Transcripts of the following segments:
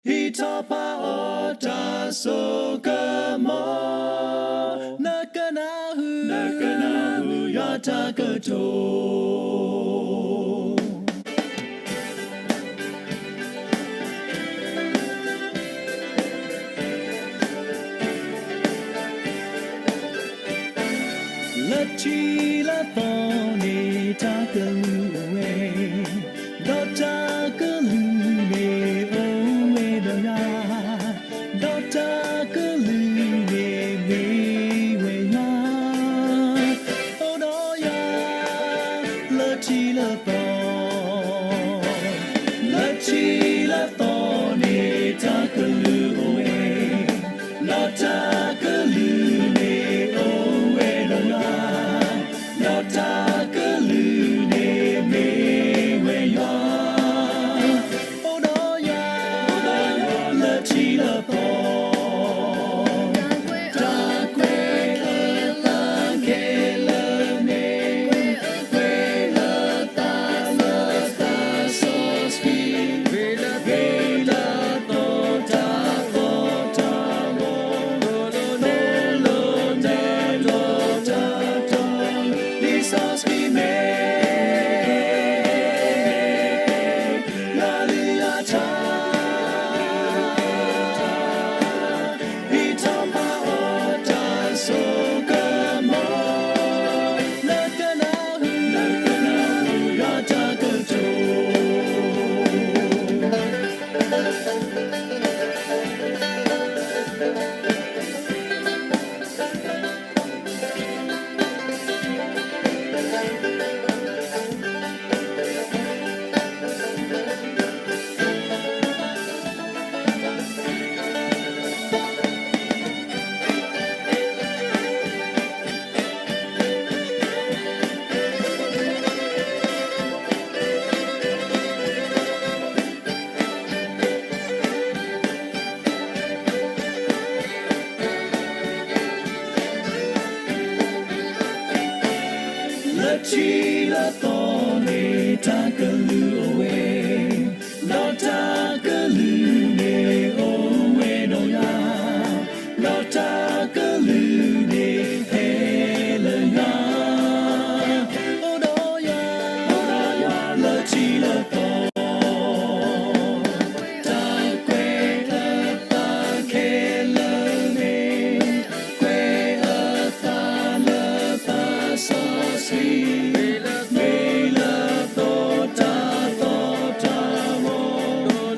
ဟံးထီၣ်ဖးအီၣ်တၢ်စိကမီၤ, နကနၢ်ဟူ, နကနၢ်ဟူယွၤတၢ်ကတိၤ. လၢထံလၢသီန့ၣ်တၢ်ကလုၢ်အိၣ်ဝဲ, ဒီးတၢ်ကလုၢ်န့ၣ်အိၣ်ဝဲဒီးယွၤ, ဒီးတၢ်ကလုၢ်န့ၣ်မ့ၢ်ဝဲယွၤ, အိၣ်ဒီးယွၤ, လၢထံလၢသီ, လၢထံလၢသီန့ၣ်တၢ်ကလုၢ်အိၣ်ဝဲ, ဒီးတၢ်ကလုၢ်န့ၣ်အိၣ်ဝဲဒီးယွၤ, ဒီးတၢ်ကလုၢ်န့ၣ်မ့ၢ်ဝဲယွၤ, အိၣ်ဒီးယွၤ, အိၣ်ဒီးယွၤလၢထံလၢသီ, တၢ်ကွဲးအသးခဲလၢာ်န့ၣ်, ကွဲးအသးလၢသးစီဆှံ, မ့ၢ်လၢသီတၢ်သီတၢ်လီၤ, သိၣ်လိနဲၣ်လိတၢ်တီ, လံာ်စီဆှံမ့ၢ် ယွၤလံယွၤထါ, ဟံးထီၣ်ဖးအီၣ်တၢ်စိကမီၤ, နကနၢ်ဟူ, နကနၢ်ဟူယွၤတၢ်ကတိၤ. လၢထံလၢသီန့ၣ်တၢ်ကလုၢ်အိၣ်ဝဲ, ဒီးတၢ်ကလုၢ်န့ၣ်အိၣ်ဝဲဒီးယွၤ, ဒီးတၢ်ကလုၢ်န့ၣ်ဟဲလၢယွၤ, အိၣ်ဒီးယွၤ, အိၣ်ဒီးယွၤလၢထံလၢသီ, တၢ်ကွဲးအသးခဲလၢာ်န့ၣ်, ကွဲးအသးလၢသးစီဆှံ, မ့ၢ်လၢသီတၢ်သီတၢ်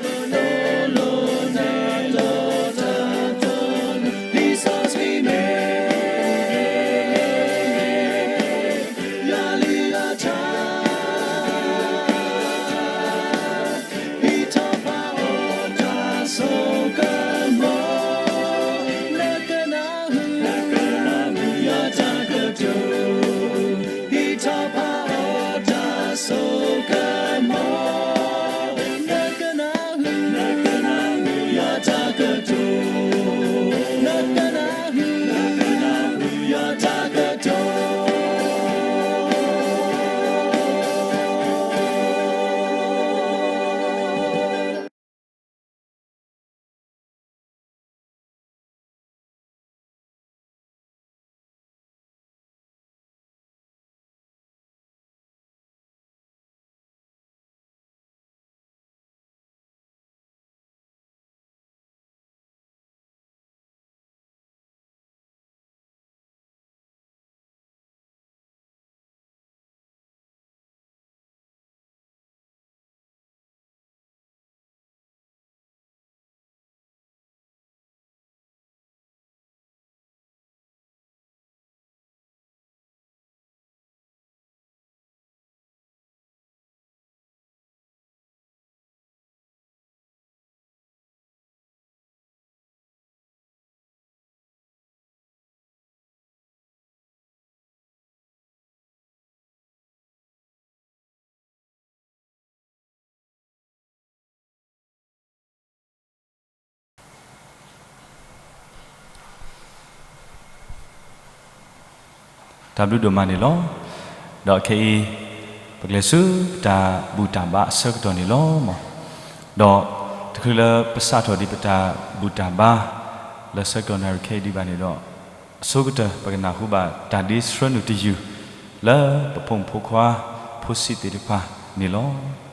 လီၤ, သိၣ်လိနဲၣ်လိတၢ်တီ, လံာ်စီဆှံမ့ၢ် ယွၤလံယွၤထါ, ဟံးထီၣ်ဖးအီၣ်တၢ်စိကမီၤ, နကနၢ်ဟူ, နကနၢ်ဟူယွၤတၢ်ကတိၤ, ဟံးထီၣ်ဖးအီၣ်တၢ်စိကမီၤ, နကနၢ်ဟူ, နကနၢ်ဟူယွၤတၢ်ကတိၤ, နကနၢ်ဟူ, နကနၢ်ဟူယွၤတၢ်ကတိၤ. တၢ်ဘျုးဒိၣ်မးန့ၣ်လီၤ. ဒီးခဲအံၤ ပကလဲၤဆူတၢ်ဘူၣ်တၢ်ဘါအဆၢကတီၢ်န့ၣ်လီၤ. ဒီးတခါ တုၤလၢပစးထီၣ်ဒံးပတၢ်ဘူၣ်တၢ်ဘါ လၢဆၢကတီၢ်နၣ်ရံၣ်ခဲအံၤဒံးဘၣ်န့ၣ်ဒီး, အဆိကတၢၢ်ပကနၢ်ဟူဘၣ်တၢ်ဒ့ဆှၢနုာ်တယုၢ် လၢပဖိမုၣ်ဖိခွါဖိဆံးသ့ၣ်တဖၣ်န့ၣ်လီၤ.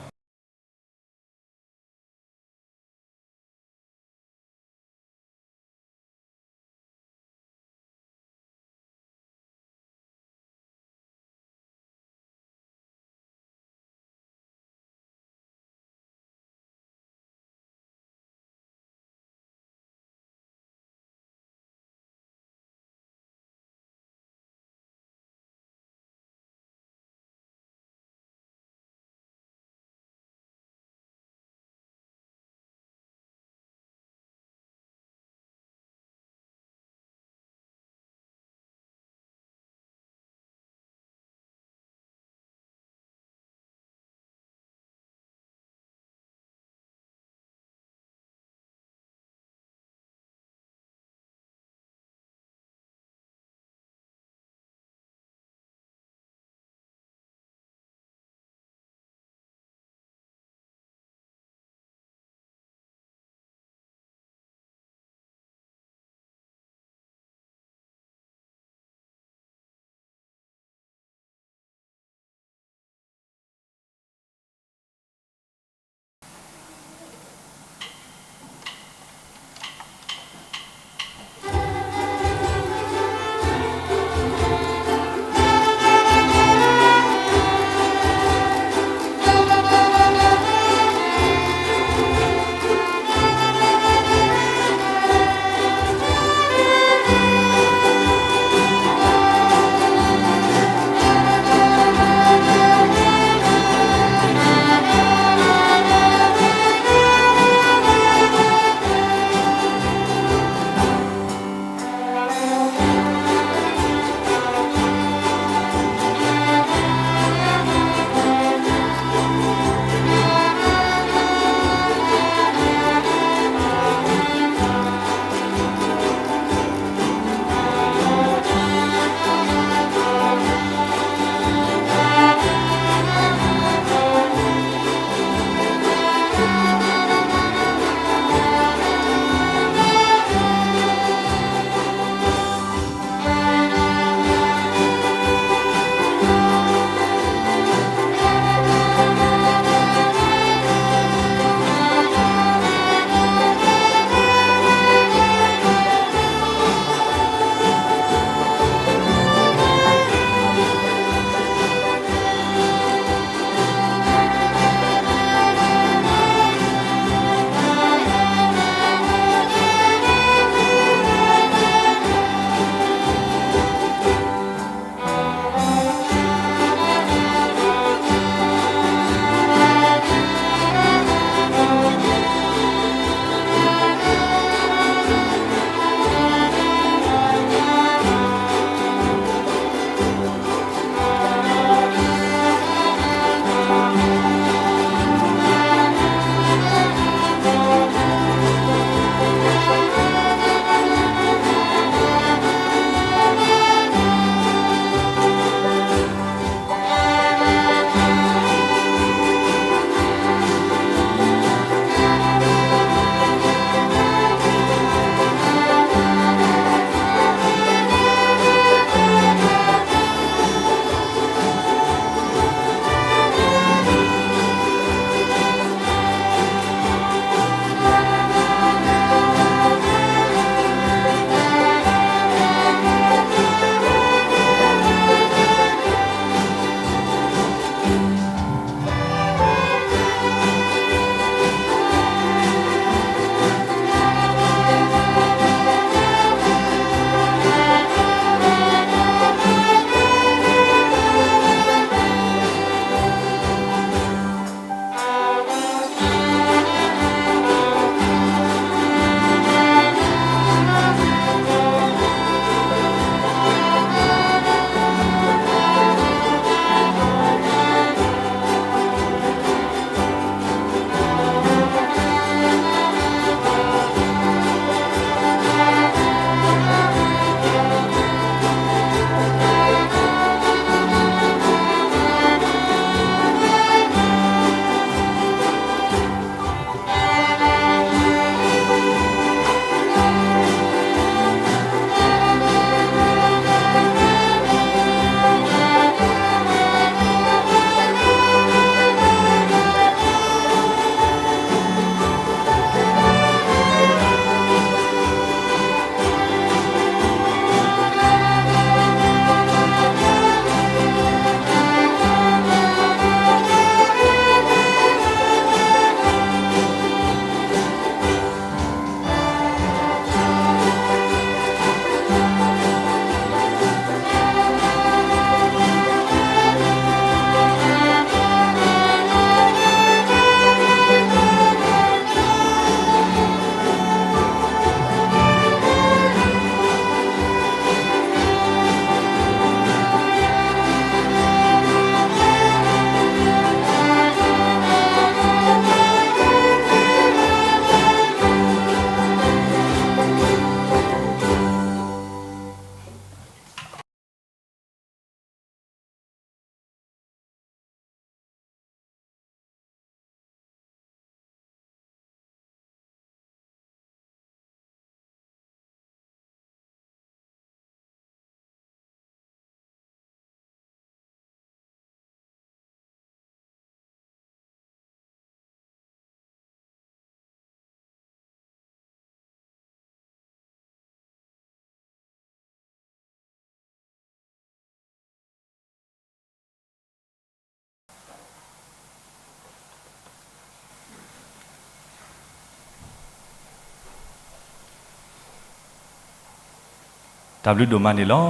တၢ်ဘျုးဒိၣ်မးန့ၣ်လီၤ.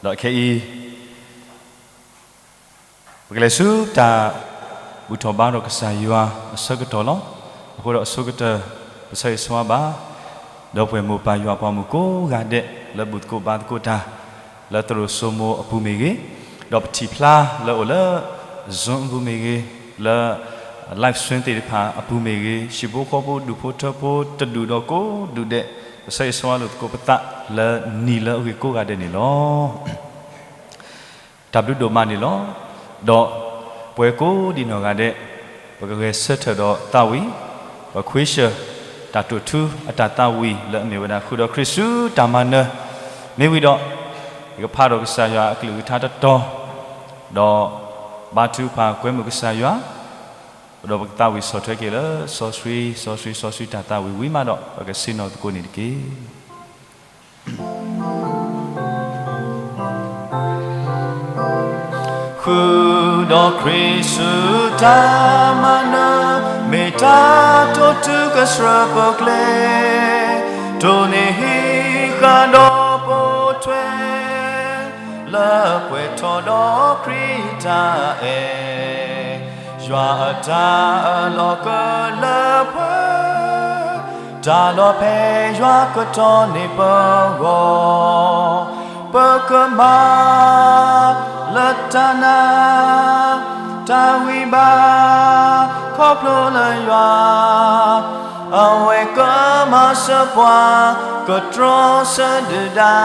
ဒီးခဲအံၤ ပကလဲၤဆူတၢ်ဘူၣ်ထီၣ်ဘါထီၣ်ကစၢ်ယွၤအဆၢကတီၢ်လီၤ. အဃိဒီးအဆိကတၢၢ် ပဆၢဂ့ၤဆၢဝါဘၣ် ဒီပုၢ်ဝဲၢ်မိၢ်ပၢ်ယွၤအပှၤမုၣ်ကိးဂၤဒဲး လၢဘူၣ်သကိးဘါသကိးတၢ် လၢသရိာ်စိမိၤအပူၤမ့ၢ်ဂ့ၤ, ဒီးပထံၣ်ဖျါလၢအိၣ်လၢ Zoom အပူၤမ့ၢ်ဂ့ၤ, လၢ live stream သ့ၣ်တဖၣ်အပူၤမ့ၢ်ဂ့ၤ, ဟံၣ်ဖိဃီဖိဒူၣ်ဖိထၢဖိတဒူၣ်ဒီးကိးဒူၣ်ဒဲး, ပဆၢဂ့ၤဆၢဝါလိာ်သကိးပသးလၢနံၤလၢအဂ့ၤကိးဂၤဒဲးန့ၣ်လီၤ. တၢ်ဘျုးဒိၣ်မးန့ၣ်လီၤ. ဒီးပဝဲကိးဒံနီၢ်ဂၤဒဲး ပကဂဲၤဆၢထၢၣ်ဒီးသးဝံၣ်, ပခွ့ဆၢၣ် တၢ်တိာ်ထူအတၢ်သးဝံၣ်လၢအမ့ၢ်ဝဲဒၣ်ဃုာ်ဒီးခရံာ်ဆူတၢ်မၤနၢၤ, မ့ၢ်ဝံၤဒီး ယကဖးဒီးကစၢ်ယွၤအကလုၢ်ကထါတတီၤ, ဒီးဘါထုကဖၣ်ကွဲမုာ်ကစၢ်ယွၤ, ဒီးပကသးဝံၣ်ဆီၣ်ထွဲက့ၤလၢစီဆှံ, စီဆှံ, စီဆှံတၢ်သးဝံၣ်ဝံၤမးဒီး ပကဆ့ၣ်နီၤသကိးန့ၣ်တက့ၢ်. ဃုာ်ဒီးခရံာ်ဆူတၢ်မၤနၢၤ, မ့ၢ်တၢ်တိာ်ထူကဆှၢပကျဲ, တိၢ်နီၣ်ဟံးဃာ်ဒီးပိာ်ထွဲ, လၢပှဲၤထီၣ်ဒီးခရံာ်တၢ်အဲၣ်, ယွၤအတၢ်အၢၣ်လီၤကလၢပှဲၤ တၢ်လီၤဖဲယွၤကတီၢ်န့ၢ်ပဂီၢ်, ပကမၤလၢတၢ်နာ်, တၢ်ဂံၢ်ဘါ, ခီဖျိလၢယွၤ, အဝဲကမၤစၢၤပှၤ, ကတြီဆၢဒုၣ်ဒါ,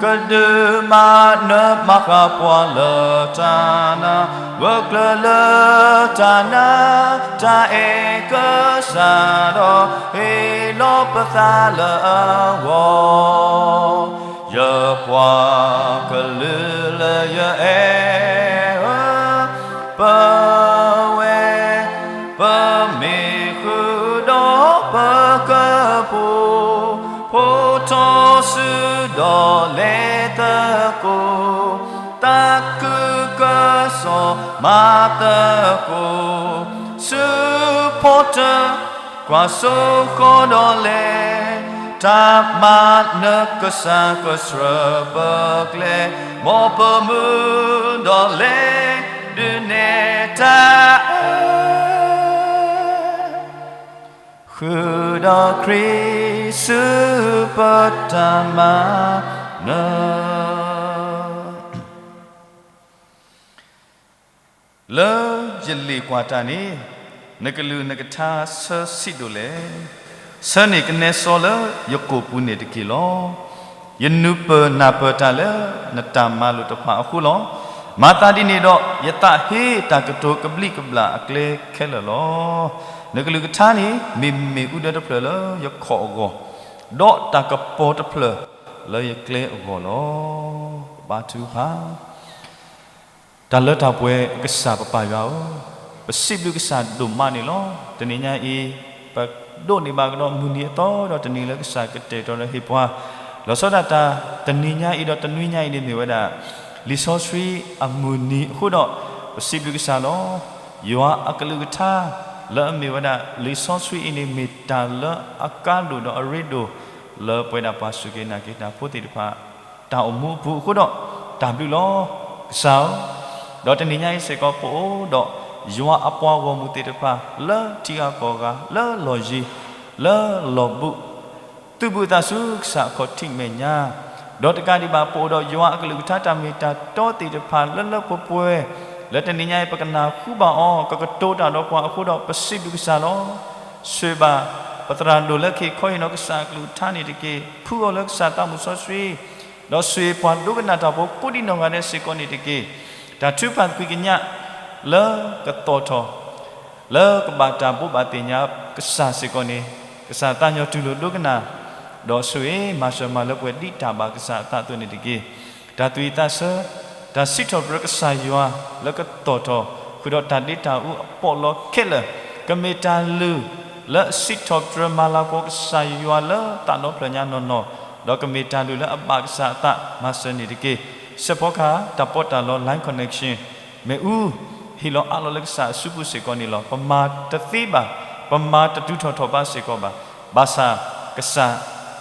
ကဒုးမၤနၢၤမၤဃၣ်ပှၤလၢတၢ်နာ်, ဂၢၢ်ကျၢၤလၢတၢ်နာ်, တၢ်အဲၣ်ကစၢ်ဒီး ဟ့ၣ်လီၤပသးလၢအဂီၢ် ယပှၤကလုာ်လၢယအဲၣ်ဧၢ, ပဝဲ, ပမ့ၢ်ဃုာ်ဒီးပကပူၤ, ဖိထီၣ်စုဒီးလဲၤသကိး, သးခုကစီၣ်မၤသကိး, ဆူဖီတၢၣ် ကွၢ်စိဃီဒီးလဲၤ, တၢ်မၤနၢၤကစၢ်ကဆှၢပကျဲ, မ်ပမုၢ်ဒီးလဲၤဒုးနဲၣ်တၢ်အၢ, ဃုာ်ဒီးခရံာ်ဆူပတၢ်မၤနၢၤ လၢယလ့ၣ်ကွၢ်တၢ်န့ၣ်, နကလုၢ်နကထါဆၢဆံးဒိၣ်လဲၣ်. ဆၢန့ၢ်ကနဲစီလၢယကိာ်ပူၤန့ၣ်တက့ၢ်လီၤ. ယနုာ်ပၢၢ်နၢ်ပၢၢ်တၢ်လၢနတၢ်မၤလိာ်တဖၣ်အဃိလီၤ. မၤသးဒ်န့ၣ်ဒီး ယသးဟ့တၢ်ကတိၤကဘျံးကဘျၣ်အကျဲခဲလၢာ်လီၤ. နကလုၢ်ကထါန့ၣ် မ့ၢ်မ့ၣ်အူဒၢတဖျၢၣ်လၢယခီၣ်အဂီၢ်, ဒီးတၢ်ကပီၤတဖျၢၣ်လၢယကျဲအဂီၢ်လီၤ. ပဘါထုကဖၣ် တၢ်လၢတၢ်ပှဲၤကစၢ်ပပၢ်ယွၤဧၢ, ပစံးဘျုးကစၢ်ဒိၣ်မးန့ၣ်လီၤ. တနံၤညါအံၤ ပဒိးန့ၢ်ဘၣ်ကဒီးမုၢ်နံၤအသီဒီးတနံၤလၢကစၢ်ကတဲာ်ကတီၤဒီးဟ့ၣ်ပှၤ, လီၤဆီဒၣ်တၢ် တနံၤညါအံၤဒီးတနွံညါအံၤန့ၣ်မ့ၢ်ဝဲဒၣ် လံာ်စီဆှံအမုၢ်နံၤအဃိဒီး ပစံးဘျုးကစၢ်လီၤ. ယွၤအကလုၢ်ကထါ လၢအမ့ၢ်ဝဲဒၣ်လံာ်စီဆှံအံၤန့ၣ် မ့ၢ်တၢ်လၢအကါဒိၣ်ဒီးအရ့ဒိၣ် လၢပဝဲဒၣ်ပှၤစူၢ်က့ၤနာ်က့ၤတၢ်ဖိသ့ၣ်တဖၣ် တၢ်အိၣ်မူအပူၤအဃိဒီး တၢ်ဘျုးလီၤ. ကစၢ်ဧၢ, ဒီးတနံၤညါအံၤစ့ၢ်ကီး ပအိၣ်ဒီးယွၤအပှၤဂီၢ်မုၢ်သ့ၣ်တဖၣ် လၢထံဂၤကီၢ်ဂၤ လၢလီၢ်ယံၤ လၢလီၢ်ဘူး သုးဘူးသးစူၤကစၢ်အခီၣ်ထံးမဲာ်ညါ, ဒီးတကးဒံးဘၣ် ပအိၣ်ဒီးယွၤအကလုၢ်ကထါတၢ်မ့ၢ်တၢ်တီသ့ၣ်တဖၣ်လၢလၢပှဲၤပှဲၤ, လၢတနံၤညါအံၤ ပကနၢ်ဟူဘၣ်အီၤ ကကတိၤတၢ်ဒီးပှၤအဃိဒီး ပစံးဘျုးကစၢ်လီၤ. ဆိၣ်ဂ့ၤဘၣ် ပသရၣ်ဒိၣ်လၢခံခီဟ့ၣ်နီၤကစၢ်အကလုၢ်ကထါန့ၣ်တက့ၢ်. ဖုအီၤလၢကစၢ်သးမုၢ်စီဆှံ, ဒီးဆိၣ်ဂ့ၤပှၤဒိကနၣ်တၢ်ဖိကိးဒံနီၢ်ဂၤဒဲးစ့ၢ်ကီးန့ၣ်တက့ၢ်. တၢ်ထုကဖၣ်သကွံာ်ကညး လၢကသီၣ်ထီၣ် လၢကဘၣ်တၢ်ဘိးဘၣ်သ့ၣ်ညါကစၢ်စ့ၢ်ကီးန့ၣ် ကစၢ်သးညီတူၢ်လိာ်ဒိကနၣ်, ဒီးဆိၣ်ဂ့ၤမၤစၢၤမၤလၢပှဲၤဒ်တၢ်ဘၣ်ကစၢ်အသးအသိးန့ၣ်တက့ၢ်. တၢ်သူၣ်ဝံၣ်သးဆၢ, တၢ်စံးထီၣ်ပတြၢၤကစၢ်ယွၤလၢကသီၣ်ထီၣ် ဃုာ်ဒီးတၢ်ဒ့တၢ်အူအပီးလီခဲလၢာ်, ကမ့ၢ်တၢ်လုၢ်လၢအစံးထီၣ်ပတြၢၤမၤလၤကပီၤကစၢ်ယွၤလၢသးဒီဖျၢၣ်ညါနီၢ်နီၢ်, ဒီးကမ့ၢ်တၢ်လုၢ်လၢအဘၣ်ကစၢ်အသးမၤစၢၤန့ၣ်တက့ၢ်. စဲးဖီကဟၣ် တၢ်ပီးတၢ်လီ line connection မ့ၣ်အူ ဟ့ၣ်လီၤအးလီၤလၢကစၢ်အစုပူၤစ့ၢ်ကီးန့ၣ်လီၤ. ပမၤတသ့ဘၣ်, ပမၤတတုၤထီၣ်ထီၣ်ဘးစ့ၢ်ကီးဘၣ်. ဘၣ်ဆၣ်ကစၢ်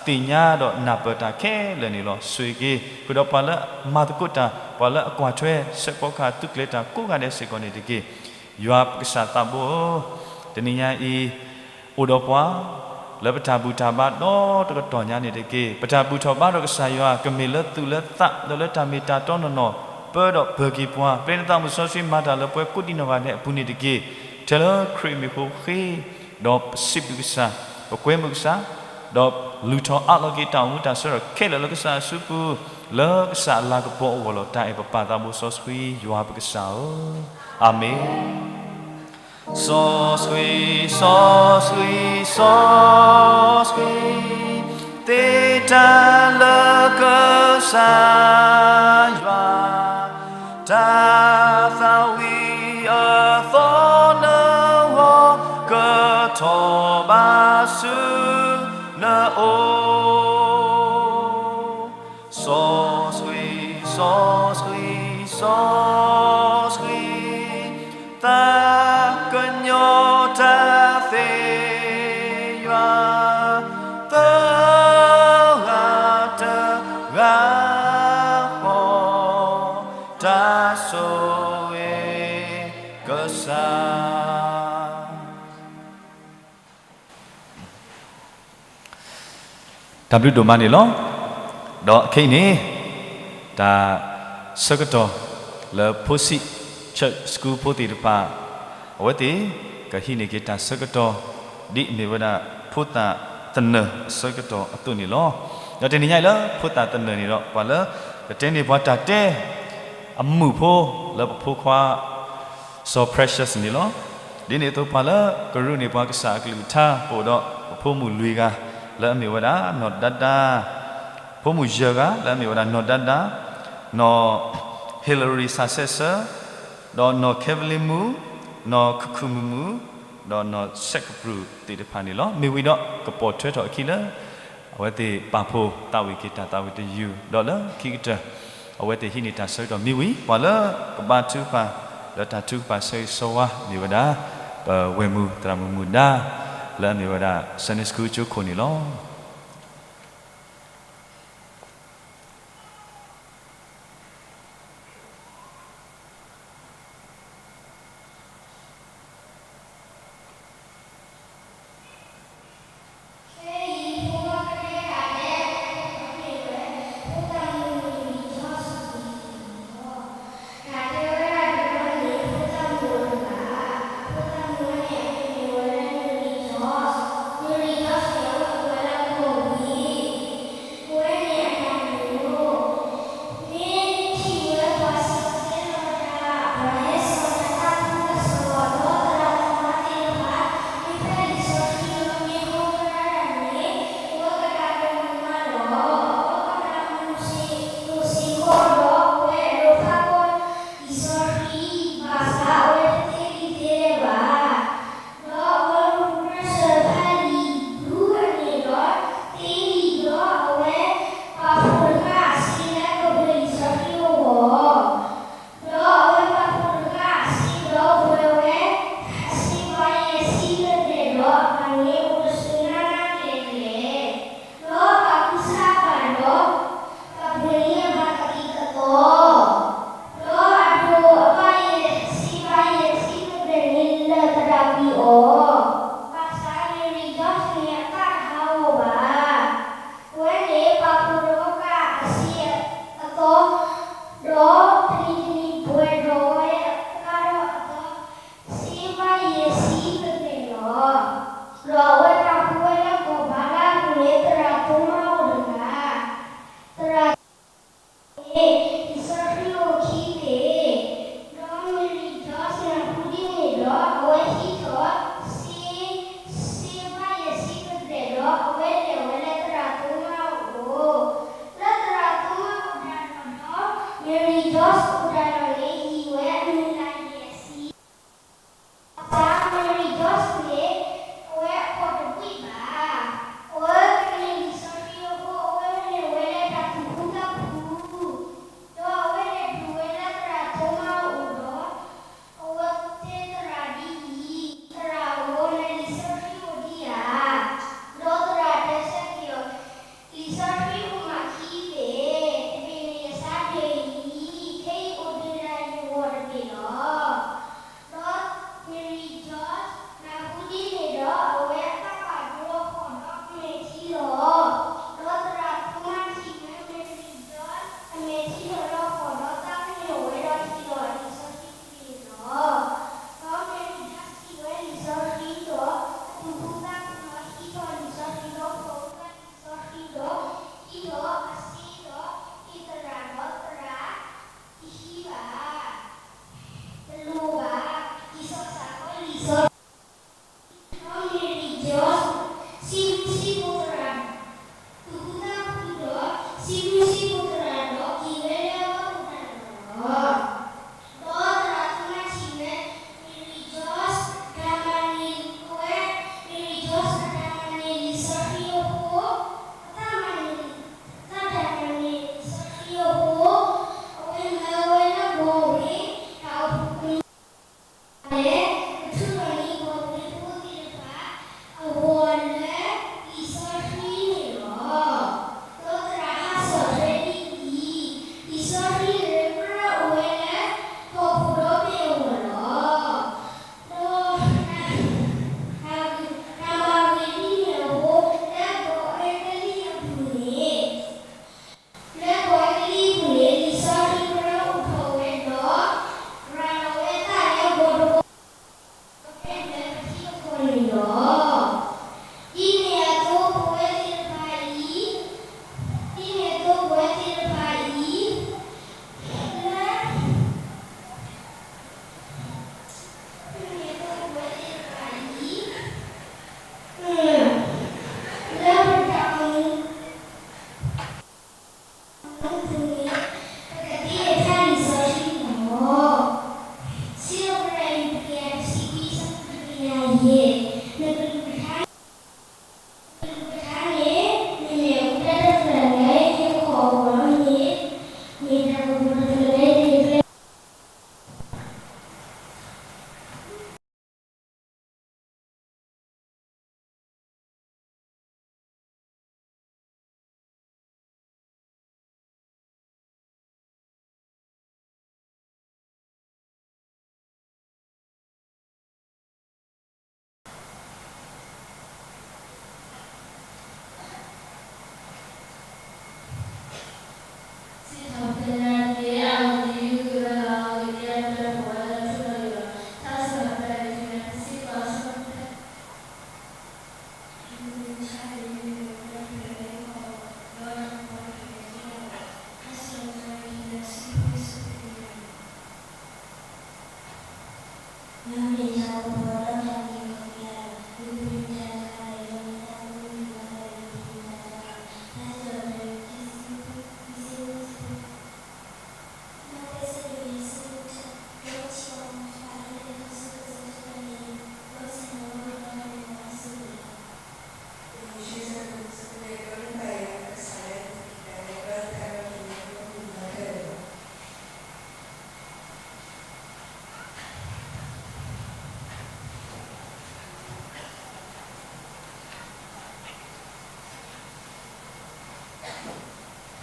သ့ သ့ၣ်ညါဒီးနၢ်ပၢၢ်တၢ်ခဲလၢာ်န့ၣ်လီၤ. ဆိၣ်ဂ့ၤက့ၤ ဃုာ်ဒီးပှၤလၢအမၤသကိးတၢ်, ပှၤလၢအကွၢ်ထွဲ ဆဲးဖီကဟၣ် သုးကျဲၤတၢ်ကိးဂၤဒဲးစ့ၢ်ကီးန့ၣ်တက့ၢ်. ယွၤပကစၢ်သးဘိဧၢ, တနံၤညါအံၤ အိၣ်ဒီးပှၤ လၢပတၢ်ဘူၣ်တၢ်ဘါဒီတကတီၢ်ညါန့ၣ်တက့ၢ်. ပတၢ်ဘူၣ်ထီၣ်ဘါထီၣ်ကစၢ်ယွၤ ကမ့ၢ်လၢသူၣ်လၢသး ဒီးလၢတၢ်မ့ၢ်တၢ်တီနီၢ်နီၢ် ပၢဒီးပၢၤက့ၤပှၤ ပျဲနသးမုၣ်စီဆှံမၤတၢ်လၢပှၤကိးဒံးနီၢ်ဂၤဒဲးအပူၤန့ၣ်တက့ၢ်. ထဲလၢခရံာ်မံၤအဃိဃ့ ဒီးပစံးဘျုးကစၢ်, ပကွဲမုာ်ကစၢ်, ဒီးလုၢ်ထီၣ်အးလီၤက့ၤတၢ်အိၣ်မူတၢ်ဆၢထၢၣ်ခဲလၢာ်လၢကစၢ်အစုပူၤ, လၢကစၢ်အလၤကပီၤအဂီၢ်လီၤ. တၢ်အဲၣ်ပပၢ်သးဘိစီဆှံယွၤပကစၢ်ဧၢ, အၤမ့ၣ်. စီဆှံ, စီဆှံ, စီဆှံ, သ့တၢ်လၢကစၢ်ယွၤ, တၢ်သးဝံၣ်အသီနဂီၢ် ကထီၣ်ဘၣ်ဆူနအိၣ် စီဆှံ, စီဆှံ, စီဆှံ, သးကညီၤတၢ်သ့ယွၤ, သၢဂၤတဂၤဃီ, တၢ်ဆိၣ်ဂ့ၤကစၢ် တၢ်ဘျုးဒိၣ်မးန့ၣ်လီၤ. ဒီးခဲအံၤန့ၣ် တၢ်ဆၢကတီၢ်လၢဖိဆံး church school ဖိသ့ၣ်တဖၣ် အဝဲသ့ၣ်ကဟံးန့ၢ်က့ၤတၢ်ဆၢကတီၢ် ဒ်အမ့ၢ်ဝဲဒၣ်ဖိသၣ်သနၢၣ်အဆၢကတီၢ်အသိးန့ၣ်လီၤ. ဒီးတနံၤညါအံၤလၢဖိသၣ်သနၢၣ်န့ၣ်ဒီး ပှၤလၢကတဲန့ၢ်ပှၤတၢ်တဲ အမုၣ်ဖိလၢပဖိခွါ စီၤ Precious န့ၣ်လီၤ. ဒ်န့ၣ်အသိး ပှၤလၢကရူၢ်န့ၢ်ပှၤကစၢ်အကလုၢ်ကထါ ပအိၣ်ဒီးပဖိမုၣ်လွံၢ်ဂၤ လၢအမ့ၢ်ဝဲဒၣ် နီၢ်ဒါဒါ, ဖိမုၣ်ယဲၢ်ဂၤ လၢအမ့ၢ်ဝဲဒၣ် နီၢ်ဒါဒါ, နီၢ် Hillary စၢ်စဲးဆၢ, ဒီးနီၢ် Kevlin မူ, နီၢ် ခုၣ်ခုၣ်မုၣ်မုၣ်, ဒီးနီၢ် စဲးကပြုၢ် သ့ၣ်တဖၣ်န့ၣ်လီၤ. မ့ၢ်ဝံၤဒီးကပိာ်ထွဲထီၣ်အခံလၢ အဝဲသ့ၣ်ပာ်ဖှိၣ်သးဝံၣ်က့ၤတၢ်သးဝံၣ်တယုၢ်, ဒီးလၢခံကတၢၢ် အဝဲသ့ၣ်ဟံးန့ၢ်တၢ်ဆၢကတီၢ်မ့ၢ်ဝံၤ ပှၤလၢကဘါထုကဖၣ် လၢတၢ်ထုကဖၣ်ဆၢဂ့ၤဆၢဝါမ့ၢ်ဝဲဒၣ် ပဝဲၢ်မုၢ်သရၣ်မုၣ်မုၢ်ဒါ လၢအမ့ၢ်ဝဲဒၣ် Sunday School ကၠိခိၣ်န့ၣ်လီၤ. အဃိန့ၣ် ပကသ့ၣ်ညါတၢ်လံာ်စီဆှံန့ၣ်လီၤ. စံးထီၣ်ပတြၢၤ တကယၤတဆံခွံအဆၢဖိတကယၤယဲၢ်, နကလုၢ်ကထါ နကလုၢ်ကထါန့ၣ် မ့ၢ်တၢ်တဖျၢၣ်လၢယကဟ့ၣ်အီၤလီၤ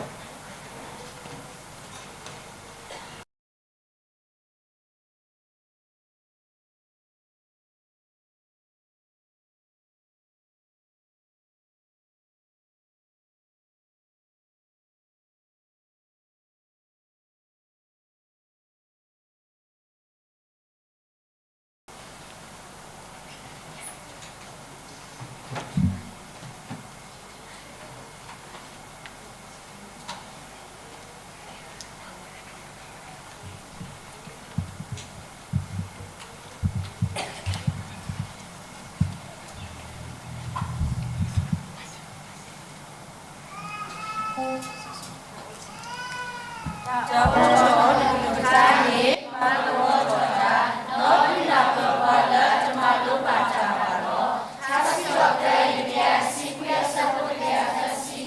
န့ၣ်, မ့ၢ်တၢ်ကပီၤတဖျၢၣ်လၢယကျဲ တၢ်အိၣ်ထီၣ်အီၤတကလုာ်ကထါန့ၣ် မၤသဝီထီၣ်တၢ်, ဒီးဒုးနၢ်ပၢၢ်ပှၤလၢအတမၤလိဘၣ်တၢ်ဘၣ်လီၤ. ထါစံးထီၣ်ပတြၢၤ တကယၤတဆံခွံအဆၢဖိတကယၤသၢဆံ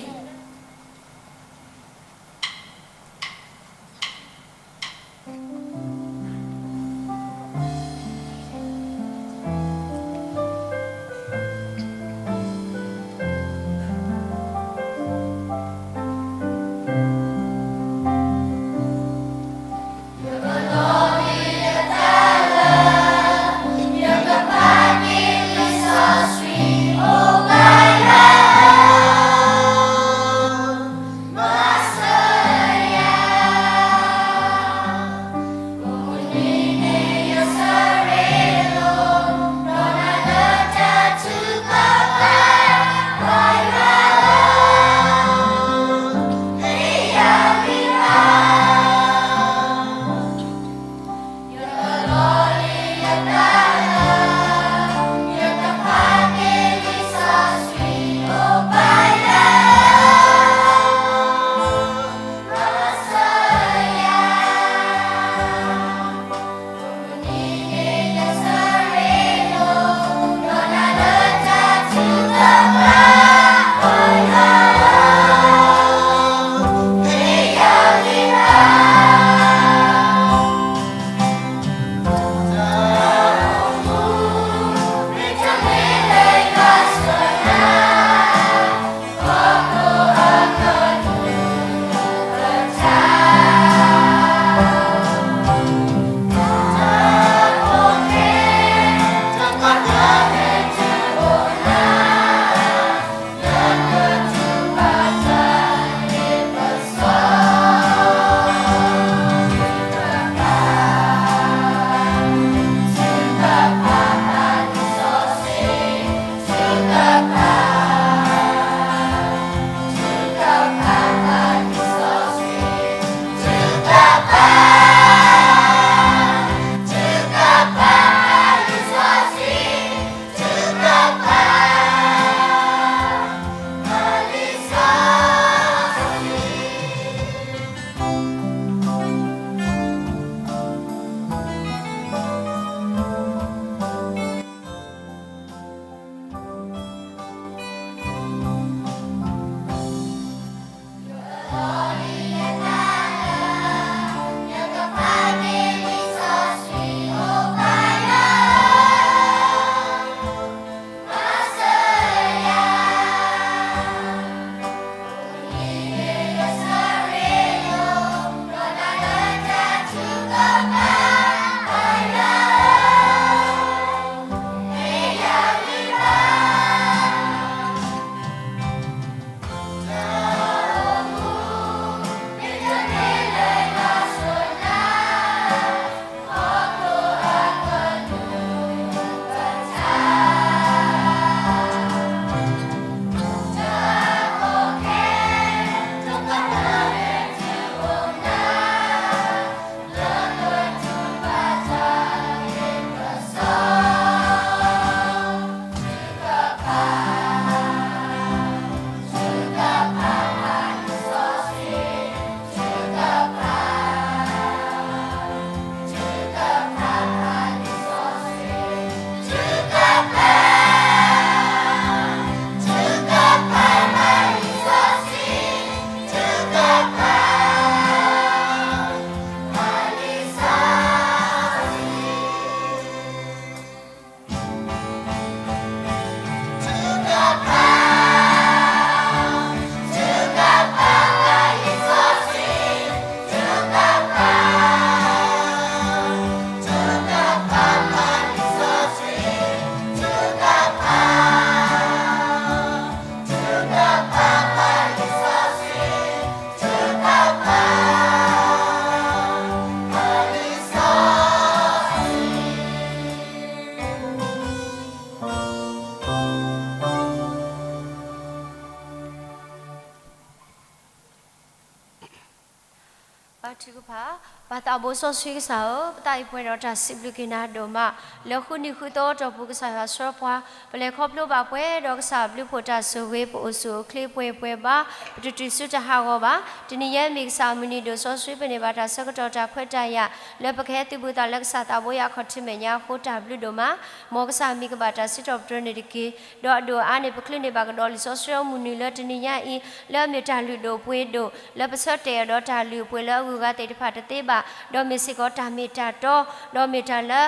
ထုကဖၣ်, ပၢ်သးဘိစီဆှံကစၢ်ဧၢ, ပသးအံၤပှဲၤဒီးတၢ်စံးဘျုးက့ၤနၤဒိၣ်မး, လၢဃုနံၤဃုသီအတီၢ်ပူၤ ကစၢ်ယွၤဆှၢပှၤ, ပလဲၤခီဖျိဘၣ်ပှဲၤဒီးကစၢ်အဘျုးဖှိၣ်တၢ်ဆိၣ်ဂ့ၤ ပအိၣ်ဆူၣ်အိၣ်ချ့ပှဲၤပှဲၤဘၣ်, ပတတုၤဆူတၢ်ဟးဂီၤဘၣ်. တနံၤညါမ့ၢ်ကစၢ်အမုၢ်နံၤဒိၣ်စီဆှံ ပန့ၢ်ဘၣ်တၢ်ဆၢကတီၢ်တၢ်ခွဲးတၢ်ယာ် လၢပကဟဲသုးဘူးသးလၢကစၢ်သးဘိယွၤအခီၣ်ထံးမဲာ်ညါအဃိ တၢ်ဘျုးဒိၣ်မး, မ်ကစၢ်မံၤကဘၣ်တၢ်စံးထီၣ်ပတြၢၤန့ၣ်တက့ၢ်. ဒီးအဒိၣ်အါန့ၣ် ပချုးန့ၢ်ဘၣ်ကဒီးလံာ်စီဆှံအမုၢ်နံၤလၢတနံၤညါအံၤ လၢအမ့ၢ်တၢ်လုၢ်ဒိၣ်ပှ့ၤဒိၣ် လၢပဆၢတဲာ်အီၤဒီးတၢ်လုၢ်အပှ့ၤလၢအဂုၤအဂၤသ့ၣ်တဖၣ်တသ့ဘၣ်, ဒီးမ့ၢ်စ့ၢ်ကီးတၢ်မ့ၢ်တၢ်တီ, ဒီးမ့ၢ်တၢ်လၢ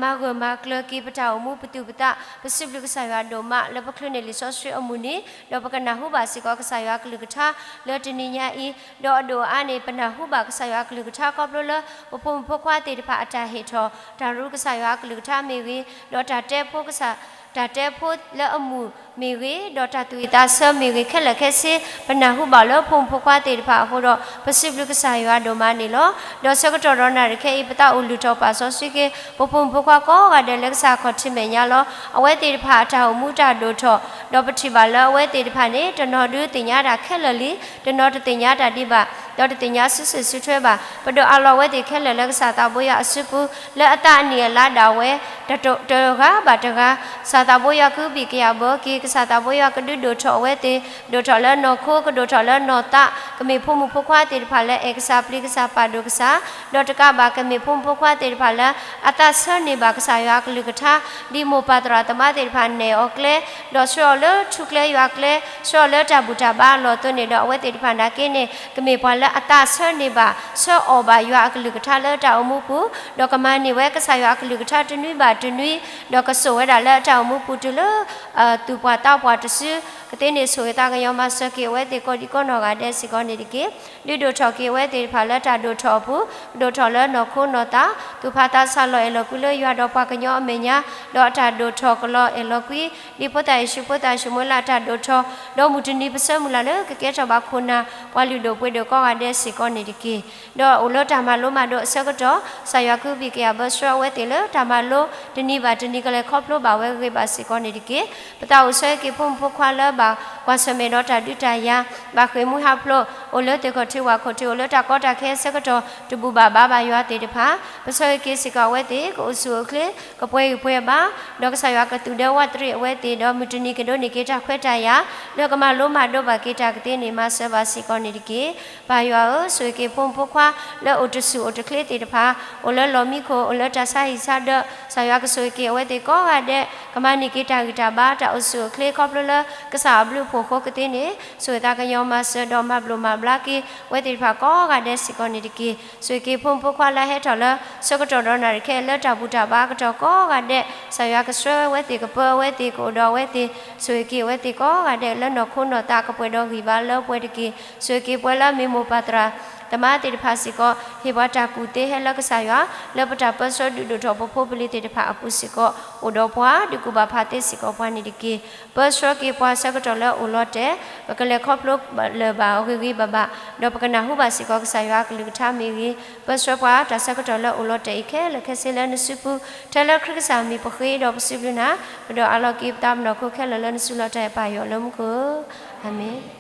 မၤဂၢၢ်မၤကျၢၤက့ၤပတၢ်အိၣ်မူပသူၣ်ပသး, ပစံးဘျုးကစၢ်ယွၤဒိၣ်မးလၢပချုးန့ၢ်လံာ်စီဆှံအမုၢ်နံၤ, ဒီးပကနၢ်ဟူဘၣ်စ့ၢ်ကီးကစၢ်ယွၤအကလုၢ်ကထါလၢတနံၤညါအံၤ, ဒီးအဒိၣ်အါန့ၣ် ပနၢ်ဟူဘၣ်ကစၢ်ယွၤအကလုၢ်ကထါခီဖျိလၢ ပဖိမုၣ်ဖိခွါသ့ၣ်တဖၣ်အတၢ်ဟ့ၣ်ထီၣ် တၢ်ရူကစၢ်ယွၤအကလုၢ်ကထါမ့ၢ်ဂ့ၤ, ဒီးတၢ်တဲဖိကစၢ် တၢ်တဲဖိလၢအမုာ်မ့ၢ်ဂ့ၤ, ဒီးတၢ်သူၣ်ဝံၣ်သးဆၢမ့ၢ်ဂ့ၤ ခဲလၢာ်ခဲဆ့ ပနၢ်ဟူဘၣ်လၢဖိမုၣ်ဖိခွါသ့ၣ်တဖၣ်အဃိဒီး ပစံးဘျုးကစၢ်ယွၤဒိၣ်မးန့ၣ်လီၤ. ဒီးဆၢကတီၢ်ဒီးနၣ်ရံၣ်ခဲအံၤ ပသးအိၣ်လုၢ်ထီၣ်ပာ်စီဆှံက့ၤ ပဖိမုၣ်ဖိခွါကိးဂၤဒဲးလၢကစၢ်အခီၣ်ထံးမဲာ်ညါလီၤ. အဝဲသ့ၣ်တဖၣ်အတၢ်အိၣ်မူတၢ်ဒိၣ်ထီၣ်, ဒီးပထံၣ်ဘၣ်လၢအဝဲသ့ၣ်တဖၣ်န့ၣ် တနီၤဒုးသ့ၣ်ညါတၢ်ခဲလၢာ်လံ, တနီၤတသ့ၣ်ညါတၢ်ဒံးဘၣ်, ဒီးတသ့ၣ်ညါစုာ်စုာ်စုထွဲဘၣ်. ပဒိးအးလီၤအဝဲသ့ၣ်ခဲလၢာ်လၢကစၢ်သးဘိယွၤအစုပူၤ, လၢအသးအနံၣ်အလါဒၣ်ဝဲ တဂၤဘၣ်တဂၤ, ကစၢ်သးဘိယွၤကဟုဘံၣ်ကယာ်ဘၢက့ၤ, ကစၢ်သးဘိယွၤကဒုးဒိၣ်ထီၣ်အဝဲသ့ၣ်, ဒိၣ်ထီၣ်လၢနီၢ်ခိ, ကဒိၣ်ထီၣ်လၢနီၢ်သး, ကမ့ၢ်ဖိမုၣ်ဖိခွါသ့ၣ်တဖၣ်လၢအဲၣ်ကစၢ်ပျံၤကစၢ်ပာ်ဒိၣ်ကစၢ်, ဒီးတကးဘၣ်ကမ့ၢ်ဖိမုၣ်ဖိခွါသ့ၣ်တဖၣ်လၢ အသးဆၢန့ၢ်ဘၣ်ကစၢ်ယွၤအကလုၢ်ကထါ, ဒ်မိၢ်ပၢ်သရၣ်သမါသ့ၣ်တဖၣ်နဲၣ်အီၤကျဲ, ဒီးဆှၢအီၤလၢထူကျဲယွၤကျဲ, ဆှၢအီၤလၢတၢ်ဘူၣ်တၢ်ဘါအလီၢ်အသိးန့ၣ်ဒီး အဝဲသ့ၣ်တဖၣ်နာ်က့န့ၣ် ကမ့ၢ်ပှၤလၢအသးဆၢန့ၢ်ဘၣ် ဆၢအီၣ်ဘၣ်ယွၤအကလုၢ်ကထါလၢတၢ်အိၣ်မူပူၤ, ဒီးကမၤန့ၢ်ဝဲကစၢ်ယွၤအကလုၢ်ကထါတနွံဘၣ်တနွံ, ဒီးကစိာ်ဝဲဒၣ်လၢအတၢ်အိၣ်မူပူၤတုၤလၢ သူၣ်ပှၢ်သးပှၢ်တစုကသ့န့ၣ် ဆိၣ်ဂ့ၤသးကညီၤမၤစၢၤက့ၤအဝဲသ့ၣ်ကိးဒံကိးနီၢ်ဂၤဒဲးစ့ၢ်ကီးန့ၣ်တက့ၢ်. ဒုးဒိၣ်ထီၣ်က့ၤအဝဲသ့ၣ်တဖၣ်လၢတၢ်ဒိၣ်ထီၣ်အပူၤ, ဒိၣ်ထီၣ်လၢနီၢ်ခိနီၢ်သး, သူၣ်ဖးသးဆးလီၤအဲၣ်လီၤကွံလၢယွၤဒီးပှၤကညီအမဲာ်ညါ, ဒီးအတၢ်ဒိၣ်ထီၣ်ကလီၤအဲၣ်လီၤကွံ, ဒ်ဖိသၣ်ယ့ၣ်ၡူး ဖိသၣ်ယ့ၣ်ၡူးမူၤလးတၢ်ဒိၣ်ထီၣ်, ဒီးမုၢ်တနံၤပဆၢမုၢ်လၢ်လၢကကဲထီၣ်ဘၣ်ခိၣ်နၢ် ပှၤလုၢ်ဒိၣ်ပှ့ၤဒိၣ်ကိးဂၤဒဲးစ့ၢ်ကီးန့ၣ်တက့ၢ်. ဒီးအိၣ်လၢတၢ်မၤလိမၤဒိးအဆၢကတီၢ်, ကစၢ်ယွၤကဟုဘံၣ်ကယာ်ဘၢဆှၢအဝဲသ့ၣ်လၢတၢ်မၤလိ တနံၤဘၣ်တနံၤကလဲၤခီဖျိဘၣ်ဝဲဂ့ၤဘၣ်စ့ၢ်ကီးန့ၣ်တက့ၢ်. ပသးအိၣ်ဆၢက့ၤဖိမုၣ်ဖိခွါလၢဘၣ်ကွၢ်ဆၢၣ်မဲာ်ဒီးတၢ်ဒုးတၢ်ယၤ, ဘၣ်ဃ့ၢ်မှံဟးဖျိး, အိၣ်လၢသ့ၣ်ခီၣ်ထံးဝၣ်ခီၣ်ထံး, အိၣ်လၢတၢ်ကီတၢ်ခဲအဆၢကတီၢ် တဘူၣ်ဘၣ်ဘါဘၣ်ယွၤသ့ၣ်တဖၣ်, ပဆၢဂ့ၤက့ၤစ့ၢ်ကီးအဝဲသ့ၣ် ကအိၣ်ဆူၣ်အိၣ်ချ့, ကပှဲၤဂံၢ်ပှဲၤဘါ, ဒီးကစၢ်ယွၤကသူၣ်ဒဲဝးတရံးအဝဲသ့ၣ်, ဒီးမုၢ်တနံၤကဒိးန့ၢ်က့ၤတၢ်ခွဲးတၢ်ယာ် လၢကမၤလိမၤဒိးဘၣ်က့ၤတၢ်ကသ့န့ၣ် မၤစၢၤဘၣ်စ့ၢ်ကီးန့ၣ်တက့ၢ်. ပၢ်ယွၤဧၢ, ဆိၣ်ဂ့ၤက့ၤဖိမုၣ်ဖိခွါလၢအိၣ်တဆူၣ်အိၣ်တချ့သ့ၣ်တဖၣ်, အိၣ်လၢလီၢ်မံခိၣ်, အိၣ်လၢတၢ်ဆါဟံၣ်ဆါဒၢး, ကစၢ်ယွၤကဆိၣ်ဂ့ၤက့ၤအဝဲသ့ၣ်ကိးဂၤဒဲး, ကမၤန့ၢ်က့ၤတၢ်ဂံၢ်တၢ်ဘါ တၢ်အိၣ်ဆူၣ်အိၣ်ချ့ခီဖျိလၢ ကစၢ်အဘျုးအဖှိၣ်အဃိကသ့န့ၣ်, ဆိၣ်ဂ့ၤသးကညီၤမၤစၢၤဒီးမၤဘျိးမၤဘျါက့ၤအဝဲသ့ၣ်တဖၣ်ကိးဂၤဒဲးစ့ၢ်ကီးန့ၣ်တက့ၢ်. ဆိၣ်ဂ့ၤက့ၤဖိမုၣ်ဖိခွါလၢဟဲထီၣ်လၢဆၢကတီၢ်ဒီးနၣ်ရံၣ်ခဲအံၤလၢတၢ်ဘူၣ်တၢ်ဘါအကတီၢ်ကိးဂၤဒဲး, ကစၢ်ယွၤကဆှၢအဝဲသ့ၣ် ကပၢအဝဲသ့ၣ် ကအိၣ်ဒီးအဝဲသ့ၣ်, ဆိၣ်ဂ့ၤက့ၤအဝဲသ့ၣ်ကိးဂၤဒဲးလၢနီၢ်ခိနီၢ်သး ကပှဲၤဒီးဂံၢ်ဘါလၢပှဲၤတက့ၢ်. ဆိၣ်ဂ့ၤက့ၤပှၤလၢအမ့ၢ်မိၢ်ပၢ်သရၣ်သမါသ့ၣ်တဖၣ်စ့ၢ်ကီး, ဟ့ၣ်ပှၤတၢ်ကူၣ်သ့ဟဲလၢကစၢ်ယွၤ, လၢပတၢ်ပၢဆှၢဒုးဒိၣ်ထီၣ်ပဖိပလံၤသ့ၣ်တဖၣ်အပူၤစ့ၢ်ကီး, အိၣ်ဒီးပှၤ ဒုးကူၣ်ဘၣ်ဖးသ့စ့ၢ်ကီးပှၤန့ၣ်တက့ၢ်. ပၢဆှၢက့ၤပှၤဆၢကတီၢ်လၢအိၣ်လီၤတဲာ်, ပကလဲၤခီဖျိလၢၤဘၣ်အဂ့ၤဂ့ၤဘၣ်ဘၣ်, ဒီးပကနၢ်ဟူဘၣ်စ့ၢ်ကီးကစၢ်ယွၤအကလုၢ်ကထါမ့ၢ်ဂ့ၤ, ပၢဆှၢပှၤတၢ်ဆၢကတီၢ်လၢအိၣ်လီၤတဲာ်အံၤခဲလၢာ်ခဲဆ့လၢနစုပူၤ, ထဲလၢခရံာ်ကစၢ်မံၤပဃ့ဒီးပစံးဘျုးနၤ, ပဒီးအးလီၤက့ၤပသးပနီၢ်ခိခဲလၢာ်လၢနစုလီၤတၢ်အဲၣ်ပၢ်ယွၤလၢမူခိၣ်ဧၢ, အၤမ့ၣ်.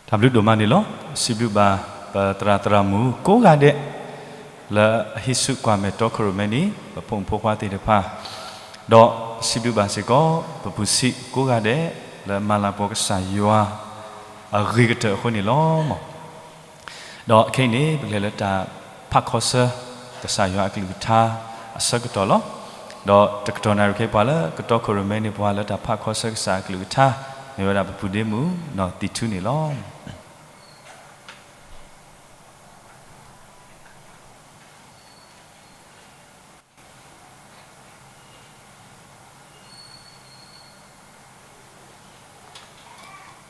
တၢ်ဘျုးဒိၣ်မးန့ၣ်လီၤ. စံးဘျုးဘၣ် ပသရၣ်သရၣ်မုၣ်ကိးဂၤဒဲး လၢအဟံးစုကွၢ်မဲာ်တီခိၣ်ရိၣ်မဲန့ၣ် ပဖိမုၣ်ဖိခွါသ့ၣ်တဖၣ်, ဒီးစံးဘျုးဘၣ်စ့ၢ်ကီး ပပုၢ်စံးကိးဂၤဒဲး လၢမၤလၤကပီၤကစၢ်ယွၤ အဂ့ၤကတၢၢ်အဃိန့ၣ်လီၤ. ဒီးခဲအံၤန့ၣ် ပကလဲၤလၢတၢ်ဖးခီဆၢ ကစၢ်ယွၤအကလုၢ်ကထါအဆၢကတီၢ်လီၤ. ဒီးတကတီၢ်နၣ်ရံၣ်ခဲအံၤ ပှၤလၢကတီခိၣ်ရိၣ်မဲန့ၢ်ပှၤလၢတၢ်ဖးခီဆၢကစၢ်အကလုၢ်ကထါ မ့ၢ်ဝဲဒၣ်ပပုၢ်ဒ့မုၣ် နီၢ်သံၣ်ထူန့ၣ်လီၤ.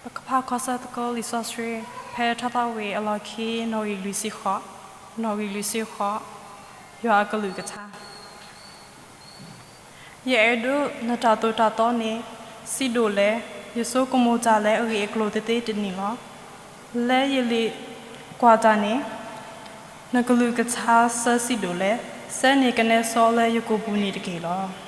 ပကဖးခီဆၢသကိးလံာ်စီဆှံ ဖဲထါသးဝံၣ်အလီၢ်ခံ နီၣ်ဂံၢ်လွံၢ်ဆံဃိး, နီၣ်ဂံၢ်လွံၢ်ဆံဃိး, ယွၤအကလုၢ်ကထါ. ယအဲၣ်ဒိးနတၢ်သိၣ်တၢ်သီန့ၣ် စံးဒိၣ်လဲၣ်, ယဆိကမိၣ်တၢ်လၢအဂ့ၢ်အကျိၤသ့သ့တန့ၢ်လီၤ. လၢယလ့ၣ်ကွၢ်တၢ်န့ၣ်, နကလုၢ်ကထါဆၢစံးဒိၣ်လဲၣ်, ဆၢန့ၢ်ကနဲစီလၢယကိာ်ပူၤန့ၣ်တက့ၢ်လီၤ.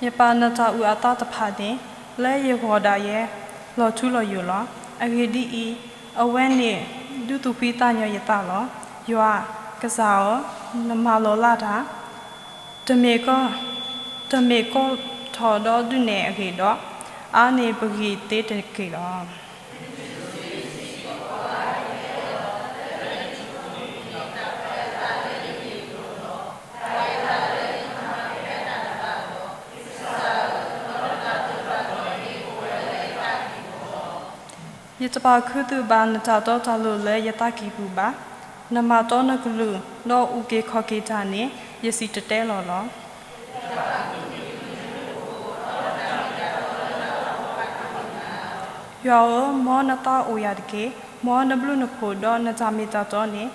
ယပာ်နတၢ်အုၣ်အသးတဖၣ်န့ၣ် လၢယဂီၢ်ဒၣ်ယဲ လီၤထူလီၤယိာ်လီၤ. အဂ့ၢ်ဒ်အံၤ, အဝဲန့ၣ်ဒုးသူၣ်ဖှံသးညီယသးလီၤ. ယွၤ, ကစၢ်ဧၢ, နမၤလီၤလးတၢ်, တမ့ၢ်ကီ, တမ့ၢ်ကီထီၣ်ဒီးဒုးနဲၣ်အဂ့ၢ်ဒီး, အါန့ၢ်ပဂံၢ်သ့တက့ၢ်လီၤ. ယတပာ်ခူသူၣ်ဘၣ်နတၢ်တီတၢ်လိၤလၢယသးကံၢ်ပူၤဘၣ်. နမၤတီနကလုၢ်, ဒီးအုၣ်က့ၤခီၣ်က့ၤတၢ်န့ၣ် ယစံၣ်တဲၤတဲလီၤလီၤ. ယွၤဧၢ, မ်နသးအိၣ်ယၤတက့ၢ်. မ်နဘျုးနဖှိၣ်ဒီးနတၢ်မ့ၢ်တၢ်တီန့ၣ်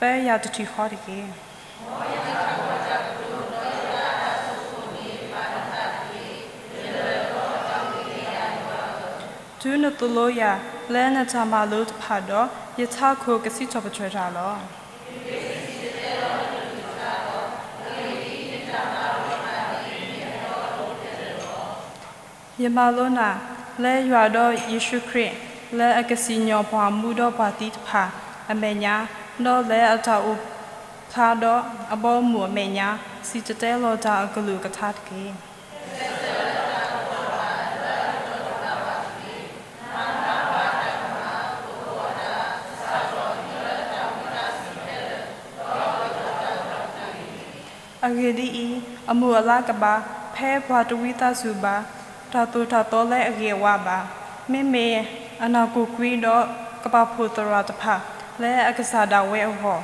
ပၢယၤတထံၣ်ဃီတက့ၢ်. တုၤနသိၣ်လိယၤလၢနတၢ်မၤလိတဖၣ်ဒီး, ယထးခိၣ်ကစံးထီၣ်ပတြၢၤတၢ်လီၤ. ယမၤလိနၤလၢယွၤဒီးယ့ၣ်ၡူးခရံာ်, လၢအကစံၣ်ညီၣ်ပှၤမူဒီးပှၤသံတဖၣ်အမဲာ်ညါ, ဒီးလၢအတၢ်အိၣ်ဖျါဒီးအဘီအမုၢ်အမဲာ်ညါ, စံၣ်တဲၤတဲလီၤတၢ်အကလုၢ်အကထါတက့ၢ်. အဂ့ၢ်ဒ်အံၤ, အမုၢ်အလါကဘၣ်, ဖဲပှၤတဝံသးစူၤဘၣ်တၢ်သိၣ်တၢ်သီလၢအဂ့ၤအဝါဘၣ်. မ့မ့ၢ်အနၢ်ကိၢ်ကွံဒီးကပာ်ဖှိၣ်သရၣ်တဖၣ်လၢအကစၢ်ဒၣ်ဝဲအဂီၢ်,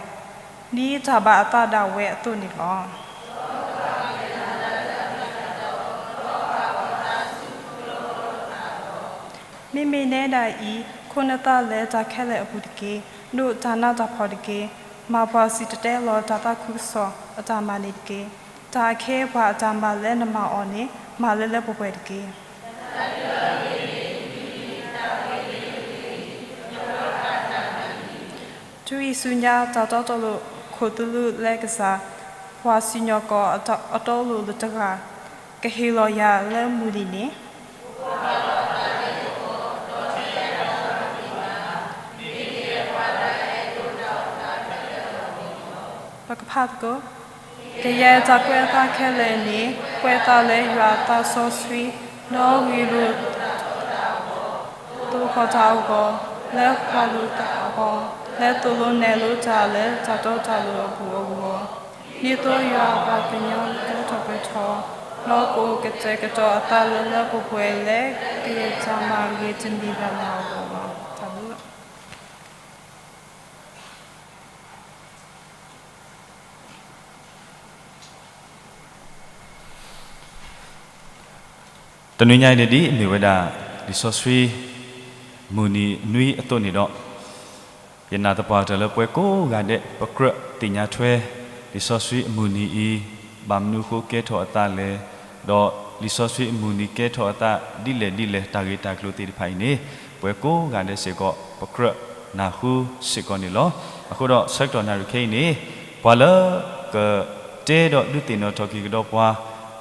ဒ်တၢ်ဘၣ်အသးဒၣ်ဝဲအသိးန့ၣ်လီၤ. မ့မ့ၢ်နဲဒၣ်အံၤ, ခိးနသးလၢတၢ်ခဲလၢာ်အပူၤတက့ၢ်. ဒိးတၢ်နးတၢ်ဖှီၣ်တက့ၢ်. မၤပှၤစံၣ်တဲၤတဲလီၤတၢ်သးခုကစီၣ်အတၢ်မၤန့ၣ်တက့ၢ်. တၢ်အခဲအံၤပှၤအတၢ်မၤလၢနမၤအီၤန့ၣ် မၤလၢလၢပှဲၤပှဲၤတက့ၢ်. တုၤအံၤဆူညါတၢ်တီတၢ်လိၤခိၣ်သလုးလၢကစၢ်, ပှၤစံၣ်ညီၣ်ကွီၢ်အတီအလိၤတဂၤ, ကဟ့ၣ်လီၤယၤလၢမုၢ်နံၤန့ၣ် ပကဖးသကိး, ကယဲၢ်တၢ်ကွဲးအသးခဲလၢာ်န့ၣ် ကွဲးအသးလၢယွၤအသးစီဆှံ, ဒီးဂ့ၢ်လိာ် သိၣ်ဃီၤတၢ်အဂီၢ်, လၢကွၢ်လိာ်တၢ်အဂီၢ်, လၢသိၣ်လိနဲၣ်လိတၢ်လၢတၢ်တီတၢ်လိၤအပူၤအဂီၢ်, ဒ်သိးယွၤအပှၤကညီလၢတၢ်ပှဲၤထီၣ်, ဒီးကအိၣ်ကတဲာ်ကတီၤအသးလၢလၢပှဲၤပှဲၤလၢကယဲၢ်တၢ်မၤဂ့ၤတမံၤဘၣ်ဘၣ်အဂီၢ်လီၤ. တၢ်ဘျုး တနွံညါအံၤန့ၣ်ဒ်အမ့ၢ်ဝဲဒၣ် လံာ်စီဆှံ မုၢ်နံၤနွံအသိးန့ၣ်ဒီး, ယနာ်သပှၢ်ကတၢၢ်လၢပှၤကိးဂၤဒဲး ပကြၢးသ့ၣ်ညါထွဲ လံာ်စီဆှံအမုၢ်နံၤအံၤ ဘၣ်မနုၤအဃိကဲထီၣ်အသးလဲၣ်, ဒီးလံာ်စီဆှံအမုၢ်နံၤကဲထီၣ်အသးဒ်လဲၣ်ဒ်လဲၣ် တၢ်ဂ့ၢ်တၢ်ကျိၤသ့ၣ်တဖၣ်အံၤန့ၣ် ပှၤကိးဂၤဒဲးစ့ၢ်ကီး ပကြၢးနၢ်ဟူစ့ၢ်ကီးန့ၣ်လီၤ. အဃိဒီးဆၢကတီၢ်နၣ်ရံၣ်ခဲအံၤန့ၣ် ပှၤလၢကတဲဒီးဒုးသ့ၣ်နီၣ်ထီၣ်က့ၤကဒီးပှၤ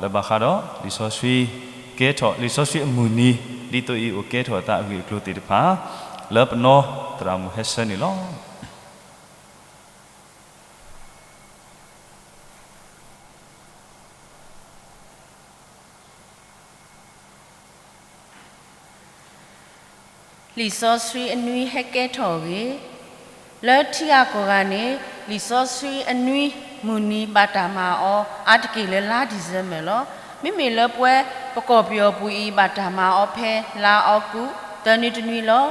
လၢဘၣ်ဃးဒီး လံာ်စီဆှံကဲထီၣ် လံာ်စီဆှံအမုၢ်နံၤ ဒ်သိးအံၤအိၣ်ကဲထီၣ်အသးအဂ့ၢ်အကျိၤသ့ၣ်တဖၣ် လၢပနီၢ်သရၣ်မုၣ်ဟဲဆၢန့ၣ်လီၤ. လံာ်စီဆှံအနွံဟဲကဲထီၣ်အဂ့ၢ်, လၢထံဂၤကီၢ်ဂၤန့ၣ် လံာ်စီဆှံအနွံမုၢ်နံၤဘၣ်တၢ်မၤအီၤ အါတက့ၢ်လၢလါဒံၣ်စ့ဘၢၣ်လီၤ. မ့မ့ၢ်လၢပဝဲပကီၢ်ပယီၤပူၤအံၤ ဘၣ်တၢ်မၤအီၤဖဲလါအီကူး သၢနွံတနွံ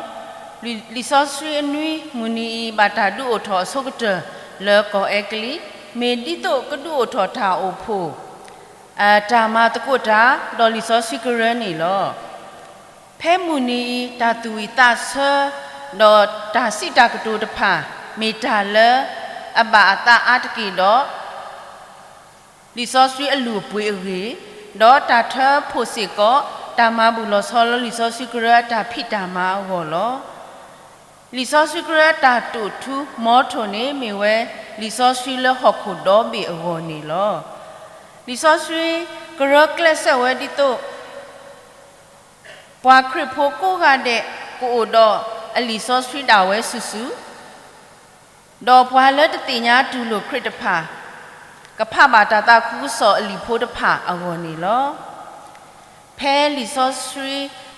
လီၤ. လံာ်စီဆှံအနွံမုၢ်နံၤအံၤ ဘၣ်တၢ်ဒုးအိၣ်ထီၣ်အဆိကတၢၢ်လၢကီၢ်အဲကလံး, မ့ၢ်ဒ်သိးကဒုးအိၣ်ထီၣ်တၢ်အိၣ်ဖှိၣ် တၢ်မၤသကိးတၢ် ဒီးလံာ်စီဆှံကရၢန့ၣ်လီၤ. ဖဲမုၢ်နံၤအံၤ တၢ်သူၣ်ဝံၣ်သးဆၢ ဒီးတၢ်စံးတၢ်ကတိၤတဖၣ် မ့ၢ်တၢ်လၢအဘၣ်အသးအါတက့ၢ်ဒီး လံာ်စီဆှံအလုၢ်အပှ့ၤအဂ့ၢ်, ဒီးတၢ်ထၢဖှိၣ်စ့ၢ်ကီး တၢ်မၤဘူၣ်လီၤဆီလၢလံာ်စီဆှံကရၢအတၢ်ဖံးတၢ်မၤအဂီၢ်လီၤ. လံာ်စီဆှံကရၢအတၢ်တိာ်ထူ motto န့ၣ် မ့ၢ်ဝဲလံာ်စီဆှံလၢဟီၣ်ခိၣ်ဒီဘ့ၣ်အဂီၢ်န့ၣ်လီၤ. လံာ်စီဆှံကရၢကျဲးစၢးဝဲဒ်သိး ပှၤခရံာ်ဖိကိးဂၤဒဲး ကအိၣ်ဒီးအလံာ်စီဆှံဒၣ်ဝဲစုာ်စုာ်, ဒီးပှၤလၢတသ့ၣ်ညါတူၢ်လိာ်ခရံာ်တဖၣ် ကဖးဘၣ်တၢ်သးခုကစီၣ်အလံာ်ဖိတဖၣ်အဂီၢ်န့ၣ်လီၤ. ဖဲလံာ်စီဆှံ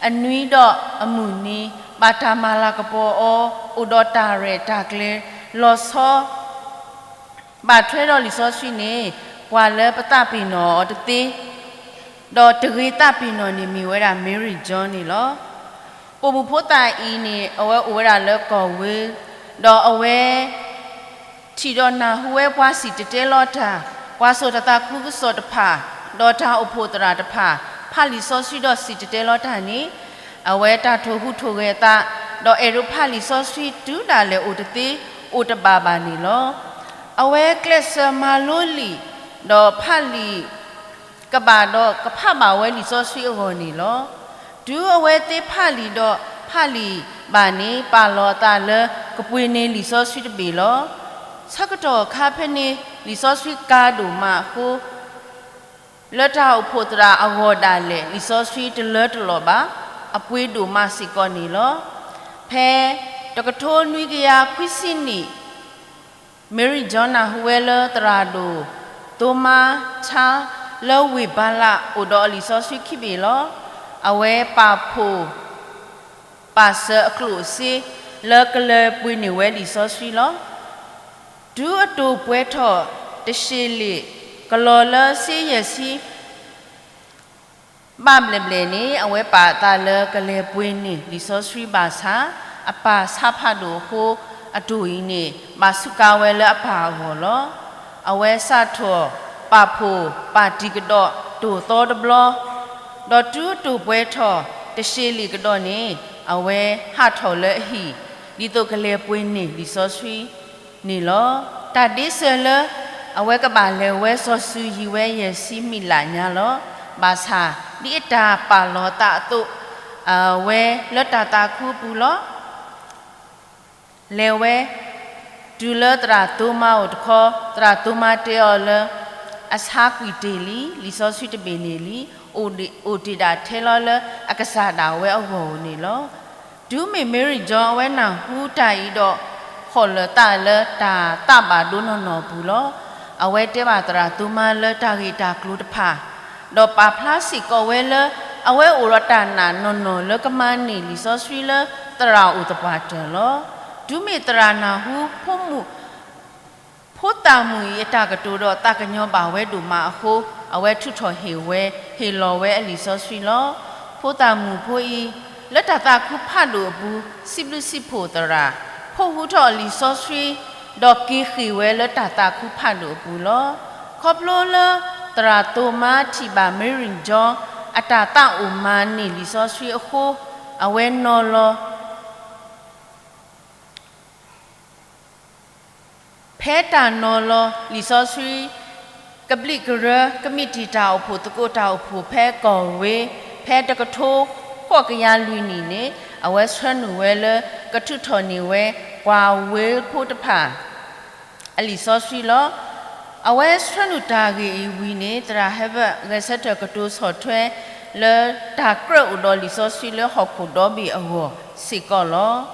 အနွံဒီးအမုၢ်နံၤ ဘၣ်တၢ်မၤလၤကပီၤအီၤ အိၣ်ဒီးတၢ်ရဲၣ်တၢ်ကျဲၤလီၤဆီ ဘၣ်ထွဲဒီးလံာ်စီဆှံန့ၣ် ပှၤလၢပသးပ့ၤနီၣ်အီၤတသ့, ဒီးတဂ့ၤသးပ့ၤနီၣ်န့ၣ်မ့ၢ်ဝဲဒၣ် Mary John န့ၣ်လီၤ. ပိာ်မုၣ်ဖိသၣ်အံၤန့ၣ် အဝဲအိၣ်ဝဲဒၣ်လၢကီၢ်ဝ့, ဒီးအဝဲ ထံၣ်ဒီးနၢ်ဟူဝဲပှၤစံၣ်တဲၤတဲလီၤတၢ်, ပှၤစိာ်တၢ်သးခုကစီၣ်တဖၣ်, ဒီးတၢ်အိၣ်ဖှိၣ်သရၣ်တဖၣ် ဖးလံာ်စီဆှံဒီးစံၣ်တဲၤတဲလီၤတၢ်န့ၣ်, အဝဲတၢ်ထိၣ်ဟူးထိၣ်ဂဲၤအသး, ဒီးအဲၣ်ဒိးဖးလံာ်စီဆှံတုၤဒၣ်လဲာ်အိၣ်တသ့ အိၣ်တဘၣ်ဘၣ်န့ၣ်လီၤ. အဝဲကျဲးစၢးမၤလိလံာ်, ဒီးဖးလံာ် ကဘၣ်ဒီးကဖးဘၣ်ဝဲလံာ်စီဆှံအဂီၢ်န့ၣ်လီၤ. တုၤအဝဲသ့ဖးလံာ်ဒီးဖးလံာ်ဘၣ်န့ၣ် ပာ်လီၤအသးလၢကပှ့ၤန့ၢ်လံာ်စီဆှံတဘ့ၣ်လီၤ. ဆၢကတီၢ်အခါဖဲန့ၣ် လံာ်စီဆှံကါဒိၣ်မးအဃိ လၢတၢ်အိၣ်ဖှိၣ်သရၣ်အဂီၢ်ဒၣ်လဲာ် လံာ်စီဆှံတလၢတလီၢ်ဘၣ်, အပှ့ၤဒိၣ်မးစ့ၢ်ကီးန့ၣ်လီၤ. ဖဲတကထိနွံကယၤခွံဆံနံၣ် Mary John နၢ်ဟူဝဲလၢသရၣ်ဒိၣ် သိမါ ဆါ လၢဝ့ၢ်ဘၤလး အိၣ်ဒီးအလံာ်စီဆှံခံဘ့ၣ်လီၤ. အဝဲပာ်ဖှိၣ် ပာ်စၢၤအကျိၣ်အစ့ လၢကလဲၤပှ့ၤန့ၢ်ဝဲလံာ်စီဆှံလီၤ. တုၤအတိာ်ပှဲၤထီၣ်တဆံလံာ်ကလီၤလၢစ့ယဲၢ်ဆံ ဘၣ်ဘျဲၣ်ဘျဲၣ်န့ၣ် အဝဲပာ်အသးလၢကလဲၤပှ့ၤန့ၢ်လံာ်စီဆှံဘၣ်ဆၣ် အပၢ်ဆါဖးဒိၣ်အဃိ အတိာ်အံၤန့ၣ် ဘၣ်စူးကါဝဲလၢအပၢ်အဂီၢ်လီၤ. အဝဲစးထီၣ်ပာ်ဖှိၣ်ပာ်တံၤကဒီးတိၢ်သီတဘျီ, ဒီးတုၤအတိာ်ပှဲၤထီၣ်တဆံလံာ်ကဒီးန့ၣ် အဝဲဟးထီၣ်လၢအဟံၣ် ဒ်သိးကလဲၤပှ့ၤန့ၢ်လံာ်စီဆှံ န့ၣ်လီၤ. တၢ်ဒ့စၢၤလၢ အဝဲကဘၣ်လဲၤဝဲစီၤစုၤယံၤဝဲယဲၢ်ဆံမံးလးညါလီၤ. ဘၣ်ဆၣ် ဒ်အတၢ်ပာ်လီၤသးအသိး အဝဲလၢတၢ်သးခုအပူၤလီၤ. လဲၤဝဲ တုၤလၢသရၣ်သိမါအိၣ်တခီ သရၣ်သိမါတဲအီၤလၢ အဆါကွံာ်တ့ၢ်လံ, လံာ်စီဆှံတဘ့ၣ်န့ၣ်လံ, အိၣ်တ့ၢ်ဒၣ်ထဲလီၤလၢအကစၢ်ဒၣ်ဝဲအဂီၢ်ဧိၤန့ၣ်လီၤ. တုၤမ့ၢ် Mary John အဝဲနၢ်ဟူတၢ်အံၤဒီး ဟီၣ်လၢာ်သးလၢတၢ်သးဘၣ်ဒိနီၢ်နီၢ်အပူၤလီၤ. အဝဲတဲဘၣ်သရၣ်သိမါလၢတၢ်ဂ့ၢ်တၢ်ကျိၤတဖၣ်, ဒီးပာ်ဖျါစ့ၢ်ကီးဝဲလၢ အဝဲအိၣ်ဒီးတၢ်နာ်နီၢ်နီၢ်လၢကမၤန့ၢ်လံာ်စီဆှံလၢသရၣ်အိၣ်သပှၢ်တၢၢ်လီၤ. တုၤမ့ၢ်သရၣ်နၢ်ဟူ ဖိမုၣ် ဖိသၣ်မုၣ်အံၤအတၢ်ကတိၤဒီးသးကညီၤဘၣ်ဝဲဒိၣ်မးအဃိ အဝဲထုးထီၣ်ဟ့ၣ်ဝဲ ဟ့ၣ်လီၤဝဲအလံာ်စီဆှံလီၤ. ဖိသၣ်မုၣ်ဖိအံၤ လၢတၢ်သးခုဖးဒိၣ်အပူၤ စံးဘျုးစံးဖှိၣ်သရၣ်, ဖိးဃူထီၣ်အလံာ်စီဆှံ ဒီးက့ၤဃ့ၢ်ဝဲလၢတၢ်သးခုဖးဒိၣ်အပူၤလီၤ. ခီဖျိလၢသရၣ်သိမါထံၣ်ဘၣ် Mary John အတၢ်သးအိၣ်မၤန့ၢ်လံာ်စီဆှံအဃိ အဝဲနီၤလီၤ ဖဲတၢ်နီၤလီၤလံာ်စီဆှံ ကဘျံးကရၢ ကမံးတံာ်တၢ်အိၣ်ဖှိၣ်သကိးတၢ်အိၣ်ဖှိၣ်ဖဲကီၢ်ဝ့ ဖဲတကထိဃိးကယၤလွံၢ်နံၣ်န့ၣ် အဝဲဆှၢနုာ်ဝဲလၢကထုးထီၣ်န့ၢ်ဝဲ ပှၤဝ့ဖိတဖၣ် အလံာ်စီဆှံလီၤ. အဝဲဆှၢနုာ်တၢ်ဂ့ၢ်အံၤဝံၤန့ၣ် သရၣ် Herbert ဂဲၤဆၢထၢၣ်ကတိၤဆီၣ်ထွဲ လၢတၢ်ကြၢးအိၣ်ဒီးလံာ်စီဆှံလၢဟီၣ်ခိၣ်ဒီဘ့ၣ်အဂီၢ်စ့ၢ်ကီးလီၤ.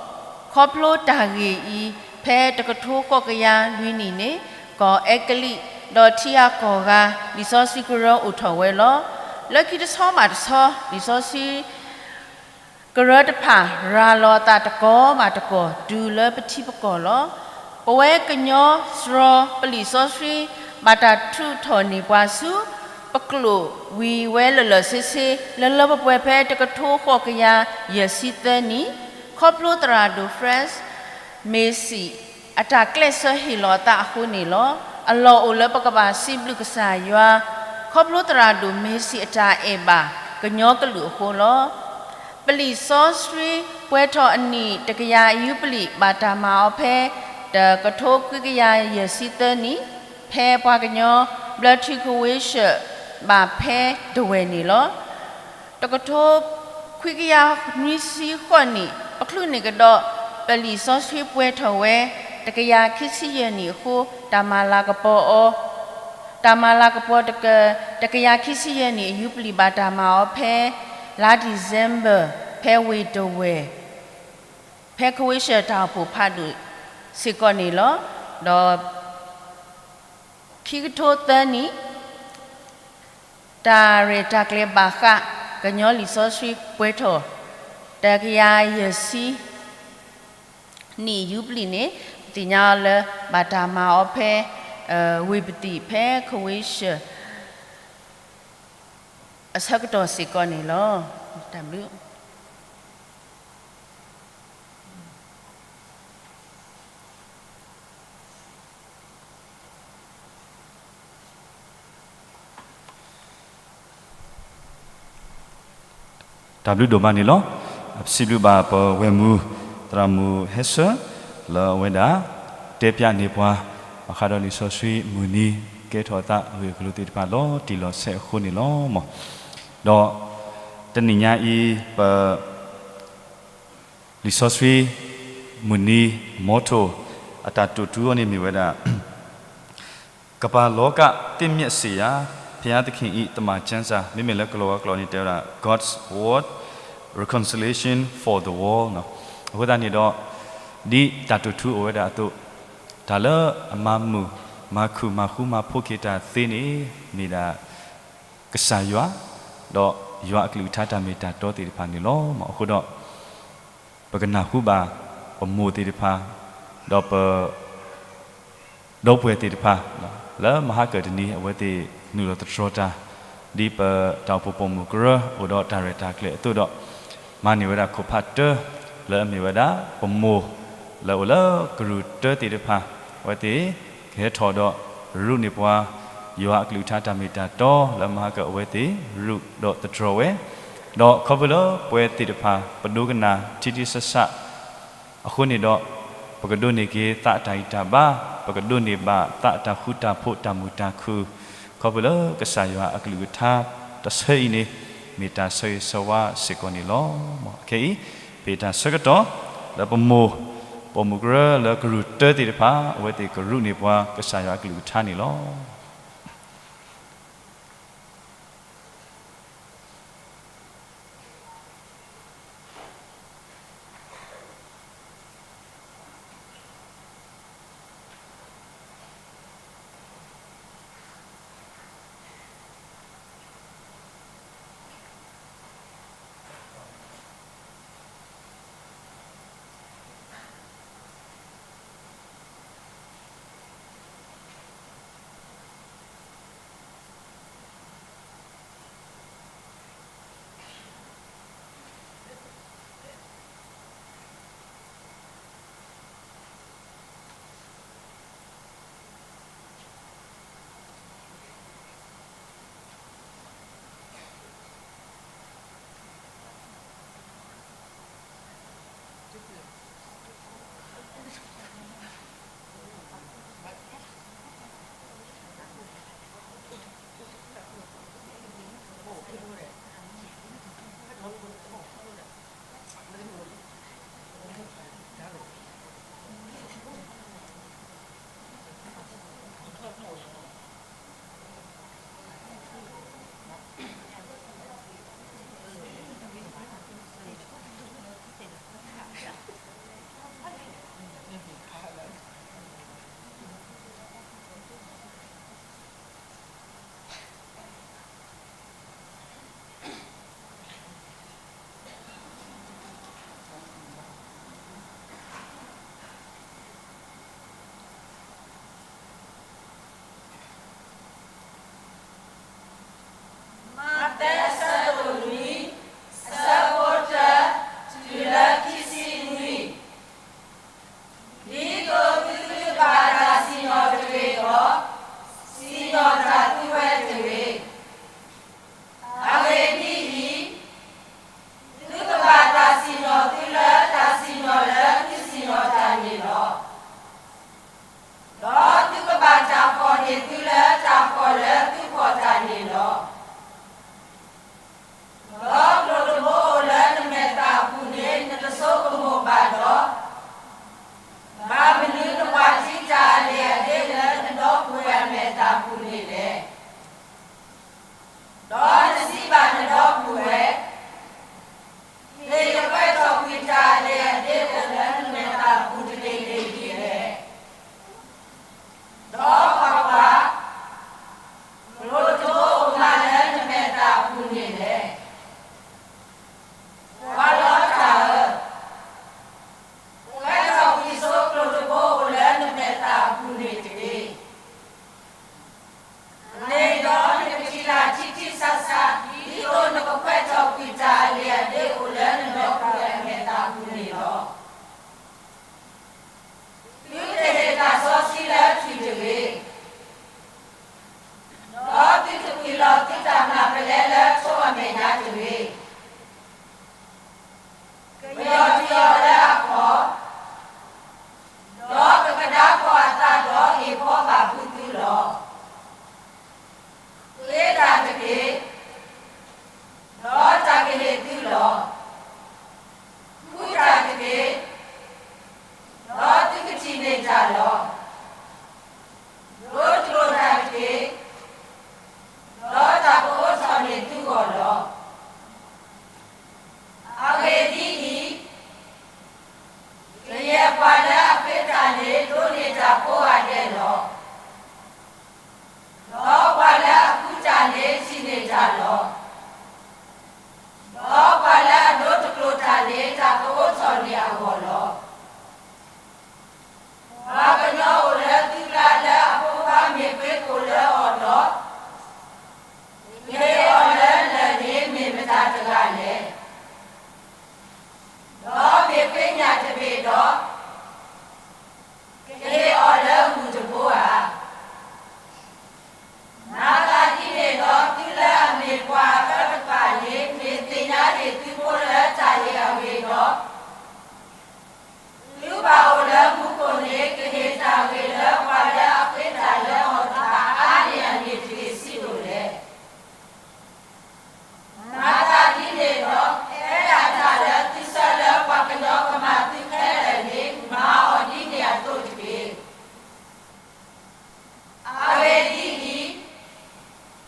ခီဖျိတၢ်ဂ့ၢ်အံၤ ဖဲတကထိဃိးကယၤလွံၢ်နံၣ်န့ၣ် ကီၢ်အဲကလံး ဒီးထံဂၤကီၢ်ဂၤ လံာ်စီဆှံကရၢအိၣ်ထီၣ်ဝဲလီၤ. လၢခံတဆီဘၣ်တဆီ လံာ်စီဆှံ ကရၢတဖၣ် ရၤလီၤအသးတကီၢ်ဘၣ်တကီၢ် တုၤလၢပထံပကီၢ်လီၤ. ပဝဲကညီစှီၤပလံာ်စီဆှံ ဘၣ်တၢ်ထုးထီၣ်န့ၢ်ပှၤဆူ ပကျိာ်ဝံၤဝဲလၢာ်လၢာ်ဆ့ဆ့ လၢလၢပှဲၤပှဲၤဖဲတကထိဃိးကယၤယဲၢ်ဆံသၢနံၣ် ခီဖျိသရၣ်ဒိၣ် Franz Massey အတၢ်ကျဲးစၢးဟ့ၣ်လီၤအသးအဃိန့ၣ်လီၤ. အလီၢ်အိၣ်လၢပကဘၣ်စံးဘျုးကစၢ်ယွၤ ခီဖျိသရၣ်ဒိၣ်မ့ၤစံးအတၢ်အဲၣ်ဘၣ်ကညီကလုာ်အဃိလီၤ. ပလံာ်စီဆှံပှဲၤထီၣ်အနံၣ်တကယၤယူဘလံၣ် ဘၣ်တၢ်မၤအီၤဖဲ တကထိခွံကယၤယဲၢ်ဆံသၢနံၣ်, ဖဲပှၤကညီဘျၢထံခဝ့ၡၢၣ် ဘၣ်ဖဲဒဝဲၢ်န့ၣ်လီၤ. တကထိခွံကယၤနွံဆံဃိးနံၣ် ပချုးန့ၢ်ကဒီး ပလံာ်စီဆှံပှဲၤထီၣ်ဝဲ တကယၤခံဆံယဲၢ်နံၣ်အဃိ တၢ်မၤလၤကပီၤအီၤ တၢ်မၤလၤကပီၤ တကယၤခံဆံယဲၢ်နံၣ်အယူဘလံၣ် ဘၣ်တၢ်မၤအီၤဖဲ လါဒံၣ်စ့ဘၢၣ် ဖဲဝ့ၢ်ဒဝဲၢ် ဖဲခဝ့ၡၢၣ်တၢ်အိၣ်ဖှိၣ်ဖးဒိၣ်စ့ၢ်ကီးန့ၣ်လီၤ. ဒီး ခံကထိသၢနံၣ် တၢ်ရဲၣ်တၢ်ကျဲၤဘၣ်ဃး ကညီလံာ်စီဆှံပှဲၤထီၣ် တကယၤယဲၢ်ဆံနံၣ်ယူဘလံၣ်န့ၣ် ပသ့ၣ်ညါအီၤလၢ ဘၣ်တၢ်မၤအီၤဖဲ ဝ့ၢ်ပသံၣ် ဖဲခဝ့ၡၢၣ် အဆၢကတီၢ်စ့ၢ်ကီးန့ၣ်လီၤ. တၢ်ဘျုးတၢ်ဘျုးဒိၣ်မးန့ၣ်လီၤ. ပစံးဘျုးဘၣ်ပဝဲၢ်မုၢ် သရၣ်မုၣ်ဟဲဆၢ လၢအဝဲဒၣ် တဲပၠးန့ၢ်ပှၤ ဘၣ်ဃးဒီးလံာ်စီဆှံမုၢ်နံၤ ကဲထီၣ်အသးဂ့ၢ်အကျိၤသ့ၣ်တဖၣ်လီၤတံၢ်လီၤဆဲးအဃိန့ၣ်လီၤ. ဒီး တနံၤညါအံၤ ပ လံာ်စီဆှံမုၢ်နံၤ motto အတၢ်တိာ်ထူအီၤန့ၣ်မ့ၢ်ဝဲဒၣ် ကမ္ဘာလောကသစ်မျက်စိရာ ဘုရားသခင်၏ သမ္မာကျမ်းစာ မ့မ့ၢ်လၢကလီၤဝါကျိာ်န့ၣ်တဲဝဲဒၣ် God's Word, Reconciliation for the World အဃိသတးန့ၣ်ဒီး ဒ်တၢ်တိာ်ထူအိၣ်ဝဲဒၣ်အသိး တၢ်လၢအမၤမုာ် မၤခုၣ်မၤဃူမၤဖိးက့ၤတၢ်သ့န့ၣ် မ့ၢ်ဒၣ် ကစၢ်ယွၤ ဒီးယွၤအကလုၢ်ကထါတၢ်မ့ၢ်တၢ်တီသ့ၣ်တဖၣ်န့ၣ်လီၤ. အဃိဒီး ပကနၢ်ဟူဘၣ် ပမိၢ်သ့ၣ်တဖၣ် ဒီးပ ဒီပုၢ်ဝဲၢ်သ့ၣ်တဖၣ် လၢမဟါကၢၣ်တနံၤ အဝဲသ့ၣ်နုာ်လီၤသတြီၤတၢ် ဒ်ပတၢ်အိၣ်ဖှိၣ်ပိာ်မုၣ်ကရၢ အိၣ်ဒီးတၢ်ရဲၣ်တၢ်ကျဲၤအသိးဒီး မၤန့ၢ်ဝဲဒၣ်ခိၣ်ဖးတၢ လၢအမ့ၢ်ဝဲဒၣ် ပမိၢ် လၢအိၣ်လၢကရူၢ်တၢသ့ၣ်တဖၣ် အဝဲသ့ၣ် ကဟဲထီၣ်ဒီး ရူးန့ၢ်ပှၤ ယွၤအကလုၢ်ကထါတၢ်မ့ၢ်တၢ်တီ လၢမဟါကၢၣ်အဝဲသ့ၣ် ရူးဒီးသတြီၤဝဲ ဒီးခီဖျိလၢပဝဲသ့ၣ်တဖၣ် ပဒိကနၣ်ထံထံဆးဆး အဃိန့ၣ်ဒီး ပကဒိးန့ၢ်က့ၤသးအတၢ်ဂံၢ်တၢ်ဘါ, ပကဒိးန့ၢ်ဘၣ်သးအတၢ်ဃူတၢ်ဖိးတၢ်မုာ်တၢ်ခုၣ်, ခီဖျိလၢကစၢ်ယွၤအကလုၢ်ကထါတဆၢအံၤန့ၣ် မ့ၢ်တၢ်ဆၢဂ့ၤဆၢဝါစ့ၢ်ကီးန့ၣ်လီၤ. အခဲအံၤ ပတၢ်ဆၢကတီၢ် လၢပမိၢ် ပိာ်မုၣ်ကရၢလၢကရူၢ်တၢသ့ၣ်တဖၣ် အဝဲသ့ၣ်ကရူးန့ၢ်ပှၤကစၢ်ယွၤအကလုၢ်ကထါန့ၣ်လီၤ. အဖိဂၤဒဲးလီၤ. ဒီးပှၤလၢအကူတၢ်န့ၣ်ထံၣ်န့ၢ်တၢ်လီၤ. ဒီးပှၤလၢအဒိတကျိၤတၢ်န့ၣ် တၢ်ကအိးထီၣ်န့ၢ်အဂီၢ်လီၤ. ပှၤကညီအိၣ်လၢသုကျါလၢအဖိခွါမ့ၢ်ဃ့ကိာ်လၢအီၤဒီး, ကဟ့ၣ်အီၤလၢလၢၢ်န့ၣ်မ့ၢ်မတၤတဂၤလဲၣ်. ဒီးမ့ၢ်ဃ့ညၣ်တဘ့ၣ်ဒီး, ကဟ့ၣ်အီၤလၢဂုၢ်တဘိဧါ. မၤသးဒ်န့ၣ်ဒီး သုလၢအမ့ၢ်ပှၤအအၢတဖၣ်န့ၣ် မ့ၢ်သ့ၣ်ညါဟ့ၣ်သုဖိလၢတၢ်ဟ့ၣ်အဂ့ၢ်ဒီး, သုဘၣ်အိၣ်လၢမူခိၣ်န့ၣ် ကဟ့ၣ်တၢ်ဂ့ၤလၢပှၤလၢအဃ့တၢ်လၢအီၤတဖၣ်အါန့ၢ်အန့ၣ်တဂ့ၤ စံးဒိၣ်လဲၣ်. မၤသးဒ်န့ၣ်ဒီး ဖဲဒၣ်တၢ်လၢသုဆၢလၢပှၤကညီကမၤသုခဲလၢာ်န့ၣ် မၤအီၤဒ်န့ၣ်အသိးတက့ၢ်. အဂ့ၢ်ဒ်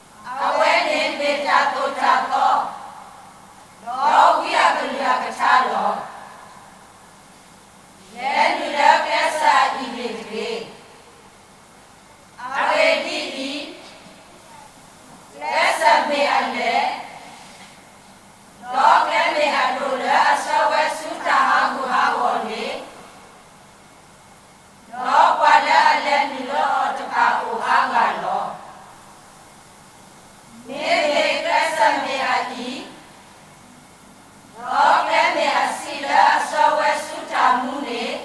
အံၤ, အဝဲန့ၣ်မ့ၢ်တၢ်သိၣ်တၢ်သီ, ဒီးဝံအကလုၢ်အကထါလီၤ. လဲၤနုာ်လၢကျဲစၢၤအအံၤန့ၣ်တက့ၢ်. အဂ့ၢ်ဒ်အံၤ, ကျဲစၢၤမ့ၢ်အလဲၢ်, ဒီးကျဲမ့ၢ်အဒိၣ်လၢအဆှၢဝဲဆူတၢ်ဟးဂူာ်ဟးဂီၤန့ၣ်, ဒီးပှၤလၢအလဲၤနုာ်လၢအီၤတဖၣ်အိၣ်အါဂၤလီၤ. မ့မ့ၢ်ကျဲစၢၤမ့ၢ်အအံၤ, ဒီးကျဲမ့ၢ်အဆံးလၢအဆှၢဝဲဆူတၢ်မူန့ၣ်,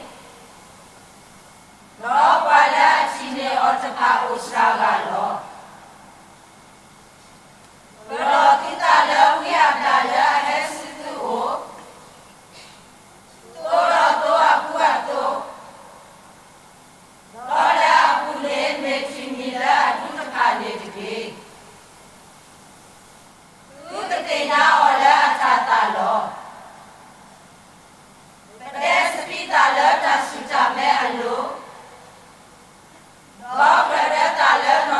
ဒီးပှၤလၢအထံၣ်န့ၢ်အီၤတဖၣ်အိၣ်စှၤဂၤလီၤ. ကလီၤသုသးလၢဝံအဘျၣ်လၢအဟဲဆူသုအိၣ်, သိဒီးသိအကူအသိး, ဒီးလၢအပူၤန့ၣ်မ့ၢ်ထွံၣ်မံၤလၢအဒူတဖၣ်န့ၣ်တက့ၢ်. သုကသ့ၣ်ညါအီၤလၢအတၤသၣ်လီၤ. ပတဲစပံးသၣ်လၢတၢ်ဆူၣ်တၢ်မဲအလိၤ, ဒီးကြၢးဒၢသၣ်လၢ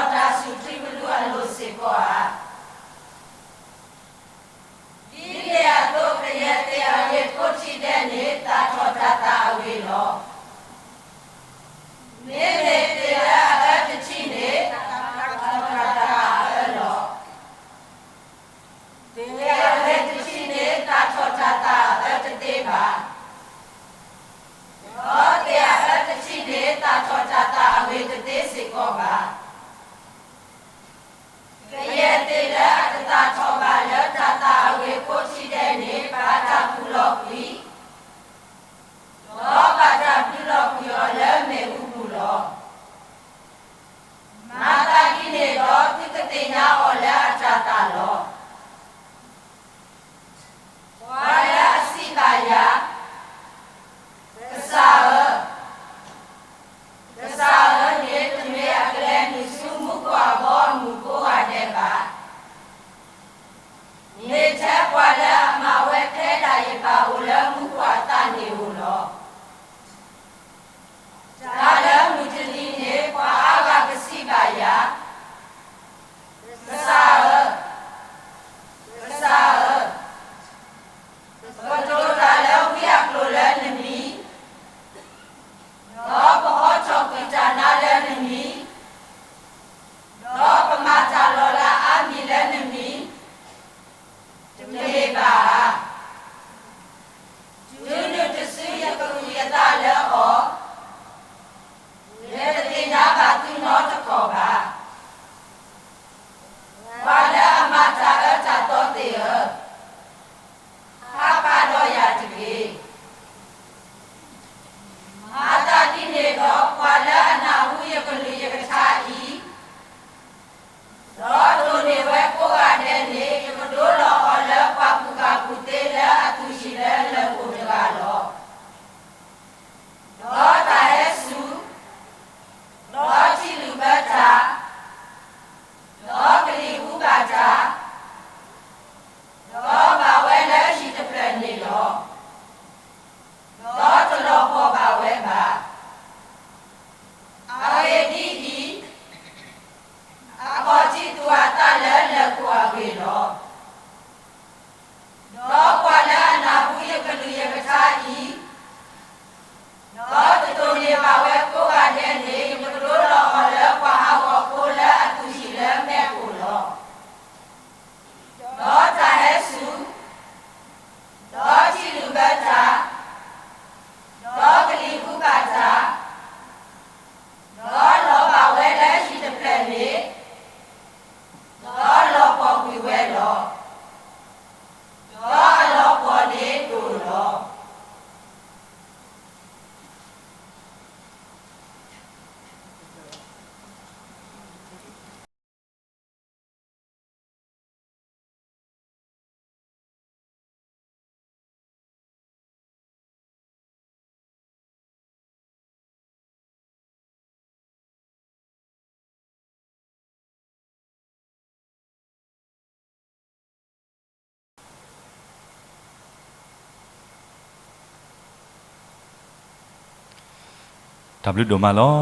တၢ်ဘျုးဒိၣ်မးလီၤ.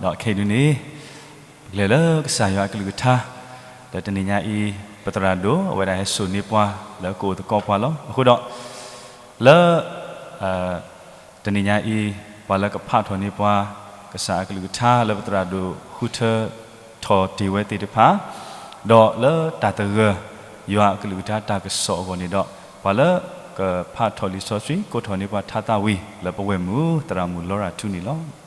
ဒီးခဲအံၤဒုန့ၣ် ပကလဲၤလၢကစၢ်ယွၤအကလုၢ်ကထါ, ဒီးတနံၤညါအံၤ ပသရၣ်ဒိၣ် အဝဲဒၣ်ဟဲစိာ်န့ၢ်ပှၤ လၢကအိၣ်သကိးပှၤလီၤ. အဃိဒီး လၢ တနံၤညါအံၤ ပှၤလၢကဖးထီၣ်န့ၢ်ပှၤ ကစၢ်အကလုၢ်ကထါလၢပသရၣ်ဒိၣ်ဃုထၢထီၣ်တ့ၢ်ဝဲသ့ၣ်တဖၣ်, ဒီးလၢတၢ်သဂၢၢ် ယွၤအကလုၢ်ကထါတၢ်ကစီၣ်အဂီၢ်န့ၣ်ဒီး ပှၤလၢကဖးထီၣ်လံာ်စီဆှံ ကိးထီၣ်န့ၢ်ပှၤထါသးဝံၤ လၢပဝဲၢ်မုၣ် သရၣ်မုၣ်လီရၤထူန့ၣ်လီၤ.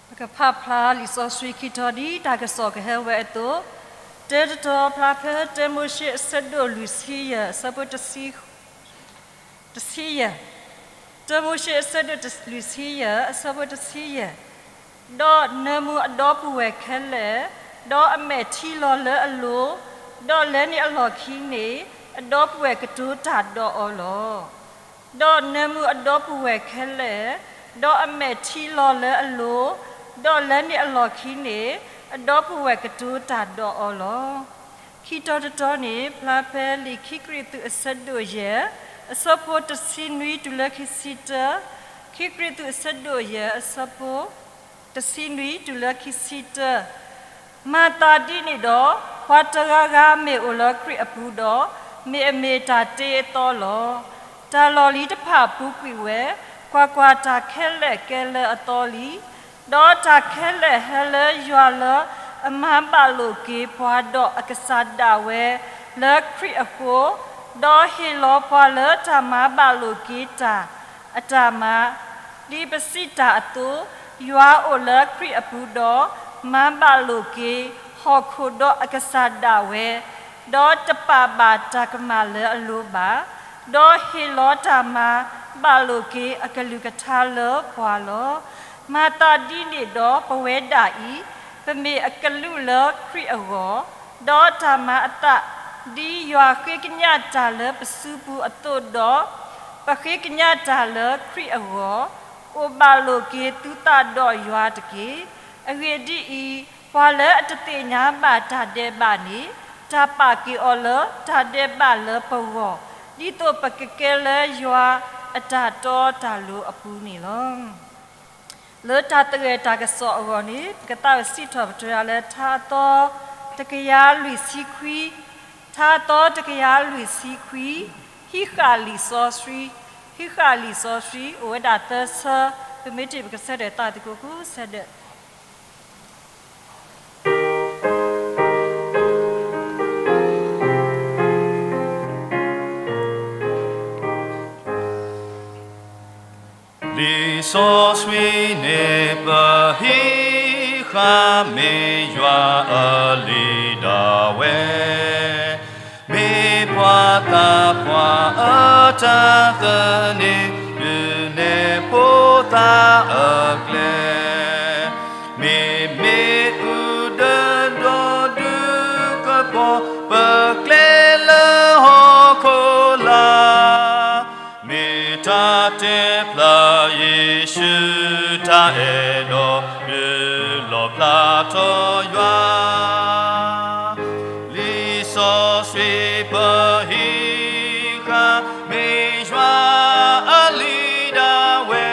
ပကဖးဖျါလံာ်စီဆှံခံထီၣ်ဒ်တၢ်ကစီၣ်ကဟဲဝဲအသိး, တၢတတီၤဖျါဖဲ တၢမိၤၡ့ အဆၢဒိၣ်လွံၢ်ဆံယဲၢ် အဆၢဖိတဆံ တဆံယဲၢ်, တၢမိၤၡ့ အဆၢဒိၣ်လွံၢ်ဆံယဲၢ် အဆၢဖိတဆံယဲၢ်, ဒီးနၢမူအဒီပုၢ်ဝဲၢ်ခဲလၢာ်, ဒီးအမဲာ်ထံလီၤလၢအလိၤ, ဒီးလဲန့ၢ်အလီၢ်ခံန့ၣ် အဒီပုၢ်ဝဲၢ်ကတိၤတၢ်ဒီးအီၤလီၤ. ဒီးနၢမူအဒီပုၢ်ဝဲၢ်ခဲလၢာ်, ဒီးအမဲာ်ထံလီၤလၢအလိၤ, ဒီးလဲန့ၢ်အလီၢ်ခံန့ၣ် အဒီပုၢ်ဝဲၢ်ကတိၤတၢ်ဒီးအီၤလီၤ. ခံတီၤတတီၤန့ၣ် ဖျါဖဲလံာ်ခံကရံၣ်သူးအဆၢဒိၣ်ယဲၢ် အဆၢဖိတဆံနွံတုၤလၢခံဆံတၢ, ခံကရံၣ်သူးအဆၢဒိၣ်ယဲၢ် အဆၢဖိ တဆံနွံတုၤလၢခံဆံတၢ, မၤသးဒ်န့ၣ်ဒီး ပှၤတဂၤဂၤမ့ၢ်အိၣ်လၢခရံာ်အပူၤဒီး မ့ၢ်အမ့ၢ်တၢ်တ့အသီလီၤ. တၢ်လီၢ်လံၤတဖၣ်ပူၤကွံာ်ဝဲ, ကွၢ်ကွၢ်, တၢ်ခဲလၢာ်ကဲလၢအသီလံ. ဒီးတၢ်ခဲလၢာ်ဟဲလၢယွၤလၢအမၤဘၣ်လိာ်က့ၤပှၤဒီးအကစၢ်ဒၣ်ဝဲလၢခရံာ်အဃိ, ဒီးဟ့ၣ်လီၤပှၤလၢတၢ်မၤဘၣ်လိာ်က့ၤတၢ်အတၢ်မၤ, ဒ်ပစံးတၢ်အသိး, ယွၤအိၣ်လၢခရံာ်အပူၤဒီး မၤဘၣ်လိာ်က့ၤဟီၣ်ခိၣ်ဒီးအကစၢ်ဒၣ်ဝဲ, ဒီးတပာ်ဘၣ်တၢ်ကမၣ်လၢအလိၤဘၣ်, ဒီးဟ့ၣ်လီၤတၢ်မၤဘၣ်လိာ်က့ၤအကလုၢ်ကထါလၢပှၤလီၤ. မၤသးဒ်န့ၣ်ဒီးပဝဲဒၣ်အံၤ, ပမ့ၢ်အကလူးလၢခရံာ်အဂီၢ်, ဒီးတၢ်မၤအသး ဒ်ယွၤဃ့ကညးတၢ်လၢပစုပူၤအသိးဒီး, ပဃ့ကညးတၢ်လၢခရံာ်အဂီၢ်, အိၣ်ဘၣ်လိာ်က့ၤသုသးဒီးယွၤတက့ၢ်. အဂ့ၢ်ဒ်အံၤ, ပှၤလၢအတသ့ၣ်ညါဘၣ်တၢ်ဒဲးဘးန့ၣ်, တၢ်ပာ်က့ၤအီၤလၢတၢ်ဒဲးဘးလၢပဂီၢ်, ဒ်သိးပကကဲလၢယွၤအတၢ်တီတၢ်လိၤအပူၤန့ၣ်လီၤ. လၢတၢ်သဂၢၢ်တၢ်ကစီၣ်အဂီၢ်န့ၣ် ပကသးဝံၣ်စံးထီၣ်ပတြၢၤလၢထါအသီတကယၤလွံၢ်ဆံခွံ, ထါအသီတကယၤလွံၢ်ဆံခွံ, ဟံးဃာ်လံာ်စီဆှံ, ဟံးဃာ်လံာ်စီဆှံ အိၣ်ဝဲဒၣ်သၢဆၢ, ပမ့ၢ်တ့ၢ်ပကဆၢထၢၣ်သးသကိးကိးဆၢဒၢး လံာ်စီဆှံန့ၣ်ပဟံးဃာ် မ့ၢ်ယွၤအလံာ်ဒၣ်ဝဲ, မ့ၢ်ပှၤသးပှၢ်အတၢ်သန့ၤ, ဒုးနဲၣ်ဖိသၣ်အကျဲ, မ့မ့ၢ်အုၣ်ဒၢဒီးဒုးကပီၤ ပကျဲလၢဟီၣ်ခိၣ်လာ်, မ့ၢ်တၢ်တဲဖျါယ့ၣ်ၡူးတၢ်အဲၣ်ဒီး ဒုးလီၣ်ဖျါထီၣ်ယွၤ လံာ်စီဆှံပဟံးဃာ် မ့ၢ်ယွၤအလံာ်ဒၣ်ဝဲ,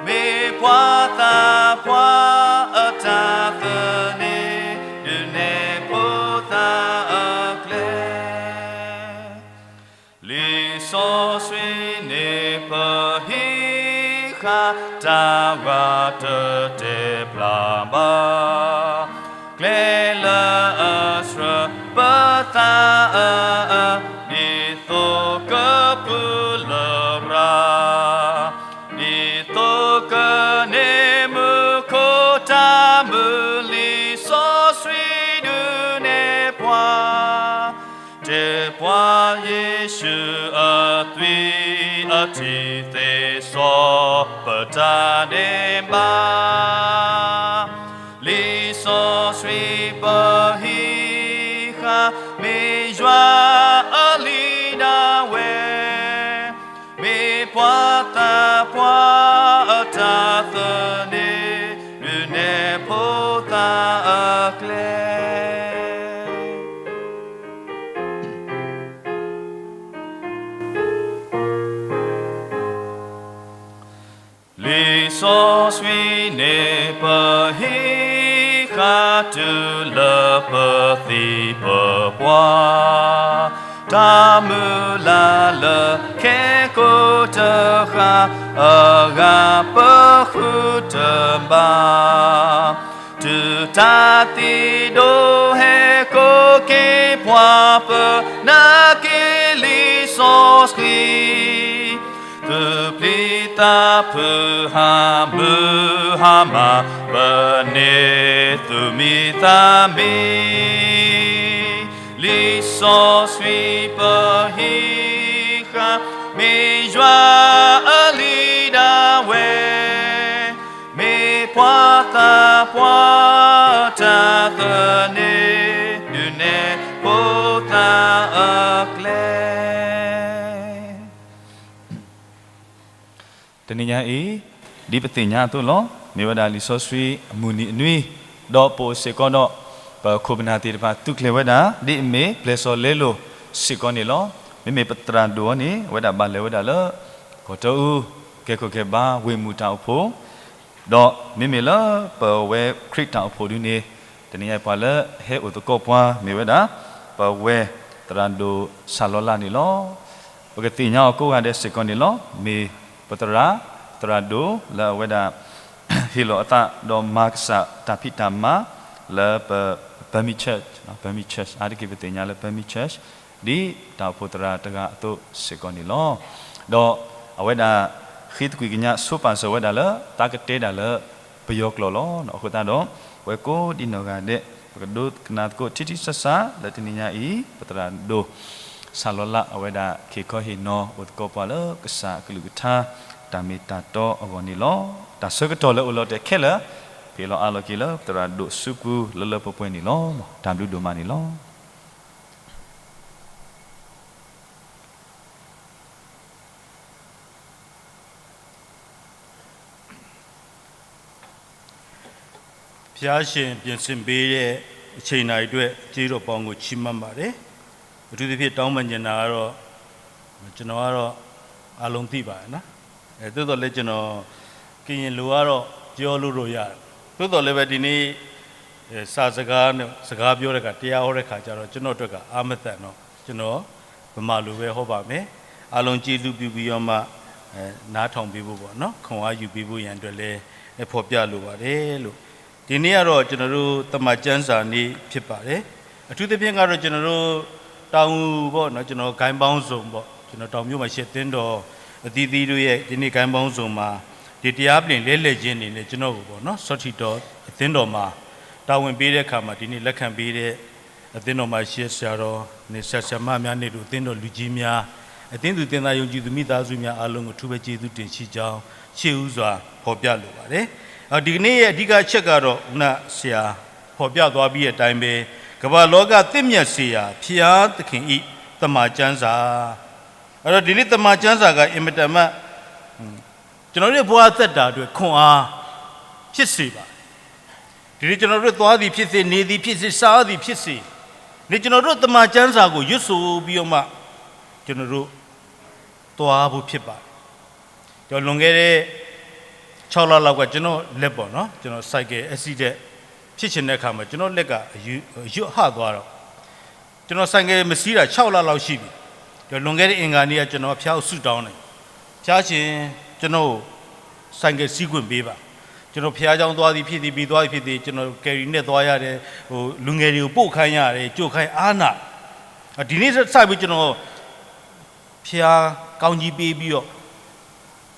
မ့ၢ်ပှၤသးပှၢ်အတၢ်သန့ၤ, ဒုးနဲၣ်ဖိသၣ်အကျဲ လံာ်စီဆှံန့ၣ် ပဟံးဃာ်တၢ်ဂၤတတဲာ်ဖျါဘၣ်, ကျဲလၢအဆှၢပသးအအၢ, ဒ်သိးကပူၤလရာ်, ဒ်သိးကန့ၢ်မူခိၣ်တၢ်မုာ်, လံာ်စီဆှံဒုးနဲၣ်ပှၤ တဲပှၤယ့ၣ်ၡူးအသွံၣ်အထံၣ်သ့စီ ပတၢ်ဒဲးဘး, လံာ်စီဆှံပဟံးဃာ် မ့ၢ်ယွၤအလံာ်ဒၣ်ဝဲ, မ့ၢ်ပှၤသးပှၢ်အတၢ်သန့ၤ, ဒုးနဲၣ်ဖိသၣ်အ စီဆှံန့ၣ် ပဟံးဃာ်တုၤလၢပသံပပှၢ်, တၢ်မုၢ်လၢ်လၢခဲကိာ်တဃၣ်, အဂၤပဃုတဘၣ်, တုၤတၢ်သံဒိၣ်ဟဲကိးက့ၤပှၤ, ပနာ်က့ၤလံာ်စီဆှံ သုးပျံၤသးဖုးဟးမုၢ်ဟါမၢ်, ပန့ၢ်သုးမံသးမံ, လံာ်စီဆှံပဟံးဃာ်, မ့ၢ်ယွၤအလံာ်ဒၣ်ဝဲ, မ့ၢ်ပှၤသးပှၢ်တၢ်သန့ၤ, ဒုးနဲၣ်ဖိသၣ်အကျဲ တနံၤညါအံၤ, ဒ်ပသ့ၣ်ညါအသိးလီၤ. မ့ၢ်ဝဲဒၣ်လံာ်စီဆှံအမုၢ်နံၤအနွံ, ဒီးပအိၣ်စ့ၢ်ကီးဒီး ပခိၣ်ပနၢ်သ့ၣ်တဖၣ်သူၣ်ကျဲၤဝဲဒၣ် ဒ်အမ့ၢ်ပျဲၢ်စီၤလဲလိာ်စ့ၢ်ကီးန့ၣ်လီၤ. မ့မ့ၢ်ပသရၣ်ဒိၣ်အံၤန့ၣ် အဝဲဒၣ်ဘၣ်လဲၤဝဲဒၣ်လၢ ကီၢ်တအူ ကဲခိၣ်ကဲဘါဝ့ၢ်မုၢ်တၢ်အိၣ်ဖှိၣ် ဒီးမ့မ့ၢ်လၢပဝဲခရံာ်တၢ်အိၣ်ဖှိၣ်ဒုန့ၣ်, တနံၤညါပှၤလၢဟဲအိၣ်သကိးပှၤမ့ၢ်ဝဲဒၣ် ပဝဲသရၣ်ဒိၣ်ဆၣ်လီၤလးန့ၣ်လီၤ. ပကသ့ၣ်ညါအီၤကိးဂၤဒဲးစ့ၢ်ကီးန့ၣ်လီၤ. မ့ၢ်ပသရၣ်, သရၣ်ဒိၣ်လၢအဝဲဒၣ် ဟ့ၣ်လီၤအသးဒီးမၤကစၢ်တၢ်ဖံးတၢ်မၤလၢပ Burmese Church, Burmese Church အါတက့ၢ်ပသ့ၣ်ညါလၢ Burmese Church ဒ်တၢ်အိၣ်ဖှိၣ်သရၣ်တဂၤအသိးစ့ၢ်ကီးန့ၣ်လီၤ. ဒီးအဝဲဒၣ်ဃ့သကွံၢ်ကညးဆိပာ်စၢၤဝဲဒၣ်လၢ တၢ်ကတဲဒၣ်လၢပယီၤကျိာ်လီၤ. အဃိသတးဒီး ပဝဲကိးဒံနီၢ်ဂၤဒဲး ပကဒိကနၣ်သကိးထံထံဆးဆးလၢတနံၤညါအံၤ ပသရၣ်ဒိၣ် ဆၣ်လီၤလးအဝဲဒၣ် ခ့ၣ်ခီဟ့ၣ်နီၤအိၣ်သကိးပှၤလၢကစၢ်အကလုၢ်ကထါ တၢ်မ့ၢ်တၢ်တီအဂီၢ်န့ၣ်လီၤ. တၢ်ဆၢကတီၢ်လၢအိၣ်လီၤတဲာ်ခဲလၢာ် ပဟ့ၣ်လီၤအးလီၤက့ၤလၢပသရၣ်ဒိၣ်စုပူၤလၢလၢပှဲၤပှဲၤန့ၣ်လီၤ. တၢ်ဘျုးဒိၣ်မးန့ၣ်လီၤ. ဘုရားရှင်ပြင်ဆင်ပေးတဲ့အချိန်တိုင်းအတွက် ကျေးဇူးတော်ပေါင်းကိုချီးမွမ်းပါတယ်။ အထူးသဖြင့်တောင်းပန်ချင်တာကတော့ ကျွန်တော်ကတော့အားလုံးသိပါတယ်နော်။ အဲသို့သော်လည်းကျွန်တော်ကရင်လိုကတော့ပြောလို့တော့ရတယ်။ သို့သော်လည်းပဲဒီနေ့အဲစာစကားနဲ့စကားပြောတဲ့အခါတရားဟောတဲ့အခါကျတော့ကျွန်တော်အတွက်ကအားမသန်တော့ကျွန်တော်ဗမာလိုပဲဟောပါမယ်။ အားလုံးကျေးဇူးပြုပြီးတော့မှအဲနားထောင်ပေးဖို့ပေါ့နော်။ ခွန်အားယူပေးဖို့ရန်အတွက်လည်းအဲဖော်ပြလိုပါတယ်လို့ ဒီနေ့ကတော့ကျွန်တော်တို့သမ္မာကျမ်းစာနေ့ဖြစ်ပါတယ်။ အထူးသဖြင့်ကတော့ကျွန်တော်တို့တောင်ဦးပေါ့နော် ကျွန်တော်ဂိုင်းပေါင်းစုံပေါ့ ကျွန်တော်တောင်မြို့မှာရှိတဲ့သင်းတော်အသီးသီးတို့ရဲ့ဒီနေ့ဂိုင်းပေါင်းစုံမှာဒီတရားပြင်လဲလှည့်ခြင်းအနေနဲ့ကျွန်တော်ကိုပေါ့နော် ဆော့ထီတော်အသင်းတော်မှာတာဝန်ပေးတဲ့အခါမှာဒီနေ့လက်ခံပေးတဲ့အသင်းတော်မှာရှိတဲ့ဆရာတော်နဲ့ဆရာဆရာမများနဲ့တို့အသင်းတော်လူကြီးများအသင်းသူသင်းသားယုံကြည်သူမိသားစုများအားလုံးကိုအထူးပဲကျေးဇူးတင်ရှိကြောင်းရှေ့ဦးစွာဖော်ပြလိုပါတယ်။ ဒီကနေ့ရဲ့အဓိကအချက်ကတော့ခုနဆရာဖော်ပြသွားပြီးတဲ့အတိုင်းပဲကမ္ဘာလောကသစ်မြတ်စေရာဘုရားသခင်၏သမ္မာကျမ်းစာအဲ့တော့ဒီနေ့သမ္မာကျမ်းစာကအင်မတန်မှကျွန်တော်တို့ရဲ့ဘဝသက်တာအတွက်ခွန်အားဖြစ်စေပါတယ်။ ဒီနေ့ကျွန်တော်တို့သွားသည်ဖြစ်စေနေသည်ဖြစ်စေစားသည်ဖြစ်စေဒီကျွန်တော်တို့သမ္မာကျမ်းစာကိုရွတ်ဆိုပြီးတော့မှကျွန်တော်တို့သွားဖို့ဖြစ်ပါတယ်။ ကျွန်တော်လွန်ခဲ့တဲ့ခြောက်လလောက်ကကျွန်တော်လက်ပေါ့နော်ကျွန်တော်ဆိုင်ကယ် accident ဖြစ်ချင်တဲ့အခါမှာကျွန်တော်လက်ကအယုတ်အဟသွားတော့ကျွန်တော်ဆိုင်ကယ်မစီးတာခြောက်လလောက်ရှိပြီ။ကျွန်တော်လွန်ခဲ့တဲ့အင်္ဂါနေ့ကကျွန်တော်ဘုရားကိုဆုတောင်းတယ်။ဘုရားရှင်ကျွန်တော်ကိုဆိုင်ကယ်စီးခွင့်ပေးပါ။ကျွန်တော်ဘုရားကျောင်းသွားသည်ဖြစ်သည်ပြီးသွားသည်ဖြစ်သည်ကျွန်တော်ကယ်ရီနဲ့သွားရတယ်။ဟိုလူငယ်တွေကိုပို့ခိုင်းရတယ်ကြိုခိုင်းအားနာ။ဒီနေ့စပြီးကျွန်တော်ဘုရားကောင်းကြီးပေးပြီးတော့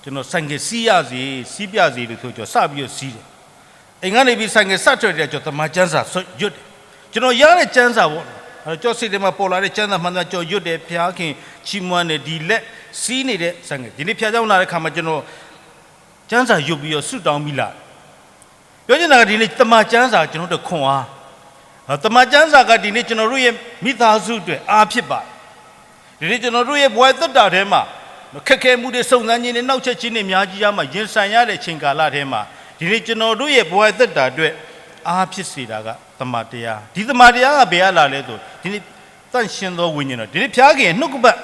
ကျွန်တော်ဆိုင်ကယ်စီးရစီစီးပြစီလို့ဆိုကျွန်တော်စပြီးတော့စီးတယ်။အိမ်ကနေပြီးဆိုင်ကယ်စထွက်တယ်ကျွန်တော်သမာကျမ်းစာရွတ်တယ်။ကျွန်တော်ရတဲ့ကျမ်းစာပေါ့နော်။အဲတော့ကျော်စိတ်ထဲမှာပေါ်လာတဲ့ကျမ်းစာမှန်သမျှကျွန်တော်ရွတ်တယ်ဘုရားခင်ချီးမွမ်းတယ်ဒီလက်စီးနေတဲ့ဆိုင်ကယ်ဒီနေ့ဘုရားကျောင်းလာတဲ့ခါမှာကျွန်တော်ကျမ်းစာရွတ်ပြီးတော့ဆုတောင်းပြီးလာတယ်။ပြောချင်တာကဒီနေ့သမာကျမ်းစာကျွန်တော်တို့ခွန်အားသမာကျမ်းစာကဒီနေ့ကျွန်တော်တို့ရဲ့မိသားစုအတွက်အားဖြစ်ပါတယ်။ဒီနေ့ကျွန်တော်တို့ရဲ့ဘဝသက်တာထဲမှာခက်ခဲမှုတွေစုံစမ်းခြင်းတွေနောက်ချက်ချင်းတွေအများကြီးကြားမှာရင်ဆိုင်ရတဲ့အချိန်ကာလထဲမှာဒီနေ့ကျွန်တော်တို့ရဲ့ဘဝသက်တာအတွက်အားဖြစ်စေတာကသမာတရားဒီသမာတရားကဘယ်အလာလဲဆိုဒီနေ့တန့်ရှင်းသောဝိညာဉ်တော်ဒီနေ့ဘုရားခင်နှုတ်ကပတ်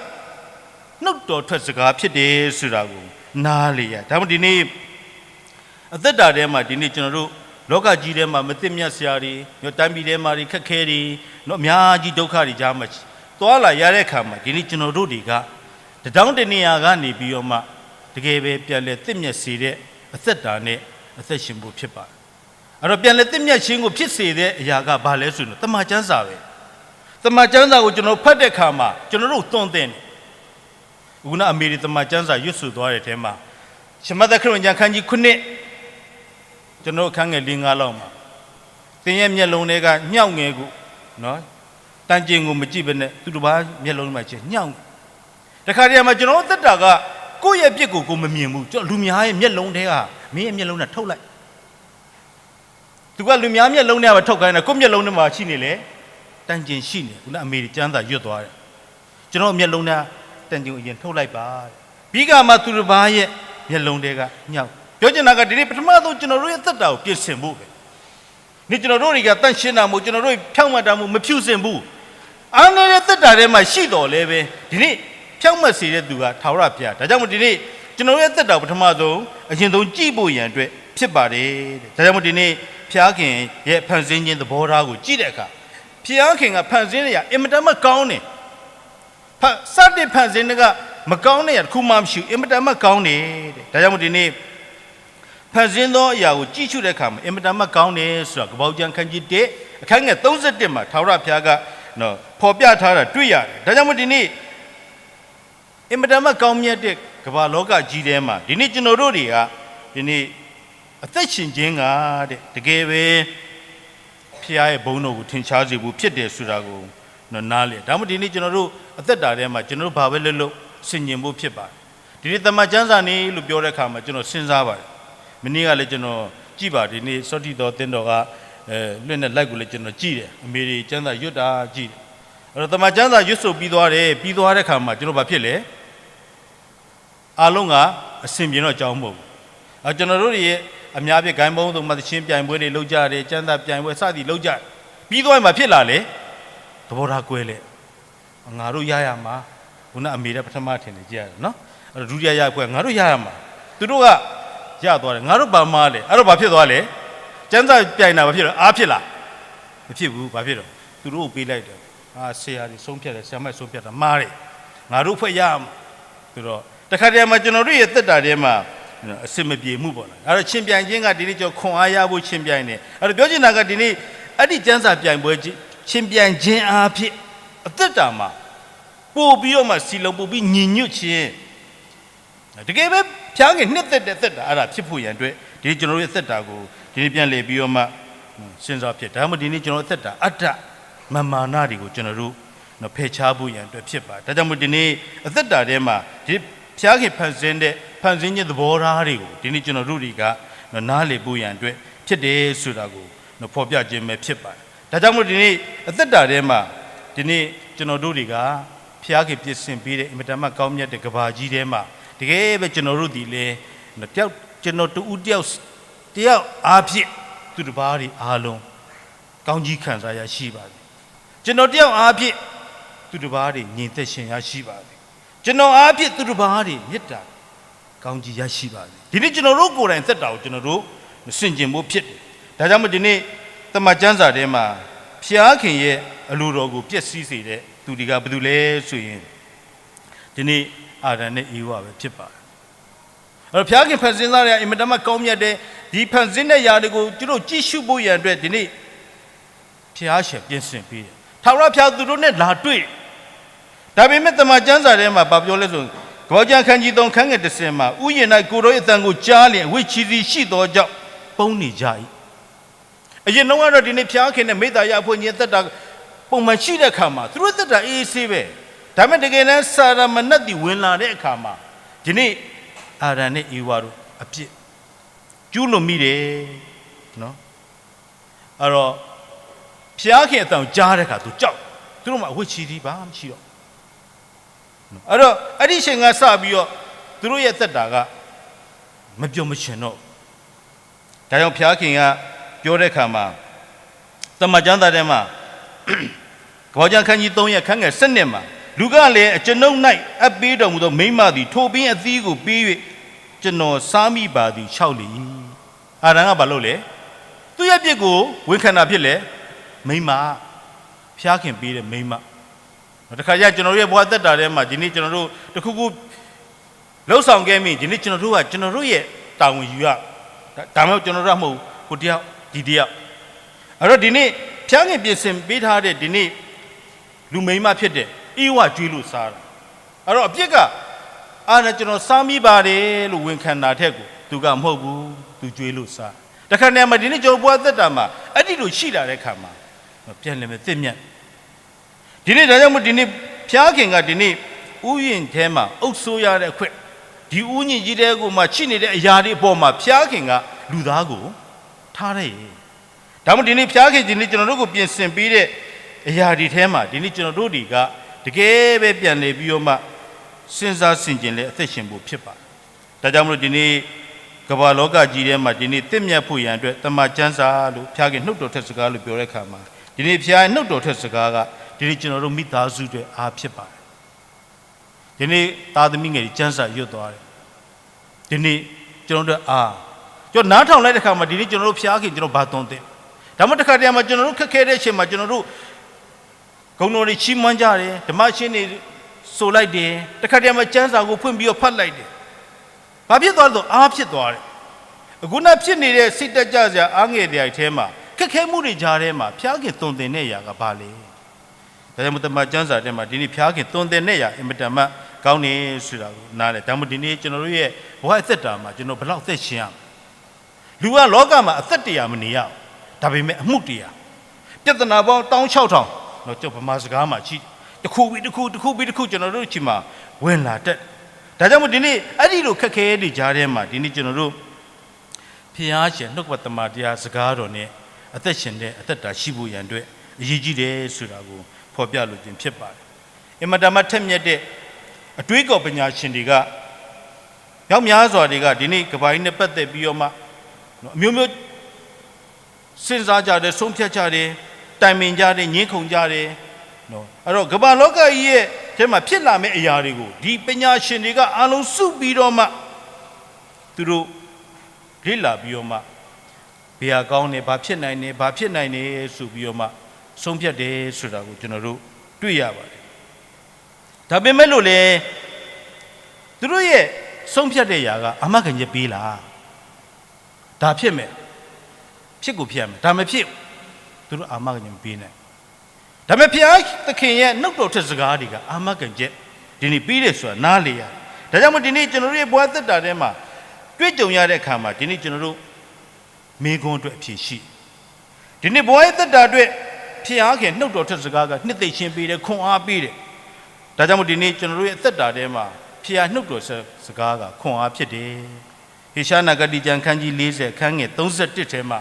နှုတ်တော်ထွက်စကားဖြစ်တယ်ဆိုတာကိုနားလည်ရဒါမှဒီနေ့ အသက်တာထဲမှာ ဒီနေ့ကျွန်တော်တို့ လောကကြီးထဲမှာ မသင့်မြတ်စရာတွေ ဒီတိုင်းပြည်ထဲမှာတွေ ခက်ခဲတွေ ဒီအများကြီး ဒုက္ခတွေကြားမှာ သွားလာရတဲ့အခါမှာ ဒီနေ့ကျွန်တော်တို့တွေက တစ်ထောင့်တစ်နေရာကနေပြီးတော့မှ တကယ်ပဲပြန်လည်သင့်မြတ်စေတဲ့ အသက်တာနဲ့ အသက်ရှင်ဖို့ဖြစ်ပါတယ်။ အဲ့တော့ ပြန်လည်သင့်မြတ်ခြင်းကို ဖြစ်စေတဲ့အရာက ဘာလဲဆိုရင် သမ္မာကျမ်းစာပဲ။ သမ္မာကျမ်းစာကို ကျွန်တော်ဖတ်တဲ့အခါမှာ ကျွန်တော်တို့သွန်သင်တယ်။ အခုနအမေရိသမ္မာကျမ်းစာ ရွတ်ဆိုသွားတဲ့အထဲမှာ ရှမဿခရစ်ဝင်ကျမ်း ခန်းကြီးခုနှစ် ကျွန်တော်တို့ ခန်းငယ်လေးငါးလောက်မှာ သင်ရဲ့မျက်လုံးထဲက ညောင်ငယ်ကိုနော် တန်ကျင်ကိုမကြည့်ဘဲနဲ့ သူတစ်ပါးမျက်လုံးထဲမှာ ညောင်ငယ် တခါတည်းမှာ ကျွန်တော်တို့သက်တာက ကိုယ့်ရဲ့အပြစ်ကို ကိုယ်မမြင်ဘူး။ ကျွန်တော် လူများရဲ့မျက်လုံးထဲက မင်းရဲ့မျက်လုံးနဲ့ထုတ်လိုက် သူကလူများမျက်လုံးထဲကပဲထုတ်ခိုင်းတယ် ကိုယ့်မျက်လုံးထဲမှာရှိနေလေ တန်ကျင်ရှိနေ ခုနအမေရိကျမ်းစာ ရွတ်သွားတယ် ကျွန်တော်မျက်လုံးထဲ တန်ကျင်ကိုအရင်ထုတ်လိုက်ပါတဲ့ ပြီးကမှသူတစ်ပါးရဲ့မျက်လုံးထဲက ညောင် ပြောချင်တာက ဒီနေ့ပထမဆုံး ကျွန်တော်တို့ရဲ့သက်တာကို ပြင်ဆင်ဖို့ပဲ ဒီကျွန်တော်တို့တွေက သန့်ရှင်းတာမို့ ကျွန်တော်တို့ဖြောင့်မတ်တာမို့ မဖြူစင်ဘူး။ အားနည်းတဲ့သက်တာထဲမှာ ရှိသော်လည်းပဲ ဒီနေ့ ဖြောင့်မတ်စေတဲ့သူက ထာဝရဘုရား။ ဒါကြောင့်မို့ ဒီနေ့ ကျွန်တော်တို့ရဲ့သက်တာကို ပထမဆုံး အရင်ဆုံးကြည့်ဖို့ရန်အတွက် ဖြစ်ပါတယ်တဲ့။ ဒါကြောင့်မို့ ဒီနေ့ ဘုရားခင်ရဲ့ ဖန်ဆင်းခြင်းသဘောထားကို ကြည့်တဲ့အခါ ဘုရားခင်က ဖန်ဆင်းတဲ့အရာ အင်မတန်မှကောင်းတယ်။ ဖန်-၊ စတင်ဖန်ဆင်းတဲ့က မကောင်းတဲ့အရာတစ်ခုမှမရှိဘူး။ အင်မတန်မှကောင်းတယ်တဲ့။ ဒါကြောင့်မို့ ဒီနေ့ ဖန်ဆင်းသောအရာကို ကြည့်ရှုတဲ့အခါမှာ အင်မတန်မှကောင်းတယ်ဆိုတာ ကပ္ပယောက်ျမ်း ခန်းကြီးတစ် အခန်းငယ် သုံးဆယ့်တစ်မှာ ထာဝရဘုရားက နော် ဖော်ပြထားတာ တွေ့ရတယ်။ ဒါကြောင့်မို့ ဒီနေ့ အင်မတန်မှကောင်းမြတ်တဲ့ ကမ္ဘာလောကကြီးထဲမှာ ဒီနေ့ ကျွန်တော်တို့တွေက ဒီနေ့ အသက်ရှင်ခြင်းကတဲ့ တကယ်ပဲ ဘုရားရဲ့ဘုန်းတော်ကို ထင်ရှားစေဖို့ဖြစ်တယ်ဆိုတာကို နော် နားလည်။ ဒါမှမဟုတ် ဒီနေ့ ကျွန်တော်တို့ အသက်တာထဲမှာ ကျွန်တော်တို့ ဘာပဲလုပ်လုပ် ဆင်ခြင်ဖို့ဖြစ်ပါတယ်။ ဒီနေ့ သမ္မာကျမ်းစာနေ့လို့ ပြောတဲ့အခါမှာ ကျွန်တော် စဉ်းစားပါတယ်။ မနေ့ကလည်း ကျွန်တော် ကြည့်ပါတယ်။ ဒီနေ့ စောထီးသောသင်းတော်က အဲ လွှင့်တဲ့ live ကိုလည်း ကျွန်တော် ကြည့်တယ်။ အမေရိကျမ်းစာ ရွတ်တာ ကြည့်တယ်။ အဲ့တော့ သမ္မာကျမ်းစာ ရွတ်ဆိုပြီးသွားတယ်။ ပြီးသွားတဲ့အခါမှာ ကျွန်တော် ဘာဖြစ်လဲ အားလုံးက အဆင်ပြေတော့ အကြောင်းမဟုတ်ဘူး။ အဲ ကျွန်တော်တို့တွေ အများအားဖြင့် ဂိုဏ်းပေါင်းစုံမှာ သီချင်းပြိုင်ပွဲတွေ လုပ်ကြတယ်။ ကျမ်းစာပြိုင်ပွဲ စသည် လုပ်ကြတယ်။ ပြီးသွားရင် ဘာဖြစ်လာလဲ။ သဘောထားကွဲလဲ။ ငါတို့ရရမှာ။ ခုနအမေတဲ့ ပထမထင်တယ် ကြည့်ရတယ်နော်။ အဲ့တော့ ဒုတိယရပွဲ ငါတို့ရရမှာ။ သူတို့က ရသွားတယ်။ ငါတို့ဘာမှားလဲ။ အဲ့တော့ ဘာဖြစ်သွားလဲ။ ကျမ်းစာပြိုင်တာ ဘာဖြစ်လဲ။ အားဖြစ်လား။ မဖြစ်ဘူး။ ဘာဖြစ်တော့ သူတို့ကို ပေးလိုက်တယ်။ အာ ဆရာတွေ ဆုံးဖြတ်တယ်။ ဆရာမတွေ ဆုံးဖြတ်တာ မှားတယ်။ ငါတို့အဖွဲ့ရရမှာ။ ဆိုတော့ တခါတည်းမှာ ကျွန်တော်တို့ရဲ့ သက်တာထဲမှာ အဆင်မပြေမှုပေါ့နော်။ အဲ့တော့ ယှဉ်ပြိုင်ခြင်းက ဒီနေ့ ကျွန်တော် ခွန်အားရဖို့ ယှဉ်ပြိုင်တယ်။ အဲ့တော့ ပြောချင်တာက ဒီနေ့ အဲ့ဒီကျမ်းစာပြိုင်ပွဲ ယှဉ်ပြိုင်ခြင်းအားဖြင့် အသက်တာမှာ ပိုပြီးတော့မှ စည်းလုံး ပိုပြီးညီညွတ်ခြင်း တကယ်ပဲ ဘုရားခင်နှစ်သက်တဲ့ သက်တာ အဲ့ဒါဖြစ်ဖို့ရန်အတွက် ဒီနေ့ ကျွန်တော်တို့ရဲ့ သက်တာကို ဒီနေ့ ပြန်လည်ပြီးတော့မှ စဉ်းစားဖြစ်။ ဒါကြောင့်မို့ ဒီနေ့ ကျွန်တော်တို့ သက်တာ အတ္တ မမာနတွေကို ကျွန်တော်တို့ နော် ဖယ်ရှားဖို့ရန်အတွက် ဖြစ်ပါတယ်။ ဒါကြောင့်မို့ ဒီနေ့ အသက်တာထဲမှာ ဒီဘုရားခင် ဖန်ဆင်းတဲ့ ဖန်ဆင်းခြင်းသဘောထားတွေကို ဒီနေ့ ကျွန်တော်တို့တွေက နော် နားလည်ဖို့ရန်အတွက် ဖြစ်တယ်ဆိုတာကို နော် ဖော်ပြခြင်းပဲ ဖြစ်ပါတယ်။ ဒါကြောင့်မို့ ဒီနေ့ အသက်တာထဲမှာ ဒီနေ့ ကျွန်တော်တို့တွေက ဘုရားခင် ပြင်ဆင်ပေးတဲ့ အင်မတန်မှ ကောင်းမြတ်တဲ့ ကမ္ဘာကြီးထဲမှာ တကယ်ပဲ ကျွန်တော်တို့သည်လည်း နော် တယောက် ကျွန်တော် တစ်ဦးတစ်ယောက် တစ်ယောက်အားဖြင့် သူတစ်ပါးတွေအားလုံး ကောင်းကြီးခံစားရရှိပါစေ။ ကျွန်တော်တစ်ယောက်အားဖြင့် သူတစ်ပါးတွေ ငြိမ်သက်ခြင်းရရှိပါစေ။ ကျွန်တော်အားဖြင့် သူတစ်ပါးတွေ မေတ္တာ ကောင်းကြီးရရှိပါစေ။ ဒီနေ့ ကျွန်တော်တို့ကိုယ်တိုင် သက်တာကို ကျွန်တော်တို့ ဆင်ခြင်ဖို့ဖြစ်တယ်။ ဒါကြောင့်မို့ ဒီနေ့ သမ္မာကျမ်းစာထဲမှာ ဘုရားခင်ရဲ့ အလိုတော်ကို ပျက်စီးစေတဲ့ သူတွေက ဘယ်သူလဲဆိုရင် ဒီနေ့ အာဒံနဲ့ ဧဝပဲ ဖြစ်ပါတယ်။ အဲ့တော့ ဘုရားခင် ဖန်ဆင်းထားတဲ့ အင်မတန်မှ ကောင်းမြတ်တဲ့ ဒီဖန်ဆင်းတဲ့အရာတွေကို သူတို့ ကြည့်ရှုဖို့ရန်အတွက် ဒီနေ့ ဘုရားရှင် ပြင်ဆင်ပေးတယ်။ ထာဝရဘုရား သူတို့နဲ့ လာတွေ့တယ်။ ဒါပေမဲ့ သမ္မာကျမ်းစာထဲမှာ ဘာပြောလဲဆိုရင် ကပ္ပယောက်ျမ်း ခန်းကြီးသုံး ခန်းငယ်တစ်ဆယ်မှာ ဥယျာဉ်၌ ကိုယ်တော်၏အသံကိုကြားလျှင် အဝတ်အချည်းသီးရှိသောကြောင့် ပုန်းနေကြ၏။ အရင်တုန်းကတော့ ဒီနေ့ ဘုရားခင်နဲ့ မေတ္တာရဖွင့်ခြင်း သက်တာ ပုံမှန်ရှိတဲ့အခါမှာ သူတို့သက်တာ အေးအေးဆေးပဲ။ ဒါပေမဲ့ တကယ်တမ်း စာတန်မနတ်သည် ဝင်လာတဲ့အခါမှာ ဒီနေ့ အာဒံနဲ့ ဧဝတို့ အပြစ် ကျူးလွန်မိတယ်နော်။ အဲ့တော့ ဘုရားခင်အသံကို ကြားတဲ့အခါ သူကြောက်၊ သူတို့မှာ အဝတ်အချည်းသီး ဘာမှမရှိတော့။ အဲ့တော့ အဲ့ဒီအချိန်ကစပြီးတော့ သူတို့ရဲ့သက်တာက မပျော်မရွှင်တော့ဘူး။ ဒါကြောင့် ဘုရားခင်က ပြောတဲ့အခါမှာ သမ္မာကျမ်းစာထဲမှာ ကပ္ပယောက်ျမ်း ခန်းကြီးသုံး ရဲ့ ခန်းငယ် ဆယ့်နှစ်မှာ လူကလည်း အကျွန်ုပ်၌ အပ်ပေးတော်မူသော မိန်းမသည် ထိုပင်အသီးကို ပေး၍ ကျွန်တော်စားမိပါသည် လျှောက်လေ အာဒံကဘာလုပ်လဲ။ သူ့ရဲ့အပြစ်ကို ဝန်ခံတာဖြစ်လဲၣ်။ မိန်းမ ဖျားခင်ပေးတဲ့မိန်းမ။ တခါတည်း ကျွန်တော်တို့ရဲ့ဘဝသက်တာထဲမှာ ဒီနေ့ကျွန်တော်တို့ တစ်ခုခု လုပ်ဆောင်ခဲ့မိရင် ဒီနေ့ကျွန်တော်တို့က ကျွန်တော်တို့ရဲ့တာဝန်ယူရ။ ဒါမှမဟုတ် ကျွန်တော်တို့ကမဟုတ်ဘူး ဟိုတယောက် ဒီတယောက်။ အဲ့တော့ ဒီနေ့ ဖျားခင်ပြင်ဆင်ပေးထားတဲ့ ဒီနေ့ လူမိန်းမဖြစ်တဲ့ ဧဝ ကျွေးလို့စားတာ။ အဲ့တော့ အပြစ်က အာ ကျွန်တော်စားမိပါတယ်လို့ ဝန်ခံတာထက်ကို သူက မဟုတ်ဘူး သူ ကျွေးလို့စား။ တခါတည်းမှာ ဒီနေ့ ကျွန်တော်ဘဝသက်တာမှာ အဲ့ဒီလိုရှိလာတဲ့အခါမှာ ပြန်လည်မသင့်မြတ်။ ဒီနေ့ ဒါကြောင့်မို့ ဒီနေ့ ဖျားခင်က ဒီနေ့ ဥယျာဉ်ထဲမှာ အုပ်စိုးရတဲ့အခွင့်၊ ဒီဥယျာဉ်ကြီးထဲကိုမှ ရှိနေတဲ့အရာတွေအပေါ်မှာ ဖျားခင်က လူသားကို ထားတယ်။ ဒါမှမဟုတ် ဒီနေ့ ဖျားခင် ဒီနေ့ ကျွန်တော်တို့ကို ပြင်ဆင်ပေးတဲ့အရာတွေထဲမှာ ဒီနေ့ ကျွန်တော်တို့တွေက တကယ်ပဲ ပြန်လည်ပြီးတော့မှ စဉ်းစားဆင်ခြင်လျက် အသက်ရှင်ဖို့ဖြစ်ပါတယ်။ ဒါကြောင့်မလို့ ဒီနေ့ ကမ္ဘာလောကကြီးထဲမှာ ဒီနေ့ သင့်မြတ်ဖို့ရန်အတွက် သမ္မာကျမ်းစာလို့ ဖျားခင်နှုတ်တော်ထက်စကားလို့ ပြောတဲ့အခါမှာ ဒီနေ့ ဖျားနှုတ်တော်ထက်စကားက ဒီနေ့ ကျွန်တော်တို့ မိသားစုအတွက် အားဖြစ်ပါတယ်။ ဒီနေ့ သားသမီးငယ်တွေ ကျမ်းစာရွတ်သွားတယ်။ ဒီနေ့ ကျွန်တော်တို့ အား ကျွန်တော် နားထောင်လိုက်တဲ့အခါမှာ ဒီနေ့ ကျွန်တော်တို့ ဖျားခင် ကျွန်တော် ဘာသွန်သင်။ ဒါမှမဟုတ် တခါတည်းမှာ ကျွန်တော်တို့ ခက်ခဲတဲ့အချိန်မှာ ကျွန်တော်တို့ ဂုဏ်တော်တွေ ချီးမွမ်းကြတယ်။ ဓမ္မရှင်းတွေ ဆိုလိုက်တယ်။ တခါတည်းမှာ ကျမ်းစာကို ဖွင့်ပြီးတော့ ဖတ်လိုက်တယ်။ ဘာဖြစ်သွားလဲဆို အားဖြစ်သွားတယ်။ အခုနဖြစ်နေတဲ့ စိတ်ဓာတ်ကျစရာ အားငယ်စရာတွေထဲမှာ ခက်ခဲမှုတွေကြားထဲမှာ ဖျားခင်သွန်သင်တဲ့အရာက ဘာလဲ။ ဒါကြောင့်မို့ သမ္မာကျမ်းစာထဲမှာ ဒီနေ့ ဖျားခင်သွန်သင်တဲ့အရာ အင်မတန်မှ ကောင်းတယ်ဆိုတာကို နားလည်။ ဒါမှမဟုတ် ဒီနေ့ ကျွန်တော်တို့ရဲ့ ဘဝအသက်တာမှာ ကျွန်တော် ဘယ်လောက် အသက်ရှင်ရမလဲ။ လူက လောကမှာ အသက်တရာ မနေရဘူး။ ဒါပေမဲ့ အမှုတရာ ပြဿနာပေါင်း တောင်းခြောက်ထောင် ကျွန်တော် ဗမာစကားမှာ ရှိတယ်။ တစ်ခုပြီးတစ်ခု တစ်ခုပြီးတစ်ခု ကျွန်တော်တို့ဆီမှာ ဝင်လာတတ်တယ်။ ဒါကြောင့်မို့ ဒီနေ့ အဲ့ဒီလို ခက်ခဲတွေကြားထဲမှာ ဒီနေ့ ကျွန်တော်တို့ ဘုရားရှင်နှုတ်ကပတ်သမ္မာတရားစကားတော်နဲ့ အသက်ရှင်တဲ့ အသက်တာရှိဖို့ရန်အတွက် အရေးကြီးတယ်ဆိုတာကို ဖော်ပြလိုခြင်းဖြစ်ပါတယ်။ အင်မတန်မှ ထက်မြက်တဲ့ အတွေးအခေါ်ပညာရှင်တွေက မြောက်များစွာတွေက ဒီနေ့ကမ္ဘာကြီးနဲ့ပတ်သက်ပြီးတော့မှ အမျိုးမျိုး စဉ်းစားကြတယ်၊ ဆုံးဖြတ်ကြတယ်၊ တိုင်ပင်ကြတယ်၊ ငြင်းခုန်ကြတယ်။ နော်။ အဲ့တော့ ကမ္ဘာလောကကြီးရဲ့ထဲမှာ ဖြစ်လာမယ့်အရာတွေကို ဒီပညာရှင်တွေက အားလုံးစုပြီးတော့မှ သူတို့ လေ့လာပြီးတော့မှ ဘယ်ဟာကောင်းတယ်၊ ဘာဖြစ်နိုင်တယ်၊ ဘာဖြစ်နိုင်တယ်ဆိုပြီးတော့မှ ဆုံးဖြတ်တယ်ဆိုတာကို ကျွန်တော်တို့ တွေ့ရပါတယ်။ ဒါပေမဲ့လို့လည်း သူတို့ရဲ့ ဆုံးဖြတ်တဲ့အရာက အာမခံချက်ပေးလား။ ဒါဖြစ်မယ်၊ ဖြစ်ကိုဖြစ်ရမယ်၊ ဒါမဖြစ် သူတို့ အာမခံချက်မပေးနိုင်။ ဒါပေမဲ့ ဘုရားသခင်ရဲ့ နှုတ်တော်ထက်စကားတွေက အာမခံချက် ဒီနေ့ပေးတယ်ဆိုတာ နားလည်ရတယ်။ ဒါကြောင့်မို့ ဒီနေ့ ကျွန်တော်တို့ရဲ့ ဘဝသက်တာထဲမှာ တွေ့ကြုံရတဲ့အခါမှာ ဒီနေ့ ကျွန်တော်တို့ မေးခွန်းအတွက် အဖြေရှိ။ ဒီနေ့ ဘဝရဲ့သက်တာအတွက် ဘုရားခင် နှုတ်တော်ထက်စကားက နှစ်သိမ့်ခြင်းပေးတယ်၊ ခွန်အားပေးတယ်။ ဒါကြောင့်မို့ ဒီနေ့ ကျွန်တော်တို့ရဲ့ အသက်တာထဲမှာ ဘုရားနှုတ်တော်စကားက ခွန်အားဖြစ်တယ်။ ဟေရှားနာဂတိကျမ်း ခန်းကြီးလေးဆယ် အခန်းငယ် သုံးဆယ့်တစ် ထဲမှာ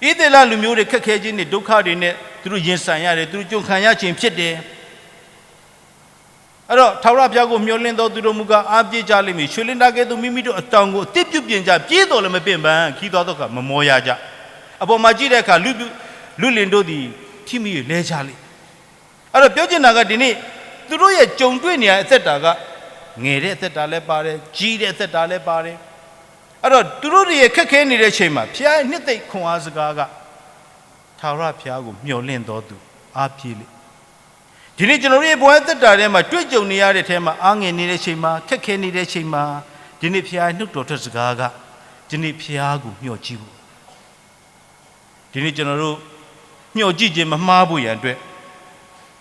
ဣသရေလလူမျိုးတွေ ခက်ခဲခြင်းတွေ ဒုက္ခတွေနဲ့ သူတို့ ရင်ဆိုင်ရတယ်၊ သူတို့ ကျွန်ခံရခြင်းဖြစ်တယ်။ အဲ့တော့ ထာဝရဘုရားကို မျှော်လင့်သော သူတို့မူကား အားပြည့်ကြလိမ့်မည်။ ရွှေလင်းတကဲ့သို့ မိမိတို့အတောင်ကို အသစ်ပြုပြင်ကြ၊ ပြေးသော်လည်း မပင်ပန်း၊ ခရီးသွားသောအခါ မမောရကြ။ အပေါ်မှာ ကြည့်တဲ့အခါ လုလုလင်တို့သည် ထိမိ၍လဲကြလိမ့်။ အဲ့တော့ ပြောချင်တာက ဒီနေ့ သူတို့ရဲ့ ကြုံတွေ့နေရတဲ့ အသက်တာက ငယ်တဲ့ အသက်တာလည်းပါတယ်၊ ကြီးတဲ့ အသက်တာလည်းပါတယ်။ အဲ့တော့ သူတို့တွေရဲ့ ခက်ခဲနေတဲ့အချိန်မှာ ဘုရားရဲ့ နှစ်သိမ့်ခွန်အားစကားက ထာဝရဘုရားကို မျှော်လင့်သောသူ အားပြည့်လိမ့်။ ဒီနေ့ ကျွန်တော်တို့ရဲ့ ဘဝသက်တာထဲမှာ တွေ့ကြုံနေရတဲ့အထဲမှာ အားငယ်နေတဲ့အချိန်မှာ၊ ခက်ခဲနေတဲ့အချိန်မှာ ဒီနေ့ ဘုရားရဲ့ နှုတ်တော်ထက်စကားက ဒီနေ့ ဘုရားကို မျှော်ကြည့်ဖို့။ ဒီနေ့ ကျွန်တော်တို့ မျှော်ကြည့်ခြင်း မမှားဖို့ရန်အတွက်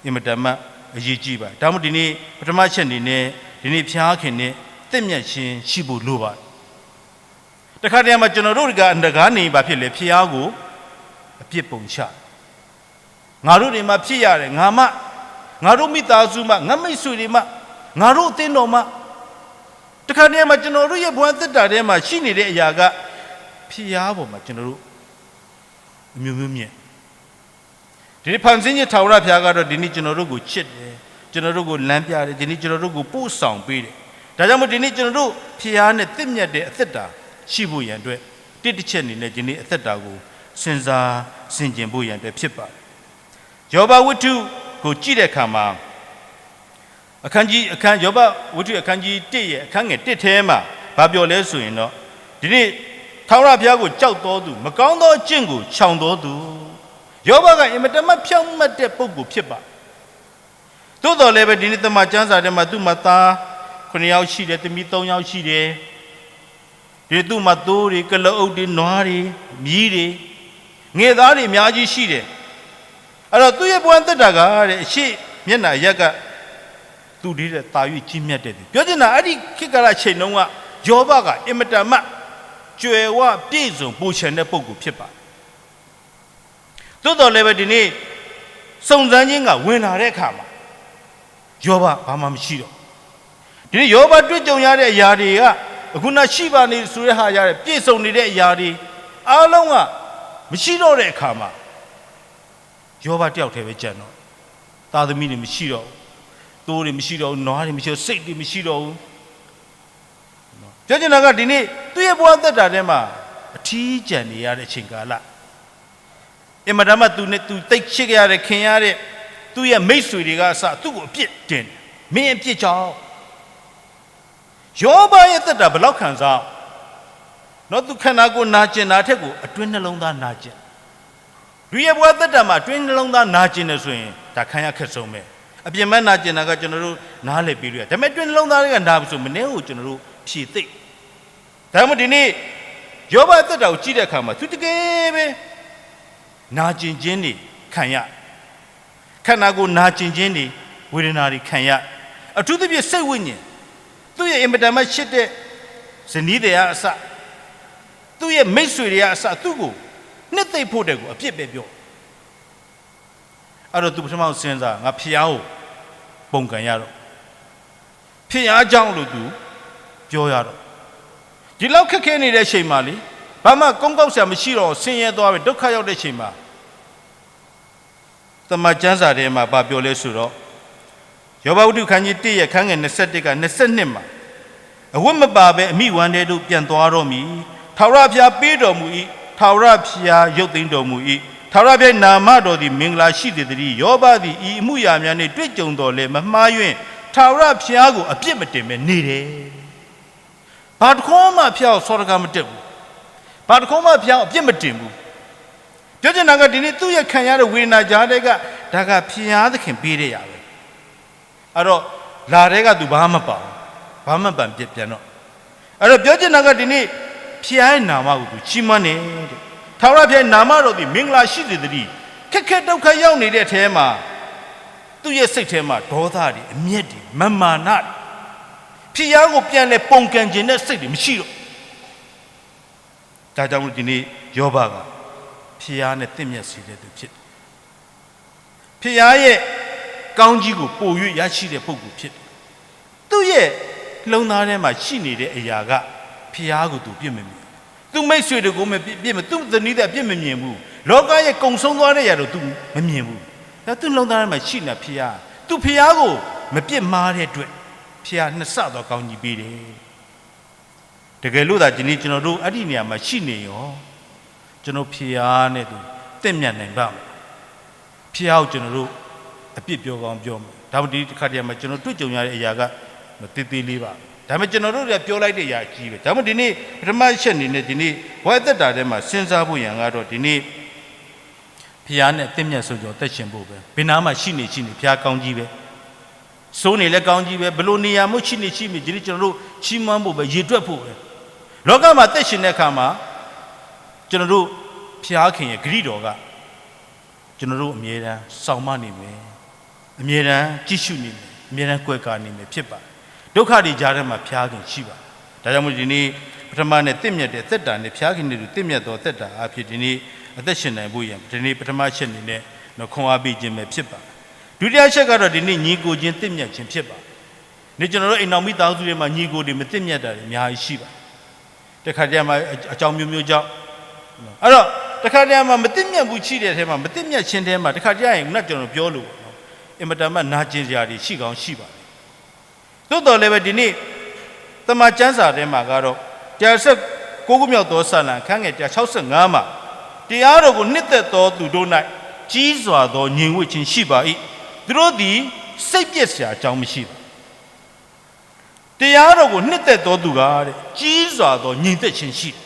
အင်မတန်မှ အရေးကြီးပါတယ်။ ဒါမှမဟုတ် ဒီနေ့ ပထမအချက်အနေနဲ့ ဒီနေ့ ဘုရားခင်နဲ့ သင့်မြတ်ခြင်း ရှိဖို့လိုပါတယ်။ တခါတည်းမှာ ကျွန်တော်တို့က အတကားနေ ဘာဖြစ်လဲ၊ ဘုရားကို အပြစ်ပုံချ။ ငါတို့တွေမှ ဖြစ်ရတယ်၊ ငါမှ၊ ငါတို့မိသားစုမှ၊ ငါမိတ်ဆွေတွေမှ၊ ငါတို့အသင်းတော်မှ။ တခါတည်းမှာ ကျွန်တော်တို့ရဲ့ ဘဝသက်တာထဲမှာ ရှိနေတဲ့အရာက ဘုရားပေါ်မှာ ကျွန်တော်တို့ အမျိုးမျိုးမြင်။ ဒီနေ့ ဖန်ဆင်းခြင်း ထာဝရဘုရားကတော့ ဒီနေ့ ကျွန်တော်တို့ကို ချစ်တယ်၊ ကျွန်တော်တို့ကို လမ်းပြတယ်၊ ဒီနေ့ ကျွန်တော်တို့ကို ပို့ဆောင်ပေးတယ်။ ဒါကြောင့်မို့ ဒီနေ့ ကျွန်တော်တို့ ဘုရားနဲ့ သင့်မြတ်တဲ့ အသက်တာ ရှိဖို့ရန်အတွက် တစ်တစ်ချက်အနေနဲ့ ဒီနေ့ အသက်တာကို စဉ်းစားဆင်ခြင်ဖို့ရန်အတွက် ဖြစ်ပါတယ်။ ယောဘဝတ္ထုကို ကြည့်တဲ့အခါမှာ အခန်းကြီး၊ အခန်း၊ ယောဘဝတ္ထု အခန်းကြီးတစ်ရဲ့ အခန်းငယ်တစ်ထဲမှာ ဘာပြောလဲဆိုရင်တော့ ဒီနေ့ ထာဝရဘုရားကို ကြောက်သောသူ၊ မကောင်းသောအကျင့်ကို ရှောင်သောသူ။ ယောဘက အင်မတန်မှ ဖြောင့်မတ်တဲ့ပုဂ္ဂိုလ်ဖြစ်ပါတယ်။ သို့သော်လည်းပဲ ဒီနေ့ သမ္မာကျမ်းစာထဲမှာ သူ့မှာသား ခုနစ်ယောက်ရှိတယ်၊ သမီး သုံးယောက်ရှိတယ်။ ဒီနေ့ သူ့မှာ သိုးတွေ၊ ကုလားအုတ်တွေ၊ နွားတွေ၊ မြည်းတွေ၊ ငှက်သားတွေ အများကြီးရှိတယ်။ အဲ့တော့ သူ့ရဲ့ဘဝသက်တာကတဲ့ အရှေ့မျက်နှာအရပ်က သူတွေထက်သာ၍ ကြီးမြတ်တဲ့သူ။ ပြောချင်တာ အဲ့ဒီခေတ်ကာလအချိန်တုန်းက ယောဘက အင်မတန်မှ ကြွယ်ဝပြည့်စုံ ပိုလျှံတဲ့ပုဂ္ဂိုလ်ဖြစ်ပါတယ်။ သို့သော်လည်းပဲ ဒီနေ့ စုံစမ်းခြင်းက ဝင်လာတဲ့အခါမှာ ယောဘ ဘာမှမရှိတော့ဘူး။ ဒီနေ့ ယောဘ တွေ့ကြုံရတဲ့အရာတွေက အခုန ရှိဘၣ်နေဆိုတဲ့ဟာရတယ်၊ ပြည့်စုံနေတဲ့အရာတွေ အားလုံးက မရှိတော့တဲ့အခါမှာ ယောဘ တစ်ယောက်တည်းပဲ ကျန်တော့၊ သားသမီးတွေ မရှိတော့ဘူး၊ သိုးတွေ မရှိတော့ဘူး၊ နွားတွေ မရှိတော့၊ ဆိတ်တွေ မရှိတော့ဘူး။ ပြောချင်တာက ဒီနေ့ သူ့ရဲ့ဘဝသက်တာထဲမှာ အထီးကျန်နေရတဲ့ အချိန်ကာလ၊ အင်မတန်မှ သူနဲ့သူ သိပ်ချစ်ခဲ့ရတဲ့ ခင်ရတဲ့ သူ့ရဲ့မိတ်ဆွေတွေကအစ သူ့ကို အပြစ်တင်တယ်။ မင်းအပြစ်ကြောင့်။ ယောဘရဲ့သက်တာ ဘယ်လောက်ခံစားရလဲ။ နော်၊ သူခန္ဓာကိုယ်နာကျင်တာထက်ကို အတွင်းနှလုံးသားနာကျင်။ လူရဲ့ဘဝသက်တာမှာ အတွင်းနှလုံးသားနာကျင်တယ်ဆိုရင် ဒါခံရခက်ဆုံးပဲ။ အပြင်ဘက်နာကျင်တာက ကျွန်တော်တို့နားလည်ပေးလို့ရတယ်။ ဒါပေမဲ့ အတွင်းနှလုံးသားကနာပြီဆို မနည်းကိုကျွန်တော်တို့ဖြေသင့်။ ဒါကြောင့်မို့ ဒီနေ့ ယောဘအသက်တာကိုကြည့်တဲ့အခါမှာ သူတကယ်ပဲ နာကျင်ခြင်းတွေခံရ၊ ခန္ဓာကိုယ်နာကျင်ခြင်းတွေ၊ ဝေဒနာတွေခံရ၊ အထူးသဖြင့် စိတ်ဝိညာဉ်၊ သူ့ရဲ့အင်မတန်မှချစ်တဲ့ ဇနီးသည်ကအစ၊ သူ့ရဲ့မိတ်ဆွေတွေကအစ သူ့ကို နှစ်သိမ့်ဖို့တည်းကို အပြစ်ပဲပြော။ အဲ့တော့ သူပထမဆုံးစဉ်းစား၊ ငါဘုရားကို ပုန်ကန်ရတော့၊ ဘုရားကြောင့်လို့ သူပြောရတော့၊ ဒီလောက်ခက်ခဲနေတဲ့အချိန်မှာလေ၊ ဘာမှကုန်းကောက်စရာမရှိတော့၊ ဆင်းရဲသွားပြီ၊ ဒုက္ခရောက်တဲ့အချိန်မှာ သမ္မာကျမ်းစာထဲမှာ ဘာပြောလဲဆိုတော့၊ ယောဘဝတ္ထုခန်းကြီးတစ်ရဲ့ ခန်းငယ် နှစ်ဆယ့်တစ် က နှစ်ဆယ့်နှစ် မှာ၊ အဝတ်မပါဘဲ အမိဝမ်းထဲသို့ ပြန်သွားတော့မည်။ ထာဝရဘုရားပေးတော်မူ၏။ ထာဝရဘုရားရုပ်သိမ်းတော်မူ၏။ ထာဝရဘုရား၏နာမတော်သည် မင်္ဂလာရှိစေသတည်း။ ယောဘသည် ဤအမှုအရာများနှင့် တွေ့ကြုံသော်လည်း မမှားယွင်း၊ ထာဝရဘုရားကို အပြစ်မတင်ဘဲနေတယ်။ ဘာတစ်ခုမှ ဘုရားကို စော်တကားမတက်ဘူး။ ဘာတစ်ခုမှ ဘုရားကို အပြစ်မတင်ဘူး။ ပြောချင်တာက ဒီနေ့ သူ့ရဲ့ခံရတဲ့ဝေဒနာကြားထဲက ဒါက ဘုရားသခင်ပေးတဲ့အရာပဲ။ အဲ့တော့ လၢ်ထဲက သူဘာမှမပါဘူး။ ဘာမှမပါ ပြန်တော့၊ အဲ့တော့ ပြောချင်တာက ဒီနေ့ ဘုရားရဲ့နာမကို သူချီးမွမ်းတယ်တဲ့။ ထာဝရဘုရားရဲ့နာမတော်သည် မင်္ဂလာရှိစေသတည်း။ ခက်ခဲဒုက္ခရောက်နေတဲ့အထဲမှာ သူ့ရဲ့စိတ်ထဲမှာ ဒေါသတွေ၊ အမျက်တွေ၊ မမာနတွေ၊ ဘုရားကို ပြန်လည်ပုန်ကန်ချင်တဲ့စိတ်တွေ မရှိတော့။ ဒါကြောင့်မို့ ဒီနေ့ ယောဘက ဘုရားနဲ့ သင့်မြတ်စေတဲ့သူဖြစ်တယ်။ ဘုရားရဲ့ကောင်းကြီးကို ပို၍ရရှိတဲ့ပုဂ္ဂိုလ်ဖြစ်တယ်။ သူ့ရဲ့နှလုံးသားထဲမှာ ရှိနေတဲ့အရာက ဘုရားကို သူအပြစ်မမြင်ဘူး။ သူ့မိတ်ဆွေတွေကို မပြစ်၊ သူ့ဇနီးသည်အပြစ်မမြင်ဘူး။ လောကရဲ့ကုန်ဆုံးသွားတဲ့အရာတော့ သူမမြင်ဘူး။ ဒါသူ့နှလုံးသားထဲမှာ ရှိနေတာ ဘုရား။ သူဘုရားကို မပြစ်မှားတဲ့အတွက် ဘုရားနှစ်ဆသောကောင်းကြီးပေးတယ်။ တကယ်လို့သာ ဒီနေ့ ကျွန်တော်တို့ အဲ့ဒီနေရာမှာ ရှိနေရင်ရော၊ ကျွန်တော် ဘုရားနဲ့သူ သင့်မြတ်နိုင်ပါ့မလား။ ဘုရားကို ကျွန်တော်တို့ အပြစ်ပြောကောင်းပြောမယ်။ ဒါပေမဲ့ ဒီတစ်ခါတည်းမှာ ကျွန်တော်တွေ့ကြုံရတဲ့အရာက သေးသေးလေးပါ။ ဒါပေမဲ့ ကျွန်တော်တို့လည်း ပြောလိုက်တဲ့အရာအကြီးပဲ။ ဒါပေမဲ့ ဒီနေ့ ပထမအချက်အနေနဲ့ ဒီနေ့ ဘဝအသက်တာထဲမှာ စဉ်းစားဖို့ရန်ကတော့ ဒီနေ့ ဘုရားနဲ့ အသင့်မြတ်ဆုံးဆုံး အသက်ရှင်ဖို့ပဲ။ ဘယ်နားမှာ ရှိနေရှိနေ ဘုရားကောင်းကြီးပဲ။ ဆိုးနေလည်း ကောင်းကြီးပဲ။ ဘယ်လိုနေရာမျိုး ရှိနေရှိနေ ဒီနေ့ ကျွန်တော်တို့ ချီးမွမ်းဖို့ပဲ၊ ရေတွက်ဖို့ပဲ။ လောကမှာ အသက်ရှင်တဲ့အခါမှာ ကျွန်တော်တို့ ဘုရားခင်ရဲ့ ဂတိတော်က ကျွန်တော်တို့ အမြဲတမ်း စောင့်မနေမယ်။ အမြဲတမ်း ကြည့်ရှုနေမယ်။ အမြဲတမ်း ကွယ်ကာနေမယ် ဖြစ်ပါတယ်။ ဒုက္ခတွေကြားထဲမှာ ဘုရားခင်ရှိပါတယ်။ ဒါကြောင့်မို့ ဒီနေ့ ပထမနဲ့ သင့်မြတ်တဲ့ သက်တာနဲ့ ဘုရားခင်နဲ့အတူ သင့်မြတ်သော သက်တာအားဖြင့် ဒီနေ့ အသက်ရှင်နိုင်ဖို့ရန် ဒီနေ့ ပထမအချက်အနေနဲ့ ခွန်အားပေးခြင်းပဲ ဖြစ်ပါတယ်။ ဒုတိယအချက်ကတော့ ဒီနေ့ ညီအစ်ကိုချင်း သင့်မြတ်ခြင်း ဖြစ်ပါတယ်။ ဒီနေ့ ကျွန်တော်တို့ အိမ်ထောင်မိသားစုတွေမှာ ညီအစ်ကိုတွေ မသင့်မြတ်တာတွေ အများကြီးရှိပါတယ်။ တခါတရံမှာ အကြောင်းမျိုးမျိုးကြောင့်၊ အဲ့တော့ တခါတရံမှာ မသင့်မြတ်ဘူး ရှိတဲ့အထဲမှာ မသင့်မြတ်ခြင်းထဲမှာ တခါတရံရင် ခုနကျွန်တော်ပြောလို့ပေါ့နော်၊ အင်မတန်မှ နာကျင်စရာတွေ ရှိကောင်းရှိပါတယ်။ သို့သော်လည်းပဲ ဒီနေ့ သမ္မာကျမ်းစာထဲမှာကတော့ တစ်ရာဆယ့်ကိုးခုမြောက်သော စာလံ အခန်းငယ် တစ်ရာခြောက်ဆယ့်ငါးမှာ တရားတော်ကို နှစ်သက်သောသူတို့၌ ကြီးစွာ်သော ငြိမ်ဝပ်ခြင်းရှိပါ၏။ သူတို့သည် စိတ်ပျက်စရာအကြောင်း မရှိပါ။ တရားတော်ကို နှစ်သက်သောသူကတဲ့ ကြီးစွာသော ငြိမ်သက်ခြင်းရှိတယ်။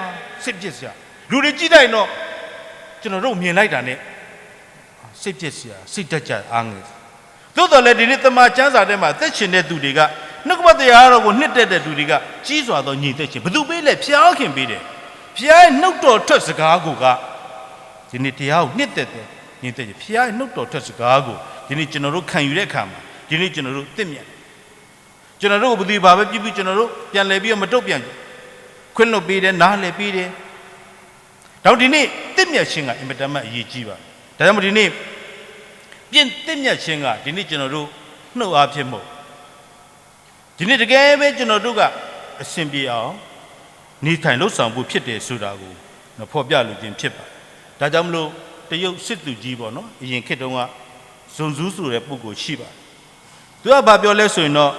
စိတ်ပျက်စရာ။ လူတွေကြည့်လိုက်ရင်တော့ ကျွန်တော်တို့မြင်လိုက်တာနဲ့ စိတ်ပျက်စရာ စိတ်ဓာတ်ကျန်အားငယ်။ သို့သော်လည်း ဒီနေ့သမ္မာကျမ်းစာထဲမှာ အသက်ရှင်တဲ့သူတွေက နှုတ်ကပတ်တရားတော်ကို နှစ်သက်တဲ့သူတွေက ကြီးစွာသော ငြိမ်သက်ခြင်း။ ဘယ်သူပေးလဲ? ဘုရားခင်ပေးတယ်။ ဘုရားရဲ့နှုတ်တော်ထွက်စကားကိုက ဒီနေ့တရားကို နှစ်သက်တယ်၊ ငြိမ်သက်ခြင်း။ ဘုရားရဲ့နှုတ်တော်ထွက်စကားကို ဒီနေ့ကျွန်တော်တို့ခံယူတဲ့အခါမှာ ဒီနေ့ကျွန်တော်တို့သင့်မြတ် ကျွန်တော်တို့ကို ဘယ်သူဘာပဲပြုပြု ကျွန်တော်တို့ပြန်လည်ပြီးတော့ မတုံ့ပြန်၊ ခွင့်လွှတ်ပေးတယ်၊ နားလည်ပေးတယ်။ ဒါကြောင့် ဒီနေ့သင့်မြတ်ခြင်းက အင်မတန်မှအရေးကြီးပါတယ်။ ဒါကြောင့်မို့ ဒီနေ့ ပြင်သင့်မြတ်ခြင်းက ဒီနေ့ကျွန်တော်တို့ နှုတ်အားဖြင့်မဟုတ်၊ ဒီနေ့တကယ်ပဲ ကျွန်တော်တို့က အဆင်ပြေအောင် နေထိုင်လုပ်ဆောင်ဖို့ဖြစ်တယ်ဆိုတာကို ဖော်ပြလိုခြင်းဖြစ်ပါတယ်။ ဒါကြောင့်မလို့ တရုတ်စစ်သူကြီးပေါ့နော်၊ အရင်ခေတ်တုန်းက ဇွန်ဇူးဆိုတဲ့ပုဂ္ဂိုလ်ရှိပါတယ်။ သူကဘာပြောလဲဆိုရင်တော့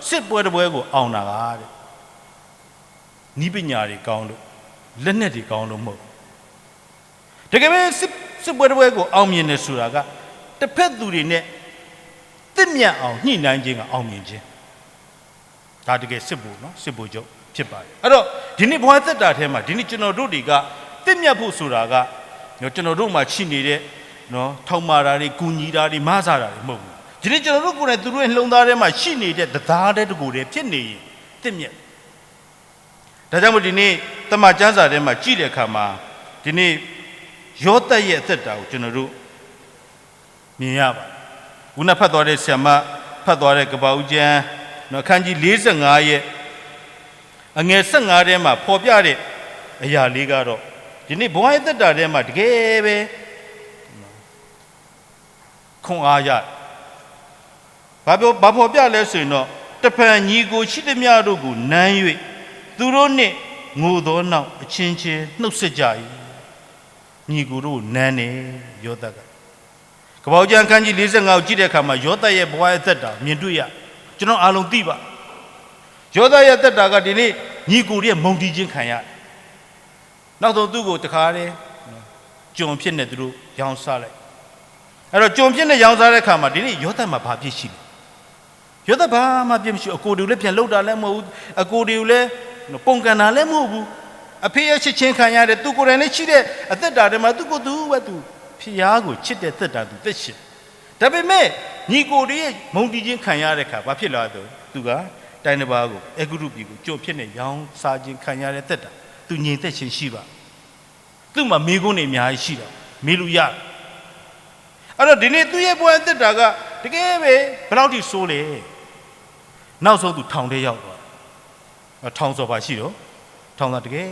စစ်ပွဲတစ်ပွဲကိုအောင်တာကတဲ့ နည်းပညာတွေကောင်းလို့ လက်နက်တွေကောင်းလို့မဟုတ်ဘူး။ တကယ်ပဲ စစ်စစ်ပွဲတစ်ပွဲကိုအောင်မြင်တယ်ဆိုတာက တစ်ဖက်သူတွေနဲ့ သင့်မြတ်အောင်ညှိနှိုင်းခြင်းက အောင်မြင်ခြင်း။ ဒါတကယ်စစ်ဗိုလ်နော်၊ စစ်ဗိုလ်ချုပ်ဖြစ်ပါတယ်။ အဲ့တော့ ဒီနေ့ဘဝသက်တာထဲမှာ ဒီနေ့ကျွန်တော်တို့တွေက သင့်မြတ်ဖို့ဆိုတာက ကျွန်တော်တို့မှာရှိနေတဲ့ နော်၊ ထောက်မတာတွေ၊ ကူညီတာတွေ၊ မဆာတာတွေမဟုတ်ဘူး။ ဒီနေ့ကျွန်တော်တို့ကိုယ်တိုင် သူတို့ရဲ့နှလုံးသားထဲမှာရှိနေတဲ့ တစ်သားတည်းတစ်ကိုယ်တည်းဖြစ်နေရင် သင့်မြတ်။ ဒါကြောင့်မို့ ဒီနေ့ သမ္မာကျမ်းစာထဲမှာ ကြည့်တဲ့အခါမှာ ဒီနေ့ ယောသပ်ရဲ့အသက်တာကို ကျွန်တော်တို့ မြင်ရပါတယ်။ ခုနဖတ်သွားတဲ့ ဆရာမဖတ်သွားတဲ့ ကပ္ပဦးကျမ်း နော်၊ အခန်းကြီးလေးဆယ့်ငါးရဲ့ အငယ်ဆယ့်ငါးထဲမှာ ဖော်ပြတဲ့အရာလေးကတော့ ဒီနေ့ဘဝရဲ့အသက်တာထဲမှာ တကယ်ပဲ ခွန်အားရတယ်။ ဘာပြော၊ ဘာဖော်ပြလဲဆိုရင်တော့ တဖန်ညီအစ်ကိုရှိသမျှတို့ကိုနမ်း၍ သူတို့နှင့်ငိုသောနောက် အချင်းချင်းနှုတ်ဆက်ကြ၏။ ညီအစ်ကိုတို့ကိုနမ်းတယ် ယောသပ်က။ ကပ္ပဦးကျမ်း အခန်းကြီးလေးဆယ့်ငါးကိုကြည့်တဲ့အခါမှာ ယောသပ်ရဲ့ဘဝအသက်တာမြင်တွေ့ရတယ်။ ကျွန်တော်အားလုံးသိပါတယ်။ ယောသပ်ရဲ့အသက်တာက ဒီနေ့ညီအစ်ကိုတွေရဲ့မုန်းတီးခြင်းခံရတယ်။ နောက်ဆုံးသူ့ကိုတခါတည်း ကျွန်ဖြစ်နေသူတို့ရောင်းစားလိုက်။ အဲ့တော့ကျွန်ဖြစ်နေရောင်းစားတဲ့အခါမှာ ဒီနေ့ယောသပ်မှာဘာအပြစ်ရှိလဲ။ ယောသပ်ဘာမှအပြစ်မရှိဘူး။ အကိုတွေကိုလည်းပြန်လုပ်တာလည်းမဟုတ်ဘူး။ အကိုတွေကိုလည်းပုန်ကန်တာလည်းမဟုတ်ဘူး။ အဖေရဲ့ချစ်ခြင်းခံရတယ်။ သူကိုယ်တိုင်လည်းရှိတဲ့အသက်တာထဲမှာ သူ့ကိုယ်သူပဲသူ ဘုရားကိုချစ်တဲ့သက်တာသူသက်ရှင်။ ဒါပေမဲ့ညီအစ်ကိုတွေရဲ့မုန်းတီးခြင်းခံရတဲ့အခါ ဘာဖြစ်လာလဲဆို သူကတိုင်းတစ်ပါးကို အဲဂုတ္တုပြည်ကိုကျွန်ဖြစ်နေရောင်းစားခြင်းခံရတဲ့သက်တာ သူငြိမ်သက်ခြင်းရှိပါ သူ့မှာမေးခွန်းတွေအများကြီးရှိတော့ မေးလို့ရတယ်။ အဲ့တော့ဒီနေ့သူ့ရဲ့ဘဝအသက်တာက တကယ်ပဲ ဘယ်လောက်ထိဆိုးလဲ။ နောက်ဆုံးသူထောင်ထဲရောက်သွားတယ်။ ထောင်ဆိုတာဘာရှိတော့ ထောင်ဆိုတာတကယ်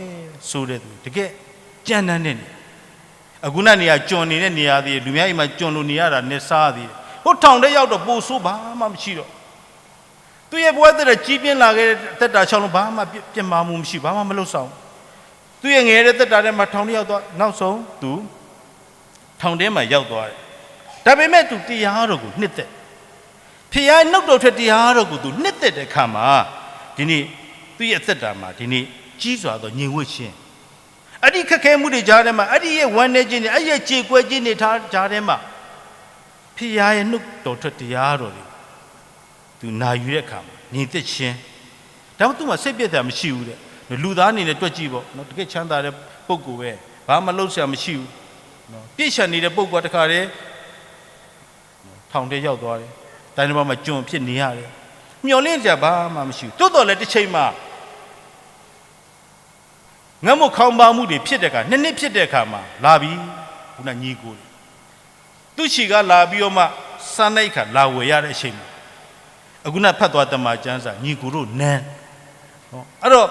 ဆိုးတဲ့သူ တကယ်ကြမ်းတမ်းတဲ့နေရာ။ အခုနနေရာကျွန်နေတဲ့နေရာသည် လူများအိမ်မှာကျွန်လို့နေရတာနဲ့စားသည် ဟိုထောင်ထဲရောက်တော့ပိုဆိုးဘာမှမရှိတော့ သူ့ရဲ့ဘဝသက်တာကြီးပြင်းလာခဲ့တဲ့သက်တာလျှောက်လုံး ဘာမှပြစ်ပြစ်မှားမှုမရှိဘူး။ ဘာမှမလုပ်ဆောင်ဘူး။ သူ့ရဲ့ငယ်တဲ့သက်တာထဲမှာထောင်ထဲရောက်သွား နောက်ဆုံးသူထောင်ထဲမှာရောက်သွားတယ်။ ဒါပေမဲ့သူတရားတော်ကိုနှစ်သက် ဘုရားနှုတ်တော်ထွက်တရားတော်ကိုသူနှစ်သက်တဲ့အခါမှာ ဒီနေ့သူ့ရဲ့အသက်တာမှာ ဒီနေ့ကြီးစွာသောငြိမ်ဝပ်ခြင်း အဲ့ဒီခက်ခဲမှုတွေကြားထဲမှာ အဲ့ဒီရဲ့ဝမ်းနည်းခြင်းတွေ အဲ့ဒီရဲ့ကြေကွဲခြင်းတွေကြားထဲမှာ ဘုရားရဲ့နှုတ်တော်ထွက်တရားတော်တွေ သူနာယူတဲ့အခါမှာ ညီသက်ချင်း ဒါပေမဲ့သူ့မှာစိတ်ပျက်စရာမရှိဘူးတဲ့။ လူသားအနေနဲ့တွက်ကြည့်ပေါ့နော်။ တကယ့်ချမ်းသာတဲ့ပုဂ္ဂိုလ်ပဲ။ ဘာမှလုပ်စရာမရှိဘူးနော်။ ပြစ်ချင်နေတဲ့ပုဂ္ဂိုလ်ကတခါတည်း ထောင်ထဲရောက်သွားတယ်။ တိုင်းတစ်ပါးမှာကျွန်ဖြစ်နေရတယ်။ မျှော်လင့်စရာဘာမှမရှိဘူး။ သို့သော်လည်းတစ်ချိန်မှာ ငတ်မွတ်ခေါင်းပါးမှုတွေဖြစ်တဲ့အခါ နှစ်နှစ်ဖြစ်တဲ့အခါမှာလာပြီ။ ခုနညီအစ်ကိုတွေ သူ့ဆီကလာပြီးတော့မှ စားနပ်ရိက္ခာလာဝယ်ရတဲ့အချိန်မှာ အခုနဖတ်သွားတမန်ကျမ်းစာ ညီအစ်ကိုတို့နန်း နော် အဲ့တော့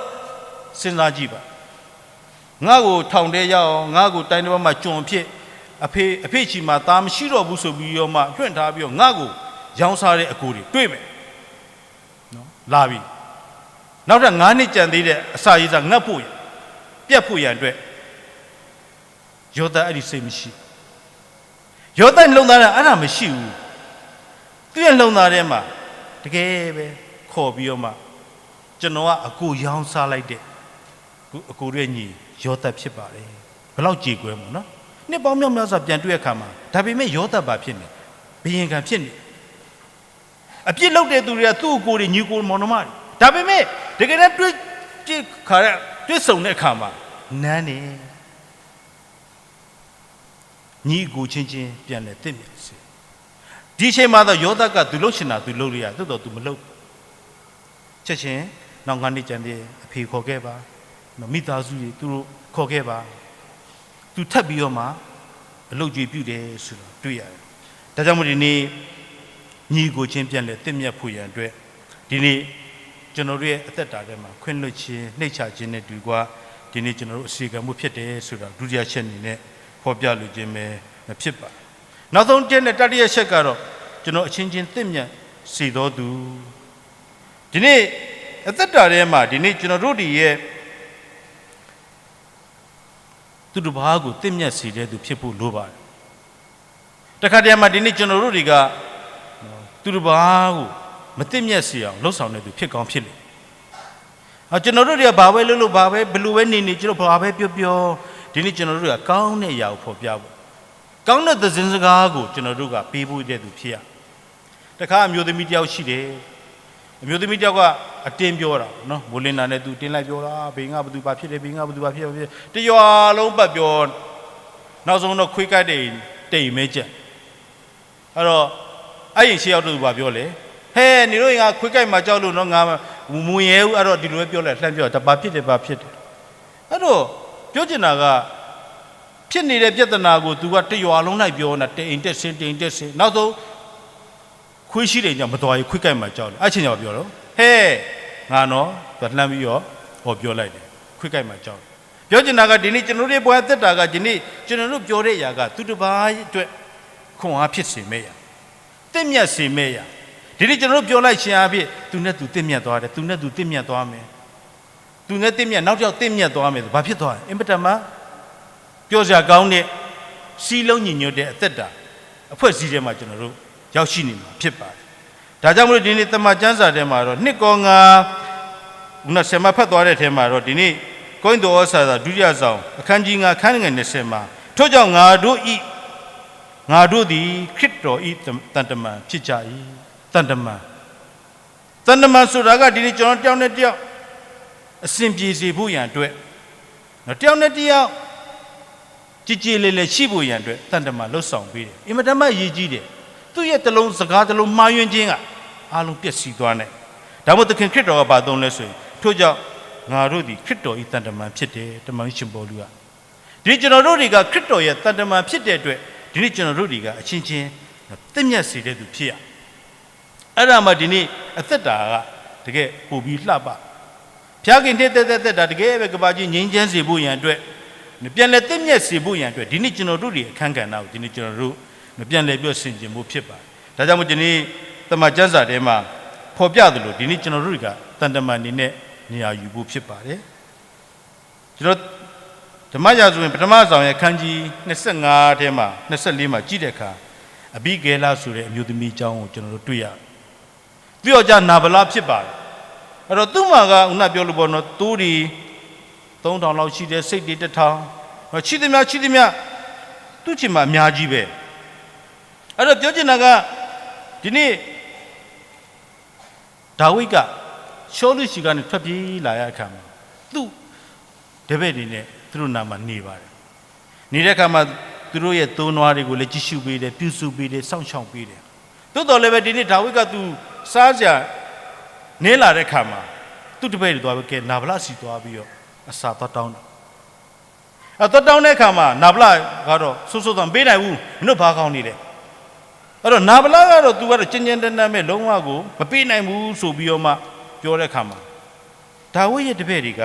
စဉ်းစားကြည့်ပါ။ ငါ့ကိုထောင်ထဲရောက်အောင် ငါ့ကိုတိုင်းတစ်ပါးမှာကျွန်အဖြစ် အဖေ၊ အဖေ့ဆီမှာသားမရှိတော့ဘူးဆိုပြီးတော့မှ လွှင့်ထားပြီးတော့ ငါ့ကိုရောင်းစားတဲ့အကိုတွေတွေ့မယ်။ နော် လာပြီ။ နောက်ထပ်ငါးနှစ်ကျန်သေးတယ် အစာရေစာငတ်ဖို့ရန် ပြတ်ဖို့ရန်အတွက် ယောသပ်အဲ့ဒီစိတ်မရှိဘူး။ ယောသပ်နှလုံးသားထဲအဲ့ဒါမရှိဘူး။ သူ့ရဲ့နှလုံးသားထဲမှာ တကယ်ပဲခေါ်ပြီးတော့မှ ကျွန်တော်ကအကိုရောင်းစားလိုက်တဲ့ အကိုတို့ရဲ့ညီယောသပ်ဖြစ်ပါတယ်။ ဘယ်လောက်ကြေကွဲမို့နော်။ နှစ်ပေါင်းများစွာ ပြန်တွေ့တဲ့အခါမှာ ဒါပေမဲ့ ယောသပ်ဘာဖြစ်နေလဲ။ ဘုရင်ခံဖြစ်နေတယ်။ အပြစ်လုပ်တဲ့သူတွေက သူ့အကိုတွေ၊ ညီအကိုမောင်နှမတွေ။ ဒါပေမဲ့ တကယ်တမ်း တွေ့ကြုံခါ၊ တွေ့ဆုံတဲ့အခါမှာ နန်းတယ်။ ညီအကိုချင်းချင်း ပြန်လည်သင့်မြတ်စေ။ ဒီအချိန်မှာတော့ ယောသပ်က သူလုပ်ချင်တာ သူလုပ်လို့ရတယ်။ သို့သော် သူမလုပ်ဘူး။ ချက်ချင်း နောက်ငါးနှစ်ကျန်တယ်၊ အဖေခေါ်ခဲ့ပါ၊ မိသားစုတွေ သူတို့ခေါ်ခဲ့ပါ။ သူထပ်ပြီးတော့မှ အလုပ်ကြွေးပြုတယ်ဆိုတာ တွေ့ရတယ်။ ဒါကြောင့်မို့ ဒီနေ့ ညီအစ်ကိုချင်း ပြန်လည်သင့်မြတ်ဖို့ရန်အတွက် ဒီနေ့ ကျွန်တော်တို့ရဲ့အသက်တာထဲမှာ ခွင့်လွှတ်ခြင်း၊ နှိမ့်ချခြင်းနဲ့တူကွာ ဒီနေ့ကျွန်တော်တို့ အခြေခံမှုဖြစ်တယ်ဆိုတာ ဒုတိယချက်အနေနဲ့ ဖော်ပြလိုခြင်းပဲဖြစ်ပါတယ်။ နောက်ဆုံးအချက်နဲ့ တတိယအချက်ကတော့ ကျွန်တော်အချင်းချင်းသင့်မြတ်စေသောသူ။ ဒီနေ့ အသက်တာထဲမှာ ဒီနေ့ကျွန်တော်တို့တွေရဲ့ သူတစ်ပါးကို သင့်မြတ်စေတဲ့သူဖြစ်ဖို့လိုပါတယ်။ တခါတရံမှာ ဒီနေ့ကျွန်တော်တို့တွေက သူတစ်ပါးကို မသင့်မြတ်စေအောင် လုပ်ဆောင်တဲ့သူဖြစ်ကောင်းဖြစ်လိမ့်မယ်။ အာ၊ ကျွန်တော်တို့တွေက ဘာပဲလုပ်လုပ်၊ ဘာပဲ၊ ဘယ်လိုပဲနေနေ၊ ကျွန်တော်ဘာပဲပြောပြော၊ ဒီနေ့ကျွန်တော်တို့က ကောင်းတဲ့အရာကိုဖော်ပြဖို့၊ ကောင်းတဲ့သတင်းစကားကို ကျွန်တော်တို့က ပေးဖို့တဲ့သူဖြစ်ရမယ်။ တခါအမျိုးသမီးတစ်ယောက်ရှိတယ်။ အမျိုးသမီးတစ်ယောက်က အတင်းပြောတာပေါ့နော်။ မိုးလင်းတာနဲ့ သူတင်းလိုက်ပြောတာ၊ ဘယ်ငါဘယ်သူဘာဖြစ်တယ်၊ ဘယ်ငါဘယ်သူဘာဖြစ်တယ်၊ ဘာဖြစ်တယ်၊ တစ်ရွာလုံးပတ်ပြော၊ နောက်ဆုံးတော့ ခွေးကိုက်တဲ့အိမ်၊ တအိမ်ပဲကျန်။ အဲ့တော့ အဲ့အိမ်ရှေ့ရောက်တော့ သူဘာပြောလဲ။ ဟဲ၊ နင်တို့အိမ်က ခွေးကိုက်မှာ ကြောက်လို့နော်၊ ငါမဝင်ရဲဘူး။ အဲ့တော့ ဒီလိုပဲပြောလိုက်၊ လှမ်းပြောတာ၊ ဘာဖြစ်တယ်၊ ဘာဖြစ်တယ်။ အဲ့တော့ ပြောချင်တာက ဖြစ်နေတဲ့ပြဿနာကို သူက တစ်ရွာလုံးလိုက်ပြောနေတာ၊ တအိမ်တက်ဆင်း၊ တအိမ်တက်ဆင်း၊ နောက်ဆုံး ခွေးရှိတဲ့အိမ်ကျ မသွားရဘူး၊ ခွေးကိုက်မှာ ကြောက်လို့။ အဲ့ချိန်ကျ ဘာပြောလဲ။ ဟဲ၊ ငါနော်၊ သူလှမ်းပြီးတော့ ဟောပြောလိုက်တယ်၊ ခွေးကိုက်မှာ ကြောက်လို့။ ပြောချင်တာက ဒီနေ့ကျွန်တော်တို့ရဲ့ဘဝသက်တာက ဒီနေ့ကျွန်တော်တို့ပြောတဲ့အရာက သူတစ်ပါးအတွက် ခွန်အားဖြစ်စေမယ့်အရာ၊ သင့်မြတ်စေမယ့်အရာ။ ဒီနေ့ကျွန်တော်တို့ပြောလိုက်ခြင်းအားဖြင့် သူနဲ့သူသင့်မြတ်သွားတယ်၊ သူနဲ့သူသင့်မြတ်သွားမယ်။ သူနဲ့သင့်မြတ်၊ နောက်တစ်ယောက်သင့်မြတ်သွားမယ်ဆို ဘာဖြစ်သွားလဲ။ အင်မတန်မှ ပျော်စရာကောင်းတဲ့ စည်းလုံးညီညွတ်တဲ့အသက်တာ အဖွဲ့အစည်းထဲမှာ ကျွန်တော်တို့ ရောက်ရှိနေမှာဖြစ်ပါတယ်။ ဒါကြောင့်မို့လို့ ဒီနေ့ သမ္မာကျမ်းစာထဲမှာတော့ နှစ်ကောင်းငါး ခုနဆယ်မဖတ်သွားတဲ့ထဲမှာတော့ ဒီနေ့ ကောရိန္သုဩဝါဒစာ ဒုတိယစောင် အခန်းကြီးငါး အခန်းငယ်နှစ်ဆယ်မှာ ထို့ကြောင့် ငါတို့၏ ငါတို့သည် ခရစ်တော်၏ သံတမန်ဖြစ်ကြ၏။ သံတမန်၊ သံတမန်ဆိုတာက ဒီနေ့ကျွန်တော်တစ်ယောက်နဲ့တစ်ယောက် အဆင်ပြေစေဖို့ရန်အတွက်၊ နော်၊ တစ်ယောက်နဲ့တစ်ယောက် ကြေကြေလည်လည်ရှိဖို့ရန်အတွက် သံတမန်လုပ်ဆောင်ပေးတယ်။ အင်မတန်မှအရေးကြီးတယ်။ သူ့ရဲ့တစ်လုံးစကားတစ်လုံးမှားယွင်းခြင်းက အားလုံးပျက်စီးသွားနိုင်တယ်။ ဒါမို့သခင်ခရစ်တော်ကဘာသုံးလဲဆိုရင် ထို့ကြောင့် ငါတို့သည် ခရစ်တော်၏ သံတမန်ဖြစ်တယ်။ တမန်ရှင်ပေါလုက ဒီကျွန်တော်တို့တွေက ခရစ်တော်ရဲ့သံတမန်ဖြစ်တဲ့အတွက် ဒီနေ့ကျွန်တော်တို့တွေက အချင်းချင်းသင့်မြတ်စေတဲ့သူဖြစ်ရ။ အဲ့ဒါမှ ဒီနေ့အသက်တာက တကယ်ပိုပြီးလှပ၊ ဖျားက့ၤနှစ်သက်သက်သက်တာ တကယ်ပဲ ကမ္ဘာကြီးငြိမ်းချမ်းစေဖို့ရန်အတွက်၊ ပြန်လည်သင့်မြတ်စေဖို့ရန်အတွက် ဒီနေ့ကျွန်တော်တို့တွေအခန်းကဏ္ဍကို ဒီနေ့ကျွန်တော်တို့ ပြန်လည်ပြီးတော့ဆင်ခြင်ဖို့ဖြစ်ပါတယ်။ ဒါကြောင့်မို့ ဒီနေ့ သမ္မာကျမ်းစာထဲမှာ ဖော်ပြသလို ဒီနေ့ကျွန်တော်တို့တွေက သံတမန်အနေနဲ့ နေရာယူဖို့ဖြစ်ပါတယ်။ ကျွန်တော် ဓမ္မရာဇဝင် ပထမစောင်ရဲ့ အခန်းကြီး နှစ်ဆယ့်ငါး ထဲမှာ နှစ်ဆယ့်လေး မှာ ကြည့်တဲ့အခါ အဘိဂဲလဆိုတဲ့ အမျိုးသမီးအကြောင်းကို ကျွန်တော်တို့ တွေ့ရတယ်။ သူ့ယောက်ျား နာဗလဖြစ်ပါတယ်။ အဲ့တော့ သူ့မှာက ခုနပြောလို့ပေါ့နော်၊ သိုးတွေ သုံးထောင် လောက်ရှိတယ်၊ ဆိတ်တွေ တစ်ထောင်၊ ရှိသမျှ ရှိသမျှ သူ့ဆီမှာ အများကြီးပဲ။ အဲ့တော့ ပြောချင်တာက ဒီနေ့ ဒါဝိဒ်က ရှောလုဆီကနေ ထွက်ပြေးလာတဲ့အခါမှာ သူ့တပည့်တွေနဲ့ သူတို့နားမှာနေပါတယ်။ နေတဲ့အခါမှာ သူတို့ရဲ့သိုးနွားတွေကိုလည်း ကြည့်ရှုပေးတယ်၊ ပြုစုပေးတယ်၊ စောင့်ရှောက်ပေးတယ်။ သို့သော်လည်းပဲ ဒီနေ့ဒါဝိဒ်က သူစားစရာနည်းလာတဲ့အခါမှာ သူ့တပည့်တွေသွားပြီး ကဲ နာဗလဆီသွားပြီးတော့ အစာသွားတောင်းတယ်။ အဲ သွားတောင်းတဲ့အခါမှာ နာဗလကတော့ စိုးစိုးသွား မပေးနိုင်ဘူး၊ မင်းတို့ဘာကောင်တွေလဲ။ အဲ့တော့ နာဗလကတော့ သူကတော့ ကြမ်းကြမ်းတမ်းတမ်းပဲ၊ လုံးဝကို မပေးနိုင်ဘူးဆိုပြီးတော့မှ ပြောတဲ့အခါမှာ ဒါဝိဒ်ရဲ့တပည့်တွေက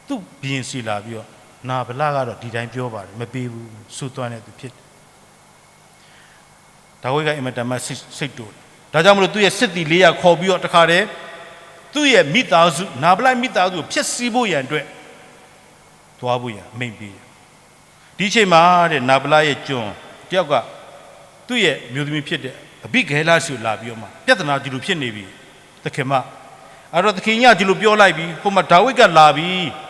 သူ့ဘုရင်ဆီလာပြီးတော့ နာဗလကတော့ ဒီတိုင်းပြောပါတယ်၊ မပေးဘူး၊ စိုးသွားတဲ့သူဖြစ်တယ်။ ဒါဝိဒ်က အင်မတန်မှ စိတ်စိတ်တိုတယ်။ ဒါကြောင့်မလို့ သူ့ရဲ့စစ်သည်လေးရာ ခေါ်ပြီးတော့ တခါတည်း သူ့ရဲ့မိသားစု၊ နာဗလမိသားစုကို ဖျက်ဆီးဖို့ရန်အတွက် သွားဖို့ရန် အမိန့်ပေးတယ်။ ဒီအချိန်မှာတဲ့ နာဗလရဲ့ကျွန်တယောက်က သူ့ရဲ့မျိုးသမီးဖြစ်တဲ့ အဘိဂဲလဆီလာပြီးတော့မှ ပြဿနာဒီလိုဖြစ်နေပြီ၊ သခင်မ၊ အဲ့တော့ သခင်ကြီးက ဒီလိုပြောလိုက်ပြီ၊ ဟိုမှာ ဒါဝိဒ်ကလာပြီ။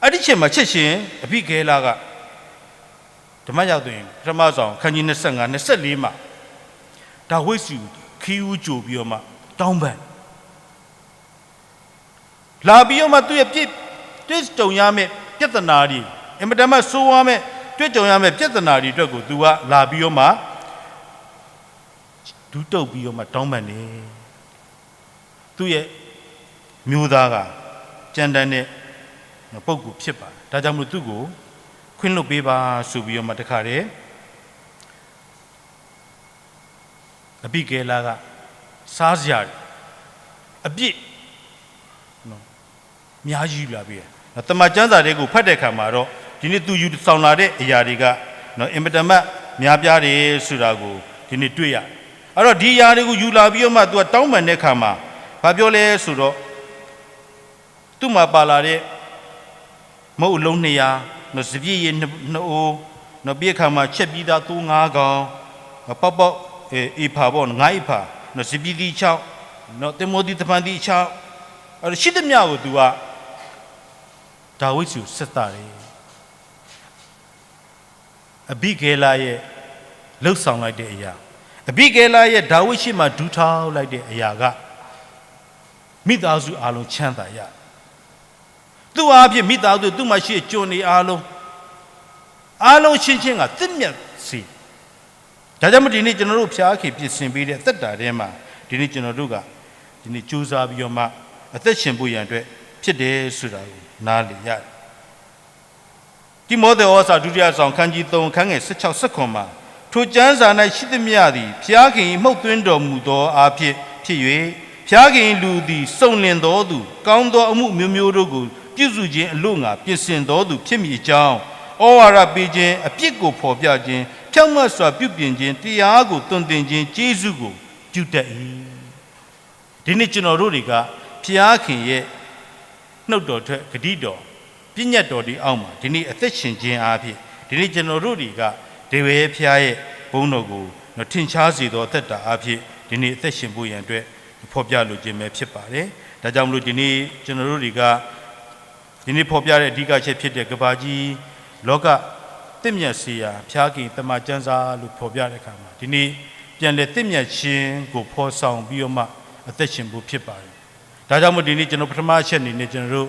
အဒ်ဆ့ၣ်မးဆ့ၣ်ဆ့ၣ် အဘံၣ်ကဲလးဂၤ ဓမ္မရာဇဝင် ပထမစောင် ခန်းကြီးနှစ်ဆယ့်ငါး နှစ်ဆယ့်လေးမှာ ဒါဝိဒ်ဆီ ခံဦးကြိုပြီးတော့မှ တောင်းပန်တယ်။ လာပြီးတော့မှ သူ့ရဲ့ပြစ် တွေ့ကြုံရမယ့် ပြဿနာတွေ အင်မတန်မှ ဆိုးဝါးမဲ့ တွေ့ကြုံရမယ့် ပြဿနာတွေအတွက်ကို သူက လာပြီးတော့မှ ဒူးတုတ်ပြီးတော့မှ တောင်းပန်တယ်။ သူ့ရဲ့ မျိုးသားက ကြမ်းတမ်းတဲ့ ပုဂ္ဂိုလ်ဖြစ်ပါတယ်။ ဒါကြောင့်မလို့ သူ့ကို ခွင့်လွှတ်ပေးပါဆိုပြီးတော့မှ တခါတည်း အဘိဂိလ်က စားစရာတွေ အပြည့် အများကြီးယူလာပေးတယ်။ သမ္မာကျမ်းစာထဲကို ဖတ်တဲ့အခါမှာတော့ ဒီနေ့သူယူဆောင်လာတဲ့အရာတွေက အင်မတန်မှ များပြားတယ်ဆိုတာကို ဒီနေ့တွေ့ရတယ်။ အဲ့တော့ ဒီအရာတွေကိုယူလာပြီးတော့မှ သူကတောင်းပန်တဲ့အခါမှာ ဘာပြောလဲဆိုတော့ သူ့မှာပါလာတဲ့ မုန့်အလုံးနှစ်ရာ, နော် စပျစ်ရည်နှစ်- နှစ်အိုး, နော် ပြီးအခါမှာ ချက်ပြီးသားသိုးငါးကောင်, နော် ပေါက်ပေါက်, အဲ, အီဖာပေါ့နော်, ငါးအီဖာ, နော် စပျစ်သီးခြောက်, နော် သင်္ဘောသီးသဖန်းသီးခြောက်, အဲ့တော့ ရှိသမျှကိုသူက ဒါဝိဒ်ဆီကို ဆက်သတယ်။ အဘိဂိလ်ရဲ့ လုပ်ဆောင်လိုက်တဲ့အရာ, အဘိဂိလ်ရဲ့ ဒါဝိဒ်ရှေ့မှာ ဒူးထောက်လိုက်တဲ့အရာက မိသားစုအားလုံးချမ်းသာရတယ်။ သူ့အားဖြင့် မိသားစု သူ့မှာရှိတဲ့ကျွန်တွေအားလုံး, အားလုံးအချင်းချင်းက သင့်မြတ်စေ။ ဒါကြောင့်မို့ ဒီနေ့ကျွန်တော်တို့ ဘုရားခင်ပြင်ဆင်ပေးတဲ့ အသက်တာထဲမှာ ဒီနေ့ကျွန်တော်တို့က ဒီနေ့ကြိုးစားပြီးတော့မှ အသက်ရှင်ဖို့ရန်အတွက် ဖြစ်တယ်ဆိုတာကို နားလည်ရတယ်။ တိမောသေဩဝါဒစာ ဒုတိယစောင် ခန်းကြီးသုံး ခန်းငယ်ဆယ့်ခြောက် ဆယ့်ခုနစ်မှာ ထိုကျမ်းစာ၌ရှိသမျှသည် ဘုရားခင်၏မှုတ်သွင်းတော်မူသောအားဖြင့်ဖြစ်၍ ဘုရားခင်၏လူသည် စုံလင်သောသူ၊ ကောင်းသောအမှုအမျိုးမျိုးတို့ကို ပြုစုခြင်းအလို့ငှာ ပြင်ဆင်သောသူဖြစ်မည်အကြောင်း၊ ဩဝါဒပေးခြင်း၊ အပြစ်ကိုဖော်ပြခြင်း၊ ဖြောင့်မတ်စွာပြုပြင်ခြင်း၊ တရားကိုသွန်သင်ခြင်း၊ ကျေးဇူးကိုပြုတတ်၏။ ဒီနေ့ကျွန်တော်တို့တွေက ဘုရားခင်ရဲ့ နှုတ်တော်ထွက် ဂတိတော် ပညတ်တော်ဒီအောက်မှာ ဒီနေ့အသက်ရှင်ခြင်းအားဖြင့် ဒီနေ့ကျွန်တော်တို့တွေက တေဝဲဘုရားရဲ့ဘုန်းတော်ကို ထင်ရှားစေသောအသက်တာအားဖြင့် ဒီနေ့အသက်ရှင်ဖို့ရန်အတွက် ဖော်ပြလိုခြင်းပဲဖြစ်ပါတယ်။ ဒါကြောင့်မလို့ ဒီနေ့ကျွန်တော်တို့တွေက ဒီနေ့ဖော်ပြတဲ့အဓိကအချက်ဖြစ်တဲ့ ကမ္ဘာကြီး လောကသင့်မြတ်စေရာ ဘုရားခင်သမ္မာကျမ်းစာလို့ဖော်ပြတဲ့အခါမှာ ဒီနေ့ပြန်လည်သင့်မြတ်ခြင်းကိုဖော်ဆောင်ပြီးတော့မှ အသက်ရှင်ဖို့ဖြစ်ပါတယ်။ ဒါကြောင့်မို့ ဒီနေ့ကျွန်တော်ပထမအချက်အနေနဲ့ ကျွန်တော်တို့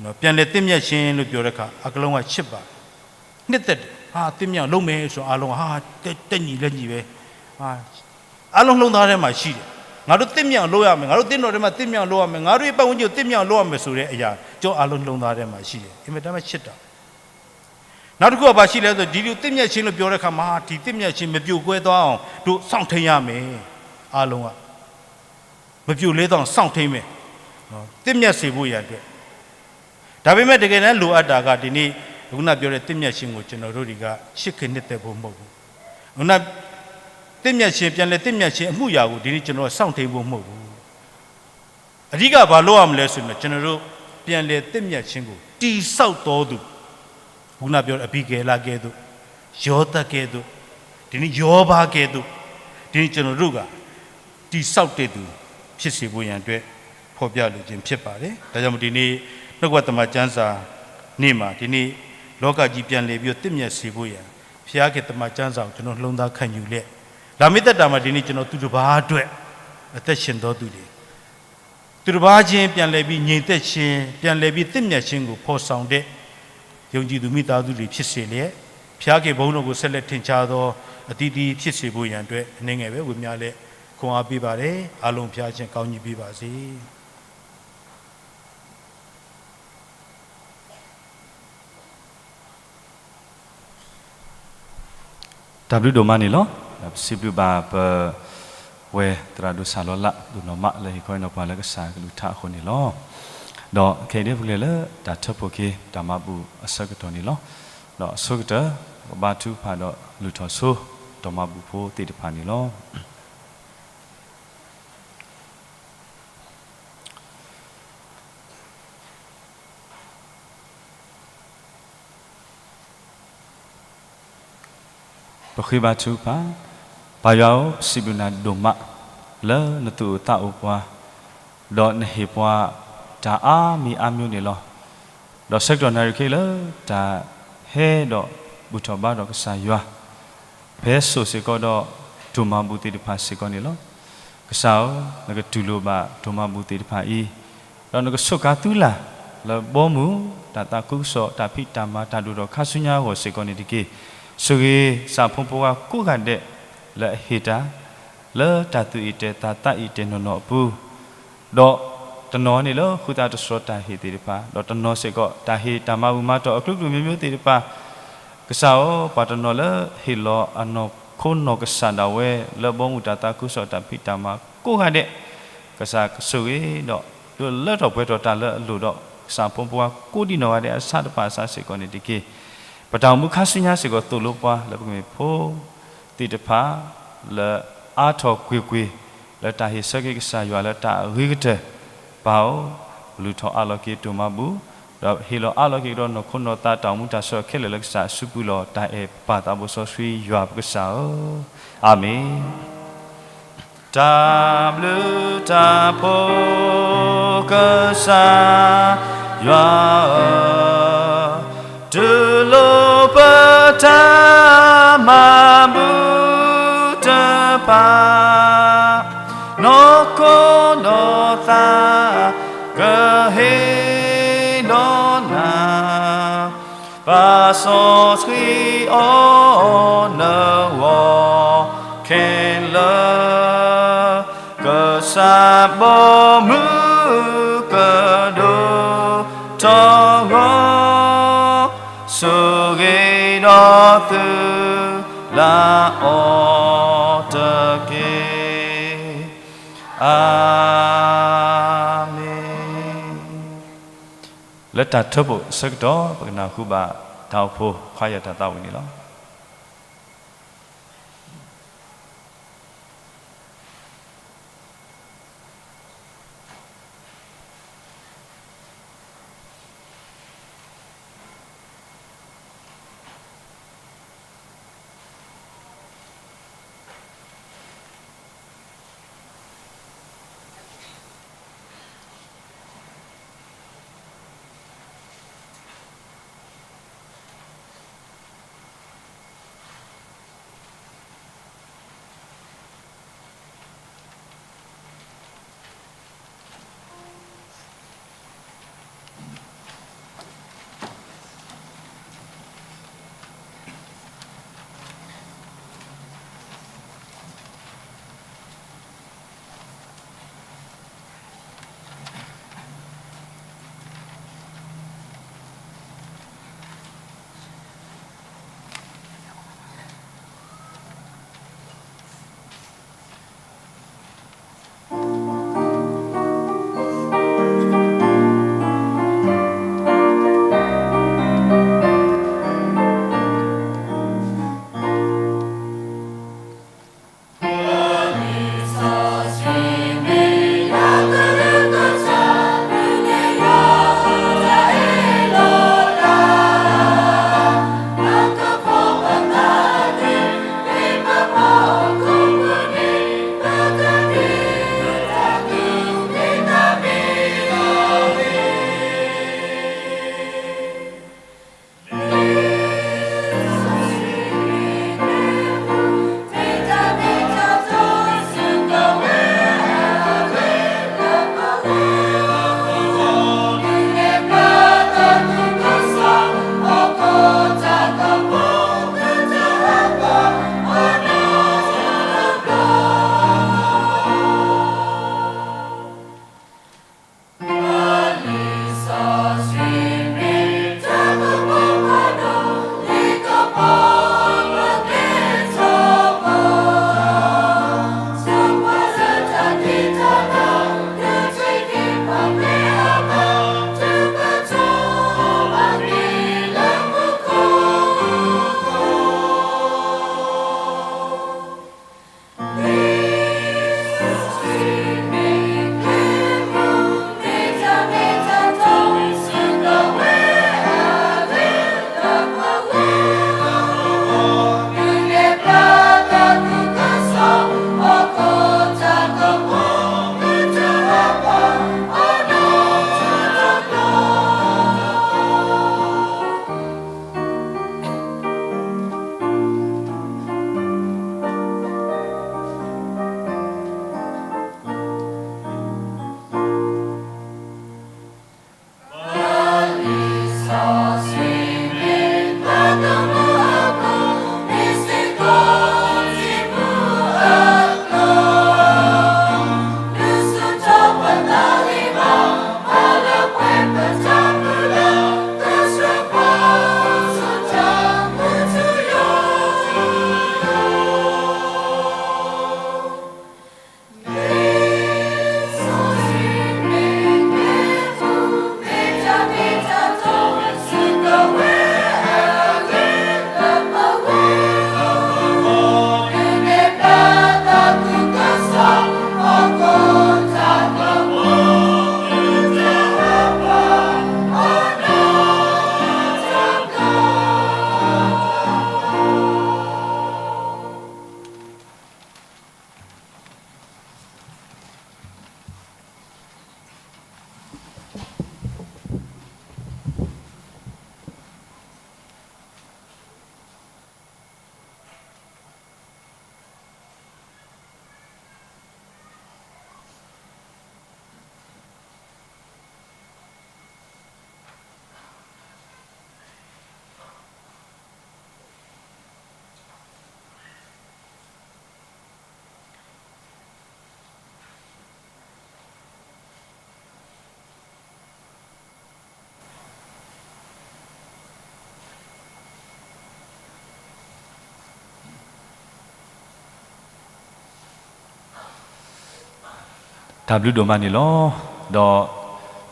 နော် ပြန်လည်သင့်မြတ်ခြင်းလို့ပြောတဲ့အခါ အကလုံးကချစ်ပါတယ်။ နှစ်သက်တယ်။ ဟာ သင့်မြတ်အောင်လုပ်မယ်ဆိုတော့ အားလုံးက ဟာ တ- တညီလက်ညီပဲ။ ဟာ အားလုံးနှလုံးသားထဲမှာရှိတယ်။ ငါတို့သင့်မြတ်အောင်လုပ်ရမယ်။ ငါတို့သင်းတော်ထဲမှာသင့်မြတ်အောင်လုပ်ရမယ်။ ငါတို့ရဲ့ပတ်ဝန်းကျင်ကိုသင့်မြတ်အောင်လုပ်ရမယ်ဆိုတဲ့အရာ ကျွန်တော်အားလုံးနှလုံးသားထဲမှာရှိတယ်။ အင်မတန်မှချစ်တာ။ နောက်တစ်ခုကဘာရှိလဲဆိုတော့ ဒီလိုသင့်မြတ်ခြင်းလို့ပြောတဲ့အခါမှာ ဒီသင့်မြတ်ခြင်းမပြိုကွဲသွားအောင် တို့စောင့်ထိန်းရမယ်။ အားလုံးက မပြိုလဲသွားအောင်စောင့်ထိန်းမယ်။ နော် သင့်မြတ်စေဖို့ရန်အတွက်။ ဒါပေမဲ့ တကယ်တမ်းလိုအပ်တာက ဒီနေ့ ခုနပြောတဲ့သင့်မြတ်ခြင်းကို ကျွန်တော်တို့တွေက ချစ်ခင်နှစ်သက်ဖို့မဟုတ်ဘူး။ ခုန သင့်မြတ်ခြင်း ပြန်လည်သင့်မြတ်ခြင်းအမှုရာကို ဒီနေ့ကျွန်တော်တို့စောင့်ထိန်းဖို့မဟုတ်ဘူး။ အဓိကဘာလုပ်ရမလဲဆိုရင်တော့ ကျွန်တော်တို့ပြန်လည်သင့်မြတ်ခြင်းကို တည်ဆောက်သောသူ ခုနပြောတဲ့အဘိဂိလ်ကဲ့သို့, ယောသပ်ကဲ့သို့, ဒီနေ့ယောဘကဲ့သို့, ဒီနေ့ကျွန်တော်တို့က တည်ဆောက်တဲ့သူ ဖြစ်စေဖို့ရန်အတွက် ဖော်ပြလိုခြင်းဖြစ်ပါတယ်။ ဒါကြောင့်မို့ ဒီနေ့ နှုတ်ကပတ်သမ္မာကျမ်းစာနေ့မှာ ဒီနေ့ လောကကြီးပြန်လည်ပြီးတော့ သင့်မြတ်စေဖို့ရန် ဘုရားခင်သမ္မာကျမ်းစာကို ကျွန်တော်နှလုံးသားခံယူလျက် လာမယ့်သက်တာမှာ ဒီနေ့ ကျွန်တော်သူတစ်ပါးအတွက် အသက်ရှင်သောသူတွေ သူတစ်ပါးချင်းပြန်လည်ပြီးငြိမ်သက်ခြင်း ပြန်လည်ပြီးသင့်မြတ်ခြင်းကိုဖော်ဆောင်တဲ့ ယုံကြည်သူမိသားစုတွေဖြစ်စေလျက် ဘုရားခင်ဘုန်းတော်ကိုဆက်လက်ထင်ရှားသောအသီးသီးဖြစ်စေဖို့ရန်အတွက် အနည်းငယ်ပဲဝေမျှလျက်ခွန်အားပေးပါတယ်။ အားလုံးဘုရားရှင်ကောင်းကြီးပေးပါစေ။ တၢ်ဘျုးဒိၣ်မးန့ၣ်လီၤ. ပစံးဘျုးဘၣ်ပဝဲသရၣ်ဒိၣ်စၢ်လီၤလး ဒိၣ်နီၢ်မးလၢဟ့ၣ်ခီဟ့ၣ်နီၤပှၤလၢကစၢ်ကလုၢ်ကထါအဃိန့ၣ်လီၤ. ဒီးခဲအံၤဒ်ပကလဲၤလၢတၢ်ထၢဖှိၣ်က့ၤတၢ်မၤဘူၣ်အဆၢကတီၢ်န့ၣ်လီၤ. ဒီးအဆိကတၢၢ် ပဘါထုကဖၣ်ဒီးလုၢ်ထီၣ်ဆိ တၢ်မၤဘူၣ်ဖိသ့ၣ်တဖၣ်န့ၣ်လီၤ. ပဃ့ဘါထုကဖၣ်, ပၢ်ယွၤဧၢ, ပစံးဘျုးနၤဒိၣ်မး လၢနသူၣ်အိၣ်သးအိၣ်ပှၤ, ဒီးနဟ့ၣ်ပှၤတၢ်အါမံၤအါမျိုးန့ၣ်လီၤ. ဒီးဆၢကတီၢ်နၣ်ရံၣ်ခဲလၢာ် တၢ်ဟဲဒီးဘူၣ်ထီၣ်ဘါထီၣ်ကစၢ်ယွၤ ဖဲစိာ်စ့ၢ်ကီးဒီး ဒိၣ်မးဘူၣ်သ့ၣ်တဖၣ်စ့ၢ်ကီးန့ၣ်လီၤ. ကစၢ်ဧၢ, နကတူၢ်လိာ်ဘၣ်ဒိၣ်မးဘူၣ်သ့ၣ်တဖၣ်အံၤ, ဒီးနကဆိၣ်ကါသုလၢ် လၢဘီမုၢ် တၢ်သးခုကစီၣ် တၢ်ဖံးတၢ်မၤ တၢ်ဒိၣ်ထီၣ်ခါဆူညါအဂီၢ်စ့ၢ်ကီးန့ၣ်တက့ၢ်. ဆိၣ်ဂ့ၤကစၢ်ဖိဖိဝါကိးဂၤဒဲး လၢအဟ့ၣ်တၢ် လၢတၢ်သူၣ်အံၣ်တဲာ်သးသးအံၣ်တဲာ်နီၢ်နီၢ်အပူၤ ဒီးတနီၤန့ၣ်လၢဃုသးတတြီတၢ်ဟ့ၣ်သ့ၣ်တဖၣ်, ဒီးတနီၤစ့ၢ်ကီး တၢ်ဟ့ၣ်တၢ်မၤဘူၣ်မၤတီၢ်အကလုာ်ကလုာ်မျိုးမျိုးသ့ၣ်တဖၣ်, ကစၢ်ဧၢ, ပှၤတနီၤလၢဟ့ၣ်လီၤအနီၢ်ခိနီၢ်ကစၢ်ဒၣ်ဝဲ လၢဘီမုၢ်တၢ်သးခုကစီၣ်တၢ်ဖံးတၢ်မၤကိးဂၤဒဲး, ကစၢ်ကဆိၣ်ဂ့ၤဒီး ဒုးလၢထီၣ်ပှဲၤထီၣ်တၢ်လၢအလိၣ်ဒီး ကစၢ်ဖိဖိဝါကိးဒံနီၢ်ဂၤဒဲးအဆၣ်တဖၣ်အဆၣ်စ့ၢ်ကီးန့ၣ်တက့ၢ်. ပတၢ်အိၣ်မူခါဆူညါစ့ၢ်ကီးသိၣ်လိပှၤ လၢပကမ့ၢ်ဖိ သ့ၣ်တဖၣ် လၢအါထီၣ်ကွ့ၢ်ကွ့ၢ် လၢတၢ်ဟ့ၣ်ဆၢက့ၤကစၢ်ယွၤလၢတၢ်အဂ့ၤကတၢၢ်, ပၢ်ဧၢ, ပလုၢ်ထီၣ်အးလီၤက့ၤဒိၣ်မးဘူၣ်, ဒီးဟ့ၣ်လီၤအးလီၤက့ၤကဒီးနီၢ်ခိနီၢ်သးတၢ်အိၣ်မူတၢ်ဆၢခဲလၢာ်လၢကစၢ်အစုပူၤလီၤ. တၢ်အဲၣ်ပၢ်သးဘိစီဆှံယွၤပကစၢ်ဧၢ, အၤမ့ၣ်. တၢ်ဘျုးတၢ်ဖှိၣ်ကစၢ်ယွၤဧၢ, တူၢ်လိာ်ပတၢ်မၤဘူၣ်တဖၣ်, နီၢ်ခိနီၢ်သးကဟ့ၣ်နီၢ် ပၢ်စီဆှံအီၤနဂီၢ်ခဲလၢာ်, ကစၢ်ဘီမုၢ်ကဒိၣ်ထီၣ်ဂီၤ, ဆိၣ်ဂ့ၤဒီးသုလၢအီၤတက့ၢ်. အၤမ့ၣ်. လၢတၢ်ထၢဖှိၣ်အဆၢကတီၢ် ပကနၢ်ဟူဘၣ်တၢ်အိၣ်ဖှိၣ်ခွါယၤတၢ်သးဝံၣ်န့ၣ်လီၤ. တၢ်ဘျုးဒိၣ်မးန့ၣ်လီၤ. ဒီး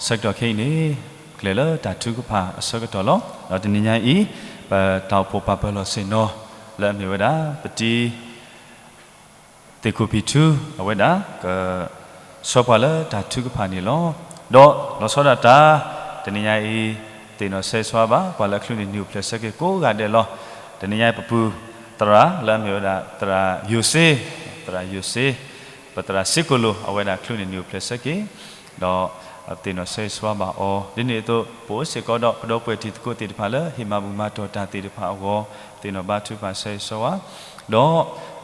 ဆၢကတီၢ်ခဲအံၤန့ၣ် ကျဲၤလၢတၢ်ထုကဖၣ်အဆၢကတီၢ်လီၤ. ဒီးတနံၤညါအံၤ ပတၢ်အိၣ်ဖှိၣ်ပာ်ပၢၢ်လီၤဆ့ၣ်နီၤလၢအမ့ၢ်ဝဲဒၣ် ပတံၤ သ့ၣ်ခိၣ်ဖံးထူ အဝဲဒၣ်က ဆှၢပှၤလၢတၢ်ထုကဖၣ်န့ၣ်လီၤ. ဒီးလီၤဆီဒၣ်တၢ် တနံၤညါအံၤ သ့ၣ်နီၣ်ဆၢဂ့ၤဆၢဝါဘၣ် ပှၤလၢအချုးန့ၢ်နံၤအိၣ်ဖျဲၣ်ဆၢက့ၤကိးဂၤဒဲးလီၤ. တနံၤညါအံၤပပုၢ်သရၣ်လၢအမ့ၢ်ဝဲဒၣ်သရၣ်ယိၤစ့, သရၣ်ယိၤစ့, ပသရၣ်စ့ကိၣ်လိာ် အဝဲဒၣ်ချုးန့ၢ်နံၤအိၣ်ဖျဲၣ်ဆၢက့ၤ ဒီးသ့ၣ်နီၣ်ဆၢဂ့ၤဆၢဝါဘၣ်အီၤ. ဒ်န့ၣ်အသိး ပအိၣ်စ့ၢ်ကီးဒီးပဒီပုၢ်ဝဲၢ်တံၤသကိးသ့ၣ်တဖၣ်လၢဟ့ၣ်မၤဘူၣ်မၤတီၢ်တၢ်သ့ၣ်တဖၣ်အဂီၢ် သ့ၣ်နီၣ်ဘါထုကဖၣ်ဆၢဂ့ၤဆၢဝါ ဒီး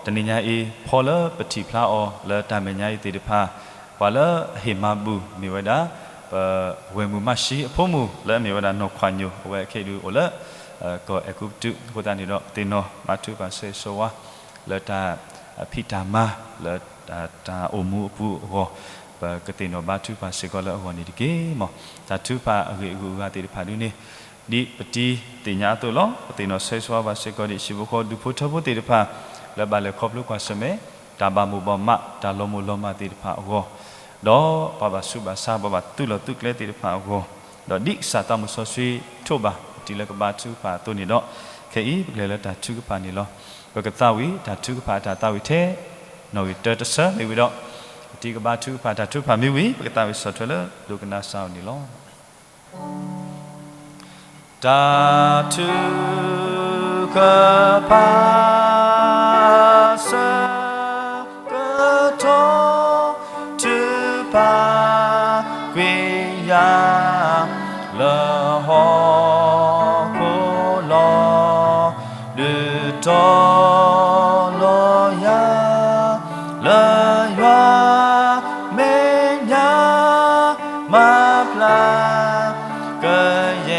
တနံၤညါအံၤ ဖီလၢပထံၣ်ဖျါအီၤလၢတၢ်မဲာ်ညါအံၤသ့ၣ်တဖၣ် ပှၤလၢအဟ့ၣ်မၤဘူၣ်မ့ၢ်ဝဲဒၣ် ပဝဲၢ်မုၣ်မးၡံအဖိမုၣ်လၢအမ့ၢ်ဝဲဒၣ်နီၢ်ခွါညိၣ် အဝဲခဲအံၤဒုးအိၣ်လၢ ကီၢ်အဲၤကူပတူး အဃိသတးန့ၣ်ဒီး သ့ၣ်နီၣ်ဘါထုကဖၣ်ဆၢဂ့ၤဆၢဝါ လၢတၢ်ဖံးတၢ်မၤ လၢတၢ်အိၣ်မူအပူၤအဂီၢ် ပကသ့ၣ်နီၣ်ဘါထုကဖၣ်စ့ၢ်ကီးလၢအဂီၢ်န့ၣ်တက့ၢ်. မ်တၢ်ထုကဖၣ်အဂ့ၢ်အဂုၤအဂၤသ့ၣ်တဖၣ်ဒုးန့ၣ် ဒ်ပတံၤသ့ၣ်ညါအသိးလီၤ. ပသ့ၣ်နီၣ်ဆၢဂ့ၤဆၢဝါဘၣ်စ့ၢ်ကီးဒံး ဟံၣ်ဖိဃီဒူဖိထၢဖိသ့ၣ်တဖၣ် လၢဘၣ်လဲၤခီဖျိကွၢ်ဆၢၣ်မဲာ် တၢ်ဘၣ်မိၣ်ဘၣ်မး တၢ်လီၤမိၣ်လီၤမၢ်သ့ၣ်တဖၣ်အဂီၢ် ဒီးပှၤဘၣ်ဆူးဘၣ်ဆါ ပှၤဘၣ်သုးလီၢ်သုးကျဲသ့ၣ်တဖၣ်အဂီၢ် ဒီးဒ်ကစၢ်သးမုၢ်စီဆှံထိးဘၣ် ပတံၤလၢကဘါထုကဖၣ်အသိးန့ၣ်ဒီး ခဲအံၤပကလဲၤလၢတၢ်ထုကဖၣ်န့ၣ်လီၤ. ပကသးဝံၣ်တၢ်ထုကဖၣ်အတၢ်သးဝံၣ်ထဲ နီၣ်ဂံၢ်တၢတဆၢမ့ၢ်ဝံၤဒီး ပတံၤကဘါထုကဖၣ်တၢ်ထုကဖၣ်မ့ၢ်ဝံၤ ပကသးဝံၣ်ဆီၣ်ထွဲလၢဒိကနၣ်စၢ်အအိၣ်န့ၣ်လီၤ. တၢ်ထုကဖၣ်အဆၢကတီၢ် ထုကဖၣ်ကွံာ်ယၤ လၢဟီၣ်ခိၣ်လီၤ. ဒုးတီၤလီၤယၤ လၢယွၤမဲာ်ညါ မၤပျၢ်ကယဲၢ်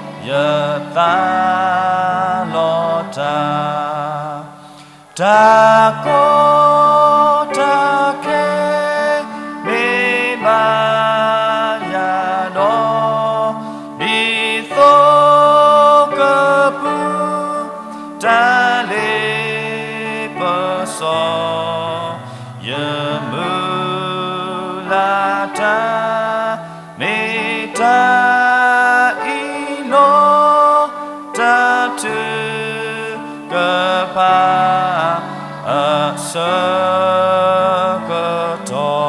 ယသးလီၤတၢ် တၢ်ကီတၢ်ခဲ မ့ၢ်ဘၣ်ယၤဒီး ဒ်သိးကပူၤ တၢ်လ့ပစီ ယမုၢ်လၢ်တၢ် မ့ၢ်တၢ်အံၤလီၤ. တၢ်ထုကဖၣ်အဆၢကတီၢ်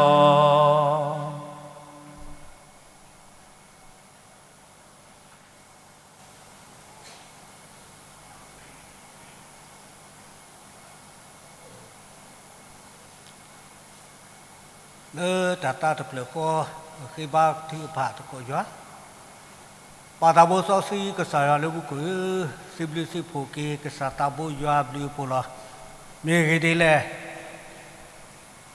လၢတၢ်တၢ်တဖျၢၣ်ဃီ ပဃ့ဘါထုကဖၣ်သကိးယွၤ, ပၢ်သးဘိစီဆှံကစၢ်ယွၤလၢမူခိၣ်ဧၢ, စံးဘျုးစံးဖှိၣ်က့ၤကစၢ်သးဘိယွၤအဘျုးအဖှိၣ်လီၤ. မ့ၢ်ဂ့ၢ်ဒ်လဲၣ်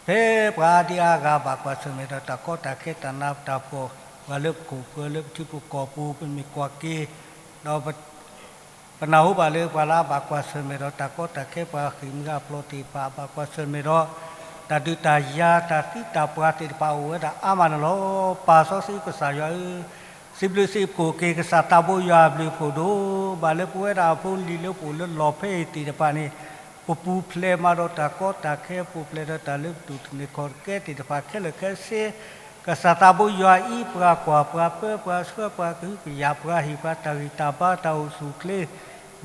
ဖဲပှၤအါဒံအါဂၤဘၣ်ကွၢ်ဆၢၣ်မဲာ်ဒီးတၢ်ကီတၢ်ခဲတၢ်နးတၢ်ဖှီၣ်, ပှၤလၢပခိၣ်ပဃၢၤလၢပထံပကီၢ်ပူၤ ပမ့ၢ်ကွၢ်က့ၤ, ဒီး ပနၢ်ဟူဘၣ်လၢပှၤလၢအဘၣ်ကွၢ်ဆၢၣ်မဲာ်ဒီးတၢ်ကီတၢ်ခဲ ပှၤဃ့ၢ်မှံဟးဖျိးသ့ၣ်တဖၣ် ဘၣ်ကွၢ်ဆၢၣ်မဲာ်ဒီး တၢ်ဒုးတၢ်ယၤ တၢ်သံတၢ်ပှၢ်သ့ၣ်တဖၣ်အိၣ်ဝဲဒၣ်အါမးန့ၣ်လီၤ. ပၢ်စီဆှံကစၢ်ယွၤဧၢ, စံးဘျုးစံးဖှိၣ်က့ၤကစၢ်သးဘိယွၤအဘျုးအဖှိၣ်ဒိၣ်မးလၢပဝဲဒၣ်အဖိလံၤလၢပအိၣ်လၢ လီၢ်ဖဲအံၤသ့ၣ်တဖၣ်န့ၣ် ပပူၤဖျဲးမးဒီးတၢ်ကီတၢ်ခဲ ပူၤဖျဲးဒီးတၢ်လၢပတူၢ်တန့ၢ်ခီၣ်တကဲသ့ၣ်တဖၣ်ခဲလၢာ်ခဲဆ့, ကစၢ်သးဘိယွၤအံၤ ပှၤကွၢ်ပှၤပၢ ပှၤဆှၢပှၤကဟုကယာ် ပှၤဟ့ၣ်ပှၤတၢ်ဂံၢ်တၢ်ဘါတၢ်အိၣ်ဆူၣ်အိၣ်ချ့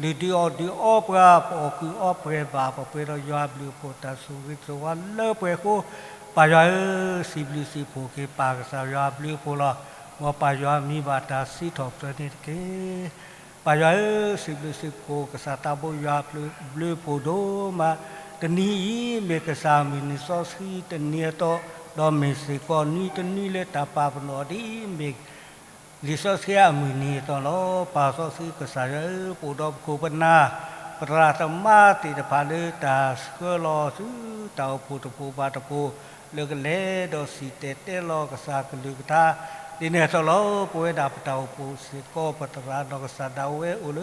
လုၢ်ဒုးအီၣ်ဒုးအီပှၤ ပအီၣ်ကုၢ်အီပှဲၤဘၣ် ပပှဲၤဒီးယွၤအဘျုးအဖှိၣ်တၢ်ဆိၣ်ဂ့ၤဆိၣ်ဝါလၢပှဲၤအဃိ, ပၢ်ယွၤဧၢ, စံးဘျုးစံးဖှိၣ်က့ၤပၢ်ကစၢ်ယွၤအဘျုးအဖှိၣ်လီၤ. မ်ပၢ်ယွၤမံဘၣ်တၢ်စံးထီၣ်ပတြၢၤန့ၣ်တက့ၢ်. ပၢ်ယွၤဧၢ, စံးဘျုးစံးဖှိၣ်ကစၢ်သးဘိယွၤအဘျုးအဖှိၣ်ဒိၣ်မး, တနံၤအံၤမ့ၢ်ကစၢ်အမုၢ်နံၤစီဆှံတနံၤအသီ, ဒီးမ့ၢ်စ့ၢ်ကီးနွံတနွံလၢတၢ်ပာ်ပနီၣ်ဒ်အံၤ မ့ၢ်လံာ်စီဆှံအမုၢ်နံၤအသီလီၤ. ပၢ်စီဆှံကစၢ်ယွၤဧၢ, ပအိၣ်ဒီးပခိၣ်ပနၢ် ပသရၣ်သမါသ့ၣ်တဖၣ်လၢတၢ်ဆှၢလီၤဆူတၢ်အိၣ်ဖှိၣ်တဖှိၣ်ဘၣ်တဖှိၣ် လၢကလဲၤဒီးစံၣ်တဲၤတဲလီၤကစၢ်ကလုၢ်ကထါ ဒ်န့ၣ်အသိးလီၤ. ပဝဲဒၣ်ပတၢ်အိၣ်ဖှိၣ်စ့ၢ်ကီး ပသရၣ်ဒီးကစၢ်ဒၣ်ဝဲအိၣ်လၢ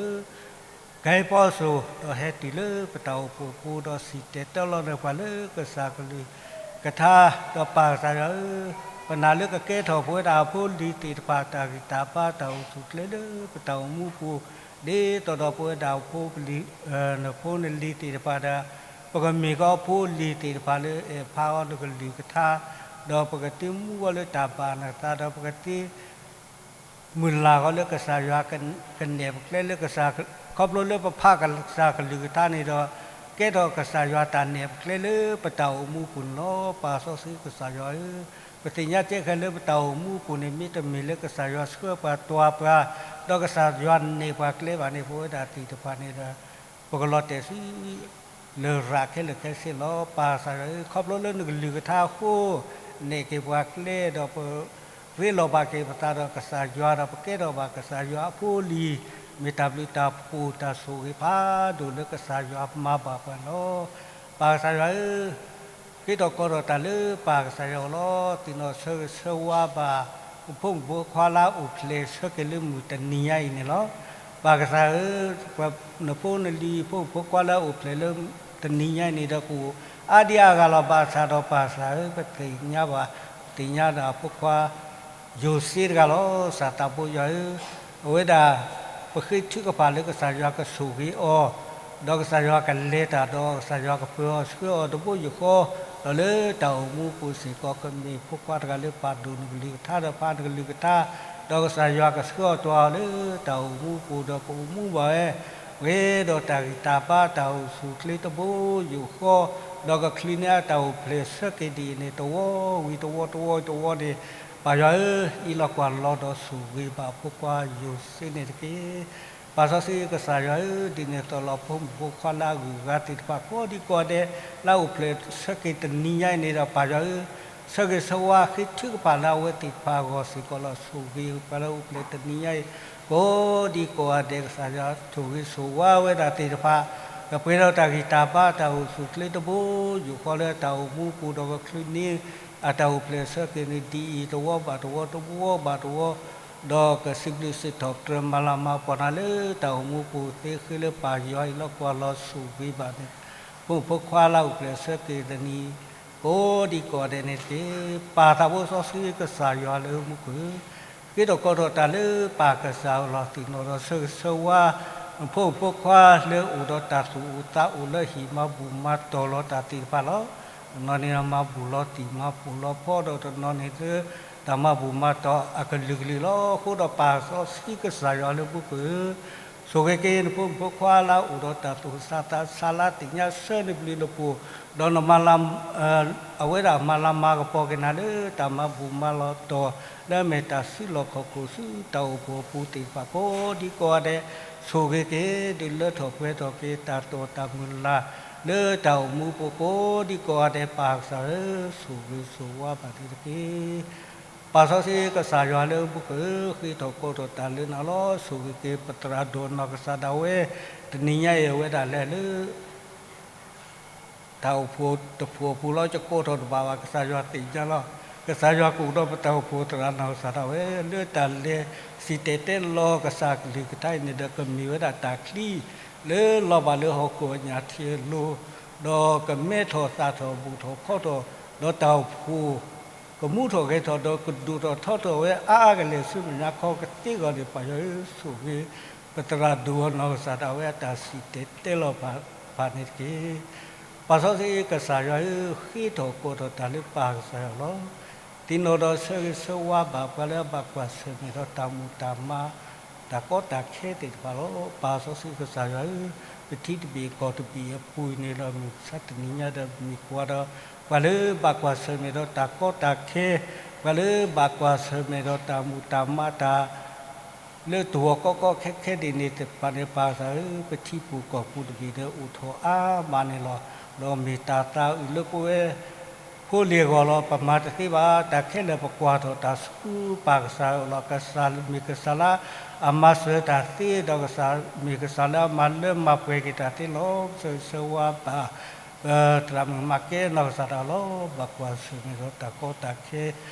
ကဟဲပီစိၤ ဒီးဟဲတုၤလၢပတၢ်အိၣ်ဖှိၣ်အပူၤ ဒီးစံၣ်တဲၤတဲလီၤန့ၢ်ပှၤလၢကစၢ်ကလုၢ်ကထါ, ဒီးပၢ်ကစၢ်ယွၤဧၢ, ပနာ်လၢကကဲထီၣ်ပဝဲဒၣ်အဖိအလံၤသ့ၣ်တဖၣ် တၢ်ဂံၢ်တၢ်ဘါတၢ်အိၣ်ဆူၣ်အိၣ်ချ့လၢပတၢ်အိၣ်မူအပူၤ, ဒ်သိးဒီးပဝဲဒၣ်ဖိလံၤ နဖိနလံၤသ့ၣ်တဖၣ်ဒီး ပကမ့ၢ်ကီးဖိလံၤသ့ၣ်တဖၣ်လၢအဲၣ်ဖးအီၤလၢကလုၢ်ကထါ ဒီးပကသ့မူထီၣ်လၢတၢ်ဘၣ်နသး ဒီးပကသ့ မုၢ်လၢ်ဃီလၢကစၢ်ယွၤကနဲၣ်ပကျဲလၢကစၢ်, ခီဖျိလၢပဖးကစၢ်ကလုၢ်ကထါန့ၣ်ဒီး ကဲထီၣ်ကစၢ်ယွၤတၢ်နဲၣ်ပကျဲလၢပတၢ်အိၣ်မူအပူၤန့ၣ်လီၤ. ပၢ်စီဆှံကစၢ်ယွၤဧၢ, ပသ့ၣ်ညါကဲခဲလၢပတၢ်အိၣ်မူအပူၤန့ၣ် မ့တမ့ၢ်လၢကစၢ်ယွၤဆှၢပှၤတွၤပှၤ, ဒီးကစၢ်ယွၤနဲၣ်ပှၤကျဲဘၣ်န့ၣ် ပဝဲဒၣ်သ့ၣ်တဖၣ်န့ၣ်ဒီး ပကလီၤတဲာ်ဆူ လရာ်ခဲလၢာ်ခဲဆ့လီၤ. ပၢ်ကစၢ်ယွၤဧၢ, ခီဖျိလၢနကလုၢ်ကထါအဃိ နဲၣ်က့ၤပှၤကျဲဒီး ပရ့လိာ်ဘၣ်က့ၤပသးဒီးကစၢ်ယွၤဒီး ပကဲထီၣ်ဘၣ်ကစၢ်ယွၤအဖိအလံၤ, မ့ၢ်တၢ်ဘျုးတၢ်ဖှိၣ်တၢ်ဆိၣ်ဂ့ၤဖးဒိၣ်လၢကစၢ်ယွၤမၤဘၣ်ပှၤလီၤ. ပၢ်ကစၢ်ယွၤဧၢ, ဃ့ထီၣ်ကိးထီၣ်တၢ်လၢပၢ်ကစၢ်ယွၤအအိၣ်လီၤ. သ့ၣ်နီၣ်ဆၢဂ့ၤဆၢဝါဘၣ် ပဖိမုၣ်ဖိခွါလၢအအိၣ်ဖျဲၣ်ဆၢက့ၤလၢမုၢ်တနံၤညါအံၤန့ၣ်လီၤ. ပၢ်ကစၢ်ဧၢ, နဖိနလံၤဖိမုၣ်ဖိခွါလၢအအိၣ်ဖျဲၣ်လၢတနံၤညါအံၤန့ၣ်ဒီး ကအိၣ်အါဒံအါဂၤလီၤ. ဘၣ်ဆၣ်ဒီးပၢ်ကစၢ်ဧၢ, ပသ့ၣ်ညါဘၣ်, သ့ၣ်ညါဒၣ်အဖိခွါ ယိၤစ့တဂၤလီၤ. ကစၢ်သးဘိယွၤဧၢ, အဝဲဒၣ် ပဃ့ထုကဖၣ်လၢကစၢ်ယွၤကဆိၣ်ဂ့ၤအီၤ, ဒီးကစၢ်ယွၤကလဲၤတၢ်ဒီး ကစၢ်ယွၤကပၢၤအီၤဆှၢအီၤတဘိယူၢ်ဃီ, ဒီးလၢတၢ်အိၣ်မူအပူၤစ့ၢ်ကီး ကမ့ၢ်ဖိခွါတဂၤလၢပာ်ဒိၣ်နကလုၢ်ကထါဒီးဖးနကလုၢ်ကထါ, ဒီးကစၢ်ယွၤကဆှၢအီၤတွၤအီၤလၢတၢ်အိၣ်မူအပူၤဒီး ပအိၣ်မူဘၣ်ဝဲ ပှဲၤဒီးတၢ်ဂံၢ်တၢ်ဘါတၢ်အိၣ်ဆူၣ်အိၣ်ချ့တဘိယူၢ်ဃီ, ဒီးကချုးန့ၢ်အတၢ်အိၣ်ဖျဲၣ်ဆၢက့ၤဒ်အံၤန့ၣ် တဝီဝံၤတဝီ တဝီဝံၤတဝီန့ၣ်, ပၢ်ယွၤဧၢ, အံးလီၤကွၢ်လီၤဒီးဆိၣ်ဂ့ၤဘၣ်အဖိခွါယိၤစ့န့ၣ်တက့ၢ်. ပၢ်စီဆှံကစၢ်ယွၤဧၢ, ဒ်န့ၣ်အသိးလီၤဖိမုၣ်ဖိခွါလၢအဂုၤအဂၤသ့ၣ်တဖၣ်ကိးဒံကိးဂၤဒဲး လၢအအိၣ်ဖျဲၣ်ဆၢက့ၤတနံၤညါအံၤန့ၣ်ဒီး ပၢ်ယွၤဧၢ, ဆၢဂ့ၤဆၢဝါဃ့ထုကဖၣ်လၢအဝဲသ့ၣ်တဖၣ်အဂီၢ်စ့ၢ်ကီးလီၤ. ဆိၣ်ဂ့ၤပှၤလၢအအိၣ်ဖျဲၣ်တနံၤညါအံၤ ကိးဒံကိးဂၤဒဲး ကစၢ်ယွၤဆိၣ်ဂ့ၤဆိၣ်ဝါဝဲဒၣ်သ့ၣ်တဖၣ်, ကပှဲၤဒီးတၢ်ဂံၢ်တၢ်ဘါတၢ်အိၣ်ဆူၣ်အိၣ်ချ့တဘိယူၢ်ဃီလၢတၢ်အိၣ်မူအပူၤဒီး ကချုးန့ၢ်အတၢ်အိၣ်ဖျဲၣ်ဆၢက့ၤန့ၣ်ဒ်အံၤ တဝီဘၣ်တဝီ တဝီဘၣ်တဝီ, ဒီးကစံးဘျုးစံးထီၣ်ပတြၢၤမၤလၤမၤကပီၤနၤလၢတၢ်အိၣ်မူအပူၤသ့ ဃ့လၢပၢ်ယွၤအံးလီၤကွၢ်လီၤဆိၣ်ဂ့ၤဘၣ်န့ၣ် ဖိမုၣ်ဖိခွါလၢအအိၣ်ဖျဲၣ်ဆၢက့ၤတနံၤ ကိးဒံကိးဂၤဒဲးန့ၣ်တက့ၢ်. ပၢ်သးဘိစီဆှံကစၢ်ယွၤလၢမူခိၣ်ဧၢ, ဃ့ထီၣ်ကိးထီၣ်တၢ်လၢပၢ်ကစၢ်အအိၣ်လီၤ. သ့ၣ်နီၣ်ဒီးဆၢဂ့ၤဆၢဝါ ဖိမုၣ်ဖိခွါလၢအိၣ်ဒီးတၢ်သူၣ်အိၣ်သးအိၣ်လၢဟံၣ်မၤဘူၣ်မၤတီၢ်လီၤတၢ်သ့ၣ်တဖၣ်လီၤ. တနီၤန့ၣ်မၤဘူၣ်လီၤတံၢ်မၤဘူၣ်လီၤဖီဒီး တနီၤန့ၣ်လၢတၢ်မၤဘူၣ်မၤတီၢ်အကလုာ်ကလုာ်လီၤ. အဃိဒီးပၢ်စီဆှံကစၢ်ယွၤလၢမူခိၣ်ဧၢ, ဆိၣ်ဂ့ၤက့ၤနဖိမုၣ်ဖိခွါလၢအအိၣ်ဒီးတၢ်သူၣ်စၢ်သးစၢ်လၢသ့ၣ်ညါဆၢနပျုၤနဖှိၣ်, ဒီးနမၤလၤ အဝဲဒၣ်မၤလၤမၤကပီၤက့ၤနၤလၢတၢ်မၤဘူၣ်မၤလီၤတီၢ်လၢအမ့ၢ်တၢ်စုလီၢ်ခီၣ်ခိၣ်ဆူတၢ်အိၣ်ဖှိၣ်အပူၤသ့ၣ်တဖၣ်ကိးဒံကိးဂၤဒဲး, ဆိၣ်ဂ့ၤက့ၤဒုးလၢထီၣ်ပှဲၤထီၣ်က့ၤတၢ်တီၢ်တၢ်မုၢ်လၢ်လၢတၢ်အိၣ်မူအပူၤကိးဒံကိးဂၤဒဲး ပၢ်ကစၢ်ဧၢ, ဆိၣ်ဂ့ၤဆိၣ်ဝါဘၣ်န့ၣ်တက့ၢ်. ပၢ်စီဆှံကစၢ်ယွၤလၢမူခိၣ်ဧၢ, ဃ့ထီၣ်ကိးထီၣ်တၢ်လၢနၤလီၤ. ဆိၣ်ဂ့ၤက့ၤပသရၣ်ဒိၣ်နီၢ်ကစၢ်ဒၣ်ဝဲ တနံၤညါအံၤအဝဲဒၣ်လဲၤလၢ တၢ်အိၣ်ဖှိၣ်တဖှိၣ်အပူၤလီၤ. ယကိးထီၣ်တဘၣ်ဘၣ် ကစၢ်ယွၤသ့ၣ်ညါလီၤ. ကစၢ်ယွၤကအိၣ်ဒီးပတၢ်အိၣ်ဖှိၣ်သရၣ်နီၢ်ကစၢ်ဒၣ်ဝဲ လၢတၢ်လဲၤစံၣ်တဲၤတဲလီၤကစၢ်ကလုၢ်ကထါအံၤန့ၣ်ဒီး ကမ့ၢ်ဝဲဒၣ်တၢ်ချံ လၢလီၤဘၣ်လၢဟီၣ်ခိၣ်အညၣ်ထံအလိၤ, ဒီးကမဲထီၣ်သၣ်ထီၣ်ဘူၣ်ထီၣ်ဖီထီၣ်, ဒီးတၢ်အိၣ်ဖှိၣ် ကမူထီၣ်ဂဲၤထီၣ်ဒီးကဒိၣ်ထီၣ်ထီထီၣ်ဝဲအါအါကလဲာ်ဆူမဲာ်ညါခီကသ့အဂီၢ်န့ၣ် ပၢ်ယွၤဧၢ, ဆိၣ်ဂ့ၤ ပသရၣ်ဒိၣ်နီၢ်ကစၢ်ဒၣ်ဝဲအတၢ်စံၣ်တဲၤတဲလီၤပာ်ဖးန့ၣ်တက့ၢ်. ပၢ်စီဆှံကစၢ်ယွၤဧၢ, ဃ့ထီၣ်ကိးထီၣ်တၢ်လၢပၢ်ကစၢ်ယွၤလီၤ. သ့ၣ်နီၣ်ဒီးဆၢဂ့ၤဆၢဝါဘၣ်ပှၤလၢအဘၣ်ကွၢ်ဆၢၣ်မဲာ်ဒီးတၢ်မူးတၢ်မး တၢ်ကီတၢ်ခဲသ့ၣ်တဖၣ်လီၤ. ပၢ်စီဆှံကစၢ်ယွၤဧၢ, ပထံတဘ့ၣ်ကီၢ်တဘ့ၣ်အပူၤန့ၣ်ဒီး မုၢ်မဆါတနံၤညါဒီး မ့ၢ်ကွၢ်ဒီး ပှၤလၢဘၣ်ကွၢ်ဆၢၣ်မဲာ်ဒီးတၢ်ကီတၢ်ခဲ, ပှၤလၢဘၣ်ကွၢ်ဆၢၣ်မဲာ်ဒီးတၢ်မူးတၢ်မးတၢ် လၢတဝီၤကီကီခဲခဲဒ်န့ၣ်သ့ၣ်တဖၣ်န့ၣ် ပၢ်ကစၢ်ဧၢ, ပထံပူၤကီၢ်ပူၤတဘ့ၣ်န့ၣ် အိၣ်ထီၣ်အါမးန့ၣ်လီၤ. ဒီးမ့ၢ်တၢ်သးအုးလၢပဝဲ ဖိလံၤအဂီၢ်လီၤ. ပမၤတသ့ဘၣ်. တၢ်ခဲလၢာ်ပကွၢ်ထီၣ်တၢ်ဆူပၢ်ကစၢ်အအိၣ်လီၤ. ကစၢ်မ့ၢ်ကစၢ်လၢအမၤစၢၤတၢ်သ့, ဒီးကစၢ်မ့ၢ်ကစၢ်လၢအမၤလၢမၤပှဲၤက့ၤတၢ်သ့လီၤ. ဆၢဂ့ၤဆၢဝါဘၣ် သရၣ်မုၣ်မၤကဲနီၢ်ကစၢ်ဒၣ်လီၤ. ဘၣ်ကွၢ်ဆၢၣ်မဲာ်ဒီးတၢ်ကီတၢ်ခဲ,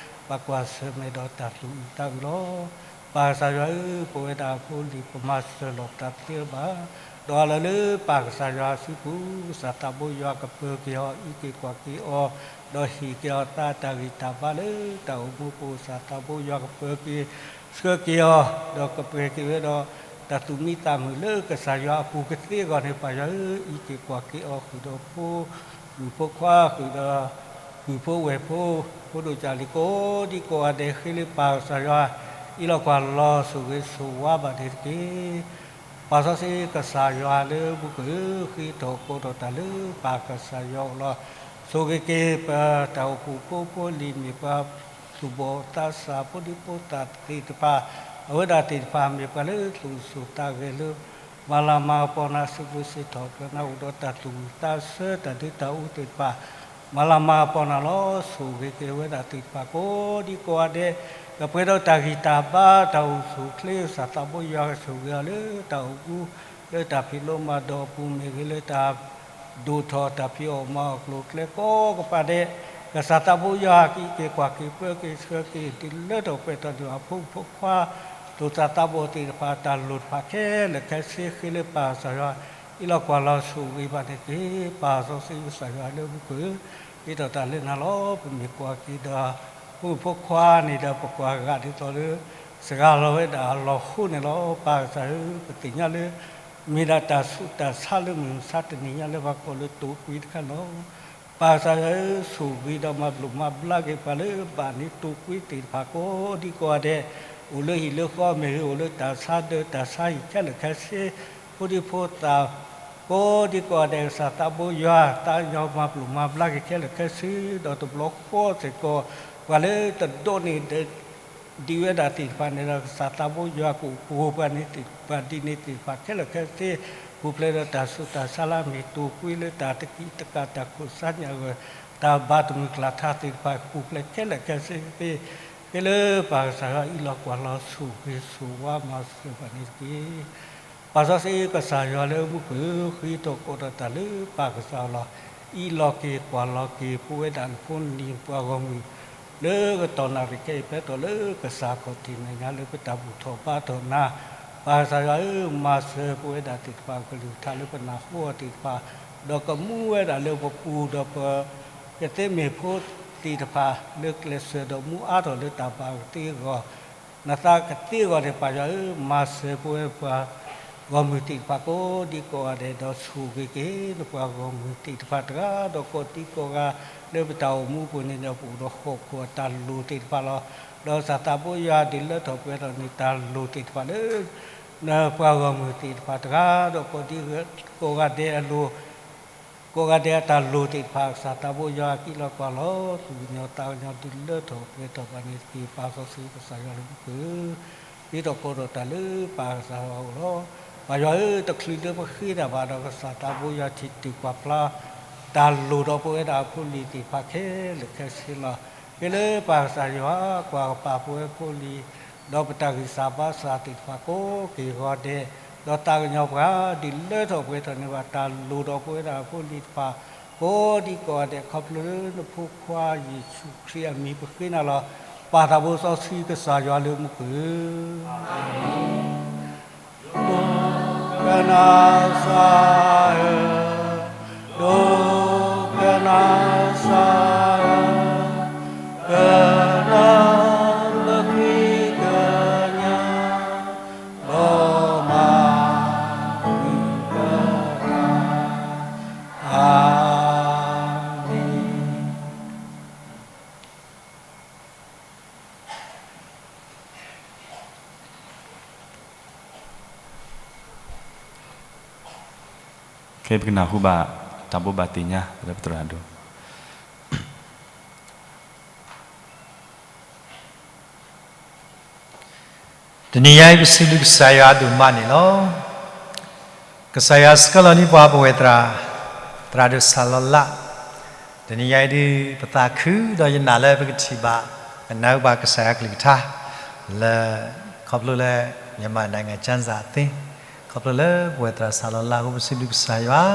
ဘၣ်ကွၢ်ဆၢၣ်မဲာ်ဒီးတၢ်သူၣ်အုးသးအုးလီၤ. ပၢ်ကစၢ်ယွၤဧၢ, ပဝဲဒၣ်ဖိလံၤပမၤစၢၤလီၤပသးတသ့ဘၣ်. ဒီးအလၢလၢပၢ်ကစၢ်ယွၤအစုပူၤ, ကစၢ်သးဘိယွၤကပၢၤက့ၤအီၤ, အံးက့ၤကွၢ်က့ၤအီၤ, ဒီးဟ့ၣ်က့ၤအီၤသးတၢ်ဂံၢ်တၢ်ဘါလၢတၢ်အိၣ်မူပူၤ, ကစၢ်သးဘိယွၤကပၢၤက့ၤ ဆှၢက့ၤအီၤ, ဒီးကပှဲၤက့ၤဝဲဒီး တၢ်သူၣ်မံသးမုာ်လၢကစၢ်ယွၤအပူၤကသ့အဂီၢ်န့ၣ် ပၢ်ယွၤဧၢ, အံးက့ၤကွၢ်က့ၤအီၤဃုာ်ဒီးဖိမုၣ်ဖိခွါဃုာ်ဒီး ပုၢ်ဖိဝဲၢ်ဖိ, ဖိဒိၣ်ကၢ်လံၤကိးဒံကိးဂၤဒဲး ဃ့လၢပၢ်ကစၢ်ယွၤ အ့ၣ်လိာ်ကွၢ်လီၤ ဆိၣ်ဂ့ၤဆိၣ်ဝါဘၣ်န့ၣ်တက့ၢ်. ပၢ်စီဆှံကစၢ်ယွၤလၢမူခိၣ်ဧၢ, ဃ့ထီၣ်ကိးထီၣ်တၢ်လၢပၢ်ကစၢ်ယွၤအအိၣ်လီၤ. ဆိၣ်ဂ့ၤက့ၤပတၢ်အိၣ်ဖှိၣ်ဖိဖိလံၤ မ့ၢ်ပှၤသူၣ်ဘီၣ်သးစၢ်ဖိဒံဖိသၣ်သ့ၣ်တဖၣ်, အဝဲဒၣ်သ့ၣ်တဖၣ်မ့ၢ်ပှၤလၢသူၣ်ဆူၣ်သးဂဲၤလၢ မၤလၤမၤကပီၤနၤ စံးဘျုးစံးထီၣ်ပတြၢၤနၤ အိၣ်ဒီးတၢ်သူၣ်ဝံၣ်သးဆၢ တၢ်ဒုးတၢ်အူသ့ၣ်တဖၣ် မၤလၤမၤကပီၤနၤလီၤ. ဆိၣ်ဂ့ၤက့ၤဝဲဒၣ်သ့ၣ်တဖၣ်ကိးဒံကိးဂၤဒဲး, ကပှဲၤဒီးတၢ်ဂံၢ်တၢ်ဘါ တၢ်အိၣ်ဆူၣ်အိၣ်ချ့ ကစၢ်သးဘိယွၤကဆိၣ်ဂ့ၤအီၤလၢတၢ်အိၣ်မူ လၢတၢ်ဖံးလိမၤဒိးအပူၤမ့ၢ်ဂ့ၤ လၢတၢ်ဒိၣ်ထီၣ်တၢ်ဖံးအီၣ်မၤအီၣ်ကျိၤကျဲကိးကပၤဒဲး, ကစၢ်သးဘိယွၤကအံးက့ၤကွၢ်က့ၤပၢက့ၤဆှၢက့ၤ ဒုးလၢထီၣ်ပှဲၤထီၣ်န့ၢ်ဘၣ်ဖိမုၣ်ဖိခွါ သူၣ်စၢ်သးဘီၣ်သ့ၣ်တဖၣ် တၢ်လိၣ်တဖၣ်ခဲလၢာ်ခဲဆ့ ဃ့လၢပၢ်ကစၢ်ယွၤ အ့ၣ်လိာ်ကွၢ်လီၤဆိၣ်ဂ့ၤဘၣ်န့ၣ်တက့ၢ်. ပၢ်စီဆှံကစၢ်ယွၤလၢမူခိၣ်ဧၢ, ဃ့ထီၣ်တၢ်လၢနၤလီၤ. ပမ့ၢ်ကွၢ်က့ၤဒီး ဖိမုၣ်ဖိခွါန့ၣ်ဒီး ပကွၢ်ဂာ်ဒ်သိးလၢ စှၤလီၤဝဲဒၣ်အလီၢ်ဃိန့ၣ်လီၤ. ပၢ်ကစၢ်ဧၢ, ပသ့ၣ်ညါလၢ မ့ၢ်ဒၣ်တၢ်ဆူးတၢ်ဆါလၢမုၢ်မဆါတနံၤညါလၢပှၤကိးလၢတိာ်ကွံတခါန့ၣ်လီၤ. ပၢ်ကစၢ်ယွၤဧၢ, ဆိၣ်ဂ့ၤဒီးမၤဘျုးမၤဘျါက့ၤပှၤလၢဘၣ်န့ၢ်တိာ်ကွံသ့ၣ်တဖၣ်ကိးဒံကိးဂၤဒဲး, အိၣ်လၢဟံၣ်လၢဃီမ့ၢ်ဂ့ၤ, အိၣ်လၢတၢ်ဆါဒၢးတၢ်ဆါဟံၣ်ခဲလၢာ်ခဲဆ့, ဖိဒံဖိသၣ် ကိးဒံကိးဂၤဒဲး ကစၢ်သးဘိယွၤ သးကညီၤမၤဘျုးမၤဘျါက့ၤခဲလၢာ်ခဲဆ့ ဒီးတဘျီဃီစ့ၢ်ကီး ပှၤလၢတဒိးန့ၢ် ဒံးဝဲဒၣ်သ့ၣ်တဖၣ်န့ၣ်ဒီး ကစၢ်သးဘိယွၤကအိၣ်ပှိၤပှၤန့ၣ်သ့ၣ်တဖၣ်ဒ်န့ၣ်သ့ၣ်တဖၣ်ခဲလၢာ်ခဲဆ့, ပူၤဖျဲးဒီးတၢ်ဆူးတၢ်ဆါလၢအမ့ၢ်တိာ်ကွံလၢတၢ်တကံးတကးတၢ်ခိၣ်ဆါညၣ်ဂၢၢ် တၢ်ဘၣ်တမုာ်ကျၢ်ထါသ့ၣ်တဖၣ် ပူၤဖျဲးခဲလၢာ်ခဲဆ့သ့, ဃ့လၢပၢ်ကစၢ်ယွၤအံးလီၤကွၢ်လီၤဆိၣ်ဂ့ၤဆိၣ်ဝါမၤစၢၤဘၣ်န့ၣ်တက့ၢ်. ပၢ်စီဆှံကစၢ်ယွၤလၢမူခိၣ်ဧၢ, ဃ့ထီၣ်ကိးထီၣ်တၢ်လၢပၢ်ကစၢ်အလီၢ်, အံးလီၤက့ၤကွၢ်လီၤက့ၤပဝဲဒၣ်နဖိနလံၤပှၤဂီၢ်မုၢ် လၢကတီၢ်နၣ်ရံၣ်ခဲအံၤ ဖဲတီၢ်လၢကစၢ်ခီၣ်ထံးမဲာ်ညါလၢပတၢ်ဘူၣ်ထီၣ်ဘါထီၣ်နၤ, ပၢ်ကစၢ်ယွၤဧၢ, မၤစၢၤပဝဲဒၣ်သ့ၣ်တဖၣ်ကလုၢ်ကထါလၢပနၢ်ဟူအီၤသ့ၣ်တဖၣ်, ဒီးကမူဝဲဒၣ်လၢပပူၤဒီးပ ကသ့မ့ၢ်ဖိသ့ၣ်တဖၣ် လၢကျဲးစၢးဒီးမူအါထီၣ်လၢတၢ်ဘၣ်ကသ့အဂီၢ်, နသးကသ့အဂီၢ်န့ၣ် ပၢ်ယွၤဧၢ, မၤစၢၤပဝဲပှၤဂီၢ်မုၢ်သ့ၣ်တဖၣ်ကိးဒံကိးဂၤဒဲး ဒီးဆိၣ်ဂ့ၤက့ၤနပှၤဂီၢ်မုၢ်သ့ၣ်တဖၣ်တဂၤဒီးကိးဒံကိးဂၤ လၢပတၢ်အိၣ်မူပူၤန့ၣ်ဒီး ပအိၣ်ဒီးဟီၣ်ခိၣ်အတၢ်လိၣ်သ့ၣ်တဖၣ်လီၤ. ဒီးကစၢ်သးဘိယွၤဒုးလၢထီၣ်ပှဲၤထီၣ်န့ၢ်တၢ်လိၣ်သ့ၣ်တဖၣ်လၢ နပှၤဂီၢ်မုၢ်သ့ၣ်တဖၣ်တဂၤဒီးကိးဒံကိးဂၤဒဲးအလိၤ ကိးဂၤဒဲးအတၢ်လိၣ်သ့ၣ်တဖၣ် ကစၢ်သးဘိယွၤအံးလီၤကွၢ်လီၤ သူၣ်ကညီၤသးကညီၤဒုးလၢထီၣ်ပှဲၤထီၣ်ဘၣ်န့ၣ်တက့ၢ်. ပၢ်စီဆှံကစၢ်ယွၤလၢမူခိၣ်ဧၢ, ဃ့ထီၣ်ကိးထီၣ်တၢ်လၢပၢ်ကစၢ်ယွၤအအိၣ်လီၤ. ပၢ်ယွၤဧၢ, တချုးလၢပဃ့တၢ်ဘၣ်ဒီး ကစၢ်သးဘိယွၤထံၣ်တုၤကွၢ်ဖျါ တၢ်လိၣ်ဒီးပဝဲဒၣ်အဖိလံၤသ့ၣ်တဖၣ်ခဲလၢာ်ခဲဆ့လီၤ. ဃ့လၢပၢ်ကစၢ်ယွၤကွၢ်ကပၤပဝဲဖိလံၤ ဒီးပတၢ်ဂံၢ်စၢ်ဘါစၢ်သ့ၣ်တဖၣ်ကိးက့ၤဂီၤဒဲး, ဒီးသးကညီၤပှၤဒုးလၢထီၣ်ပှဲၤထီၣ်န့ၢ်ဘၣ်တၢ်လိၣ်ဒီးပဝဲဒၣ်အဖိလံၤတဖၣ် ကိးဒံကိးဂၤဒဲး ခီဖျိလၢနဖိခွါယ့ၣ်ၡူးခရံာ်အမံၤပဃ့နၤလီၤ. ပၢ်သးဘိစီဆှံကစၢ်ယွၤလၢမူခိၣ်ဧၢ, ဒိကနၣ်စၢ်ဧၢ, ဒိကနၣ်စၢ်ဧၢ, ကနၣ်ပဃ့ကညး ဒီးမၤပှဲၤပတၢ်, အၤမ့ၣ်. ခဲအံၤပကနၢ်ဟူဘၣ်တၢ်ဘိးဘၣ်သ့ၣ်ညါလၢပသရၣ်ဒိၣ် တနံၤညါအံၤ ပစံးဘျုးကစၢ်ယွၤဒိၣ်မးန့ၣ်လီၤ. ကစၢ်ယွၤဆှၢလီၤန့ၢ်ပှၤပဝဲၢ်သရၣ်, သရၣ်ဒိၣ်စၢ်လီၤလး, တနံၤညါအံၤဒုး ပသးခုဒီးယနာ်လၢပကထံၣ်ဘၣ် ကနၢ်ဟူဘၣ်ကစၢ်ယွၤကလုၢ်ကထါ လၢ ခီဖျိလၢ မြန်မာနိုင်ငံကျမ်းစာအသင်း ခီဖျိလၢပဝဲၢ်သရၣ်စၢ်လီၤလးအဃိ ပစံးဘျုးကစၢ်ယွၤ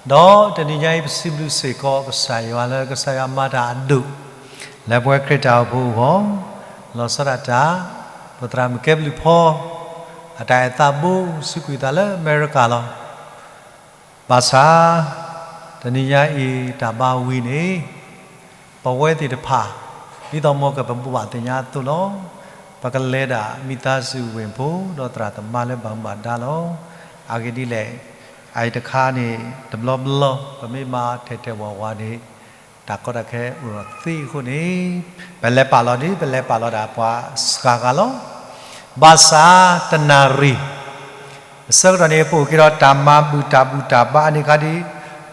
ဒီးတနံၤညါအံၤ ပစံးဘျုးစ့ၢ်ကီးကစၢ်ယွၤလၢကစၢ်ယွၤမၤတၢ်အဒိၣ် လၢပဝဲခရံာ်တၢ်အိၣ်ဖှိၣ်အဂီၢ်, လီၤဆီဒၣ်တၢ် ပသရၣ်မုၣ်ကဲဘျုးဖီ အတၢ်အဲၣ်သးဘိ စူးကွံာ်သးလၢအမဲရကၤလီၤ. ဘၣ်ဆၣ် တနံၤညါအံၤတၢ်ဘါဝံၤန့ၣ် ပဝဲသ့ၣ်တဖၣ် ဒ်သိးမ်ကပဘိးဘၣ်သ့ၣ်ညါအသိးလီၤ. ပကလဲၤဒၣ် မိသားစုဝင်ဖိ ဒီးသရၣ်သမါလၢဘၣ်မူဘၣ်ဒါလီၤ. အဂ့ၢ်ဒ်လဲၣ်, အအံၤတခါန့ၣ် တဘျီဘျီ ပမ့ၢ်မၤထဲးထဲးဝးဝးန့ၣ် တၢ်ကီတၢ်ခဲအိၣ်ဒီးသ့အဃိန့ၣ်, ပလဲၤပာ်လီၤဒ် ပလဲၤပာ်လီၤဒၣ်ပှၤစှၤဂၤလီၤ. ဘၣ်ဆၣ်တနၣ်ရံၣ် အဆၢကတီၢ်န့ၣ် ပအိၣ်က့ၤဒီးတၢ်မၤဘူၣ်တၢ်ဘူၣ်တၢ်ဘါန့ၣ်ခါဒ်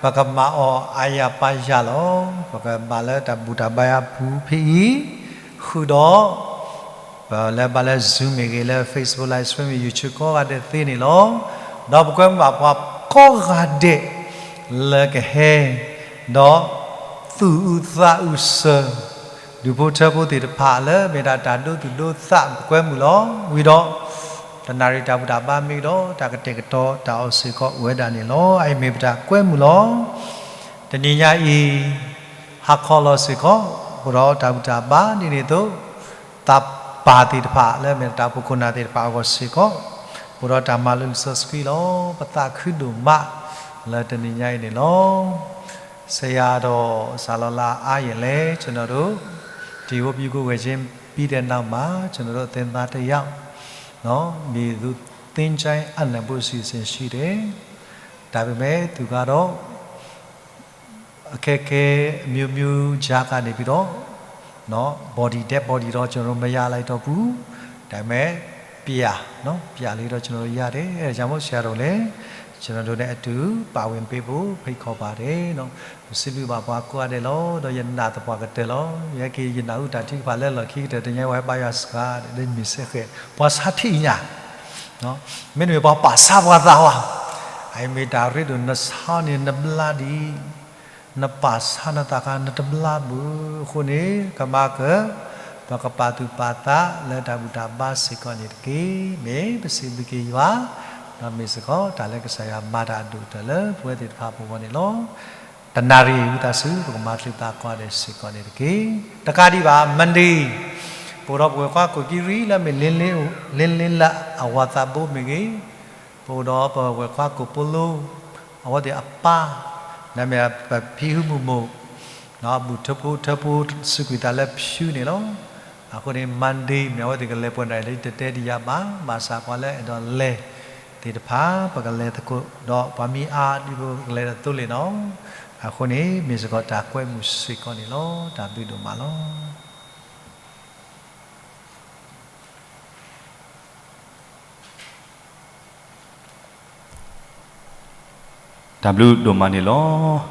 ပကမၤအီၤအါယၤပါယၤလီၤ. ပကဘၣ်လၢတၢ်ဘူၣ်တၢ်ဘါယၤပူၤဖဲအံၤ, ဃုာ်ဒီး ပလဲၤဘၣ်လၢ Zoom မ့ၢ်ဂ့ၤ, လၢ Facebook Live Stream မ့ၢ် YouTube ကိးဂၤဒဲးသ့န့ၣ်လီၤ. ဒီးပကွဲမုာ်ဘၣ်ပှၤကိးဂၤဒဲး လၢကဟဲ ဒီးသူၣ်အုးသးအုးစၢၤ ဒူၣ်ဖိထၢဖိသ့ၣ်တဖၣ်လၢမ့ၢ်ဒၣ်တၢ်ဒိသူၣ်ဒိသး ပကွဲမုာ်လီၤ. ဝံၤဒီး တနၣ်ရံၣ်တၢ်ဘူၣ်တၢ်ဘါမ့ၢ်ကဒီး တၢ်ကတဲာ်ကတီၤတၢ်အီၣ်စ့ၢ်ကီးအိၣ်ဝဲဒၣ်န့ၣ်လီၤ. အအံၤမ့ၢ်ပတၢ်ကွဲမုာ်လီၤ. တနံၤညါအံၤ ဟါခီလီၤစ့ၢ်ကီး ပအိၣ်ဒီးတၢ်ဘူၣ်တၢ်ဘါဒ်န့ၣ်အသိး သးပၢ်သ့ၣ်တဖၣ်လၢမ့ၢ်တၢ်အိၣ်ဖှိၣ်ခိၣ်နၢ်သ့ၣ်တဖၣ်အဂီၢ်စ့ၢ်ကီး ပအိၣ်ဒီးတၢ်မၤလိလံာ်စီဆှံလီၤ. ပသးခုဒိၣ်မးလၢတနံၤညါအံၤန့ၣ်လီၤ. ဆရာတော် ဆရာတော် လၢအါရလဲ ကျွန်တော်တို့ ဒီဝတ်ပြုကိုယ်ဝယ်ခြင်းပြီးတဲ့နောက်မှာ ကျွန်တော်တို့သင်သားတစ်ယောက် နော် မြေသူသင်္ချိုင်းအနံၣ်ဖို့အစီအစဉ်ရှိတယ်. ဒါပေမဲ့သူကတော့ အခက်အခဲအမျိုးမျိုးကြားကနေပြီးတော့ နော် body dead body တော့ကျွန်တော်တို့မရလိုက်တော့ဘူး. ဒါပေမဲ့ ပြာ နော် ပြာလေးတော့ကျွန်တော်တို့ရတယ်. အဲဒါကြောင့်မို့ဆရာတော်လည်းကျွန်တော်တို့နဲ့အတူပါဝင်ပေးဖို့ဖိတ်ခေါ်ပါတယ်နော်. ပစံးဘျုးဘၣ်ပှၤကိးဂၤဒဲးလီၤ. ဒီးယနာ်သပှၢ်ကတၢၢ်လီၤ. ယဟဲက့ၤယနၢ်ဟူတၢ်ထုကဖၣ်လၢလီၢ်ခံကတၢၢ်တနံၤညါ ပှၤဘါယွၤစှၤဒီးမ့ၢ်စ့ၢ်ကီး ပှၤဆါထံၣ်ညါ မ့တမ့ၢ်ပှၤပာ်ဆါပှၤသးဝဲ အအံၤမ့ၢ်တၢ်ရ့ဒိၣ် နဆါန့ၣ်နဘျါဒံး, နပာ်ဆါနသးခါ နတဘျါဘၣ်. အဃိန့ၣ် ကမၤက ပကပာ်သူၣ်ပာ်သးလၢတၢ်ဘူၣ်တၢ်ဘါစ့ၢ်ကီးန့ၣ်တက့ၢ်. မ့ၢ်ပစံးဘျုးက့ၤယွၤ ဒီးမ့ၢ်စ့ၢ်ကီးတၢ်လၢကစၢ်ယွၤမၤတၢ်အဒိၣ်ကတၢၢ်လၢပဝဲသ့ၣ်တဖၣ်အပူၤအဂီၢ်န့ၣ်လီၤ. တနၣ်ရံၣ်ဝံသးစူၤ ပကမၤချုးသးကိးဂၤဒဲးစ့ၢ်ကီးန့ၣ်တက့ၢ်. တကးဒံးဘၣ် Monday ပအိၣ်ဒီးပဝဲၢ်ခွါကိၣ်ကံရံလၢမ့ၢ် လ့လ့လၢအဝၤသးဘိမ့ၢ်ဂ့ၤ, ပအိၣ်ဒီးပဝဲၢ်ခွါကိၣ်ပိလိ အဝဲသ့ၣ်အပၢ် နမ့ၢ်ပဖံဟုမုၢ်မိၢ် ဘူးထၢဖိထၢဖိစူးကွံာ်သးလၢဖၠူန့ၣ်လီၤ. အဃိန့ၣ် Monday မ့ၢ်အဝဲသ့ၣ်ကလဲၤပှဲၤနၣ်ရံၣ်လၢတတဲတယၤဘၣ်, ဘၣ်ဆၣ်ပှၤလၢအဲၣ်ဒိးလဲၤသ့ၣ်တဖၣ် ပကလဲၤသကိးဒီးပှၤမ့ၢ်အါဒ်ပကလဲၤတသိးလ့ၣ်နီၤ. အဃိန့ၣ် မ့ၢ်စ့ၢ်ကီးတၢ်ကွဲမုာ်စ့ၢ်ကီးန့ၣ်လီၤ. တၢ်ဘျုးဒိၣ်မးလီၤ. တၢ်ဘျုးဒိၣ်မးန့ၣ်လီၤ.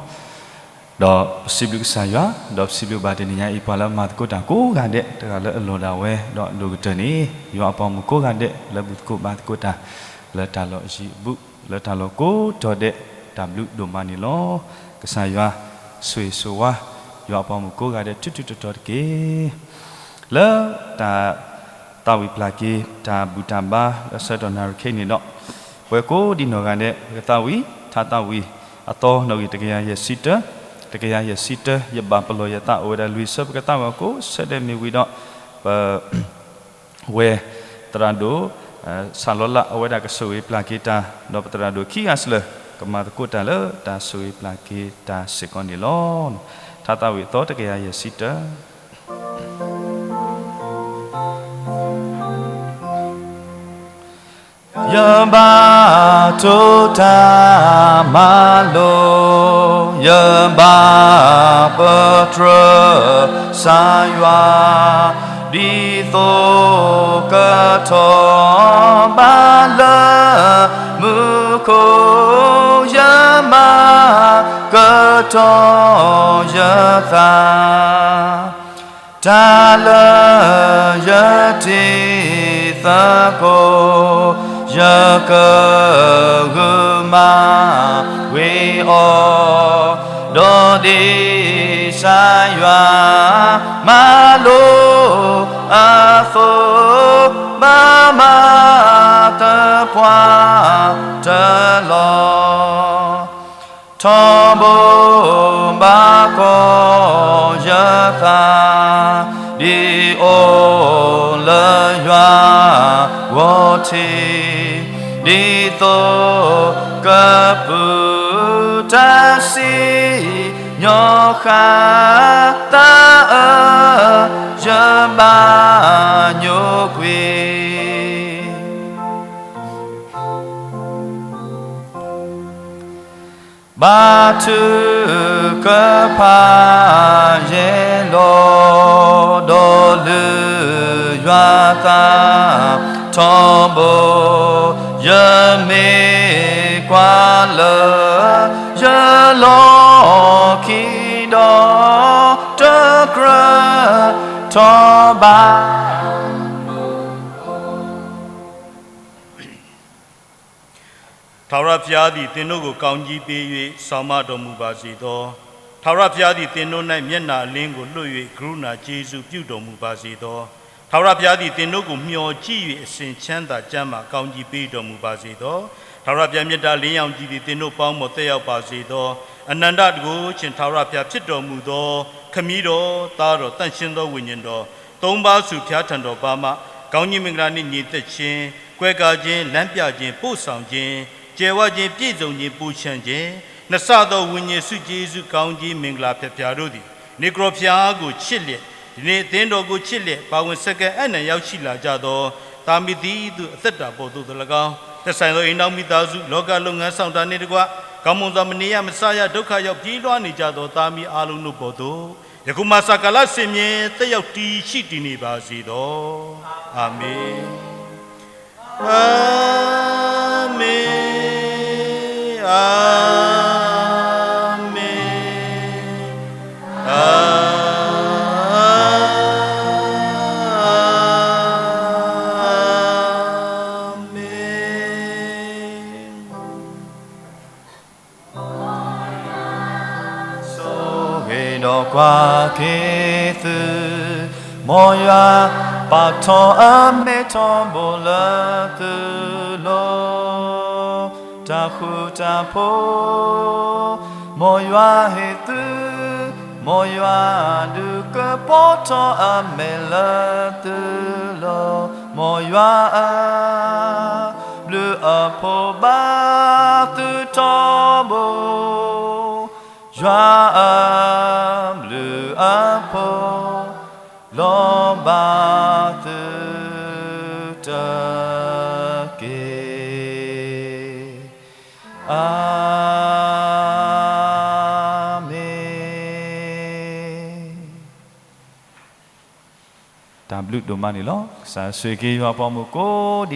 ဒီးပစံးဘျုးကစၢ်ယွၤ, ဒီးပစံးဘျုးဘၣ်တနံၤညါအံၤ ပှၤလၢအမၤသကိးတၢ်ကိးဂၤဒဲး, တဂၤလၢအလီၢ်ဒၣ်ဝဲ, ဒီးအဒိၣ်ကတၢၢ်န့ၣ် ယွၤအပှၤမုၣ်ကိးဂၤဒဲး လၢဘူၣ်သကိးဘါသကိးတၢ် လၢတၢ်လီၢ်အယံၤအဘူး, လၢတၢ်လီၢ်ကိးတီၤဒဲး, တၢ်ဘျုးဒိၣ်မးန့ၣ်လီၤ. ကစၢ်ယွၤဆိၣ်ဂ့ၤဆိၣ်ဝါ ယွၤအပှၤမုၣ်ကိးဂၤဒဲး ထူထူတီတီတက့ၢ်. လၢတၢ်သးဝံၣ်ပျၢ်က့ၤ တၢ်ဘူၣ်တၢ်ဘါ လၢဆၢကတီၢ်နၣ်ရံၣ်ခဲအံၤန့ၣ်ဒီး, ပှၤကိးဒံးနီၢ်ဂၤဒဲး ပကသးဝံၣ် ထါသးဝံၣ်အသီနီၣ်ဂံၢ်တကယၤယဲၢ်ဆံတၢ, တကယၤယဲၢ်ဆံတၢ, ယဘၣ်ပလီၢ်ယသးအိၣ်ဝဲဒၣ်လွံၢ်ဆၢ ပကသးဝံၣ်အီၤကိးဆၢဒဲးမ့ၢ်ဝံၤဒီး, ပ ဝဲသရၣ်ဒိၣ် ဆၣ်လီၤလး အဝဲဒၣ်ကဆိၣ်ဂ့ၤပျၢ်က့ၤတၢ်, ဒီးပသရၣ်ဒိၣ်ခံဂၤစၢၤ ကမၤသကိးတၢ်လၢတၢ်ဆိၣ်ဂ့ၤပျၢ်က့ၤတၢ်စ့ၢ်ကီးန့ၣ်လီၤ. ထါသးဝံၣ်အသီတကယၤယဲၢ်ဆံတၢ. ယဘၣ်တိၢ်တၢ်မၤလိ, ယဘၣ်ပတြၢၤကစၢ်ယွၤ, ဒ်သိးကထီၣ်ဘးလၢမူခိၣ်, ယမၤကတီၢ်ယသး တၢ်လၢယတ့သကိး, ယကဂုာ်မၤဝ့ၤအီၤ, ဒီးဒ်ကစၢ်ယွၤမၤလိအသိး, ဘၣ်မၤသပှၢ်တၢၢ်လီၤ. ထီဘိဘၣ်ကီၢ်ယသး, ဒ်အိၣ်လၢယွၤဂီၢ်ထံး, ဒ်သိးကပုၢ်တၢ်စံၣ်ညီၣ်ဃာ်သးအၢ, ယဘၣ်ညိကွံာ် ဘါထုကဖၣ်ယဲလီၤ, ဒီးလုၢ်ယွၤသးထီဘိ, ယမ့ၢ်ကွၢ်လၢယလီၢ်ခံဒီး, တကြၢးထီဘၣ် ထာဝရဘုရားသည် သင်တို့ကို ကောင်းကြီးပေး၍ စောင့်မတော်မူပါစေသော။ ထာဝရဘုရားသည် သင်တို့၌ မျက်နှာအလင်းကို လွှတ်၍ ကရုဏာကျေးဇူးပြုတော်မူပါစေသော။ ထာဝရဘုရားသည် သင်တို့ကို မျှော်ကြည့်၍ အစဉ်ချမ်းသာကျန်းမာ ကောင်းကြီးပေးတော်မူပါစေသော။ ထာဝရဘုရား မျက်နှာအလင်းရောင်ခြည်သည် သင်တို့ပေါင်းဖော်သက်ရောက်ပါစေသော။ အနန္တတန်ခိုးခြင်း ထာဝရဘုရားဖြစ်တော်မူသော ခမည်းတော် သားတော် သန့်ရှင်းသောဝိညာဉ်တော် သုံးပါးသူဘုရားထံတော်ပါမှ ကောင်းကြီးမင်္ဂလာနှင့်ညီသက်ခြင်း၊ ကွယ်ကာခြင်း၊ လမ်းပြခြင်း၊ ပို့ဆောင်ခြင်း၊ ကြွယ်ဝခြင်း၊ ပြည့်စုံခြင်း၊ ပိုလျှံခြင်းနှင့်စပ်သောဝိညာဉ်ဆုကျေးဇူးကောင်းကြီးမင်္ဂလာဖျားဖျားတို့သည် နေကရောဖျားကိုချစ်လျက်၊ ဒီနေ့အသင်းတော်ကိုချစ်လျက် ပါဝင်ဆက်ကပ်အနံၣ်ရောက်ရှိလာကြသော သားမီးသီသူအသက်တာပေါ်သို့သော်လည်းကောင်း၊ သက်ဆိုင်သောအိမ်ထောင်မိသားစု၊ လောကလုပ်ငန်းဆောင်တာနှင့်တကွ ကောင်းမွန်သောမနေရမစားရဒုက္ခရောက်ပြေးလွှားနေကြသောသားမီးအားလုံးတို့ပေါ်သို့ ယခုမှစကားလစင်မြဲသက်ရောက်တည်ရှိတည်နေပါစေသော။ အာမင်။ အာမင်။ အာမင်။ အာမင်။ ဆိၣ်ဂ့ၤဒီးကွၢ်က့ၤသု, မ်ယွၤပာ်ထီၣ်အမဲထီဘိလၢသုလိၤ, တၢ်ဃူတၢ်ဖိး, မ်ယွၤဟ့ၣ်သု, မ်ယွၤဒုးကပီၤထီၣ်အမဲလၢသုလိၤ, မ်ယွၤအ ဘျုးအဖှိၣ်ဘၣ်သုထီဘိ, ယွၤအဘျုးအဖှိၣ်လီၤဘၣ်သုတက့ၢ်. အၤမ့ၣ်. တၢ်ဘျုးဒိၣ်မးန့ၣ်လီၤ. ကစၢ်ဆိၣ်ဂ့ၤက့ၤယွၤပှၤမုၣ်ကိးဒံး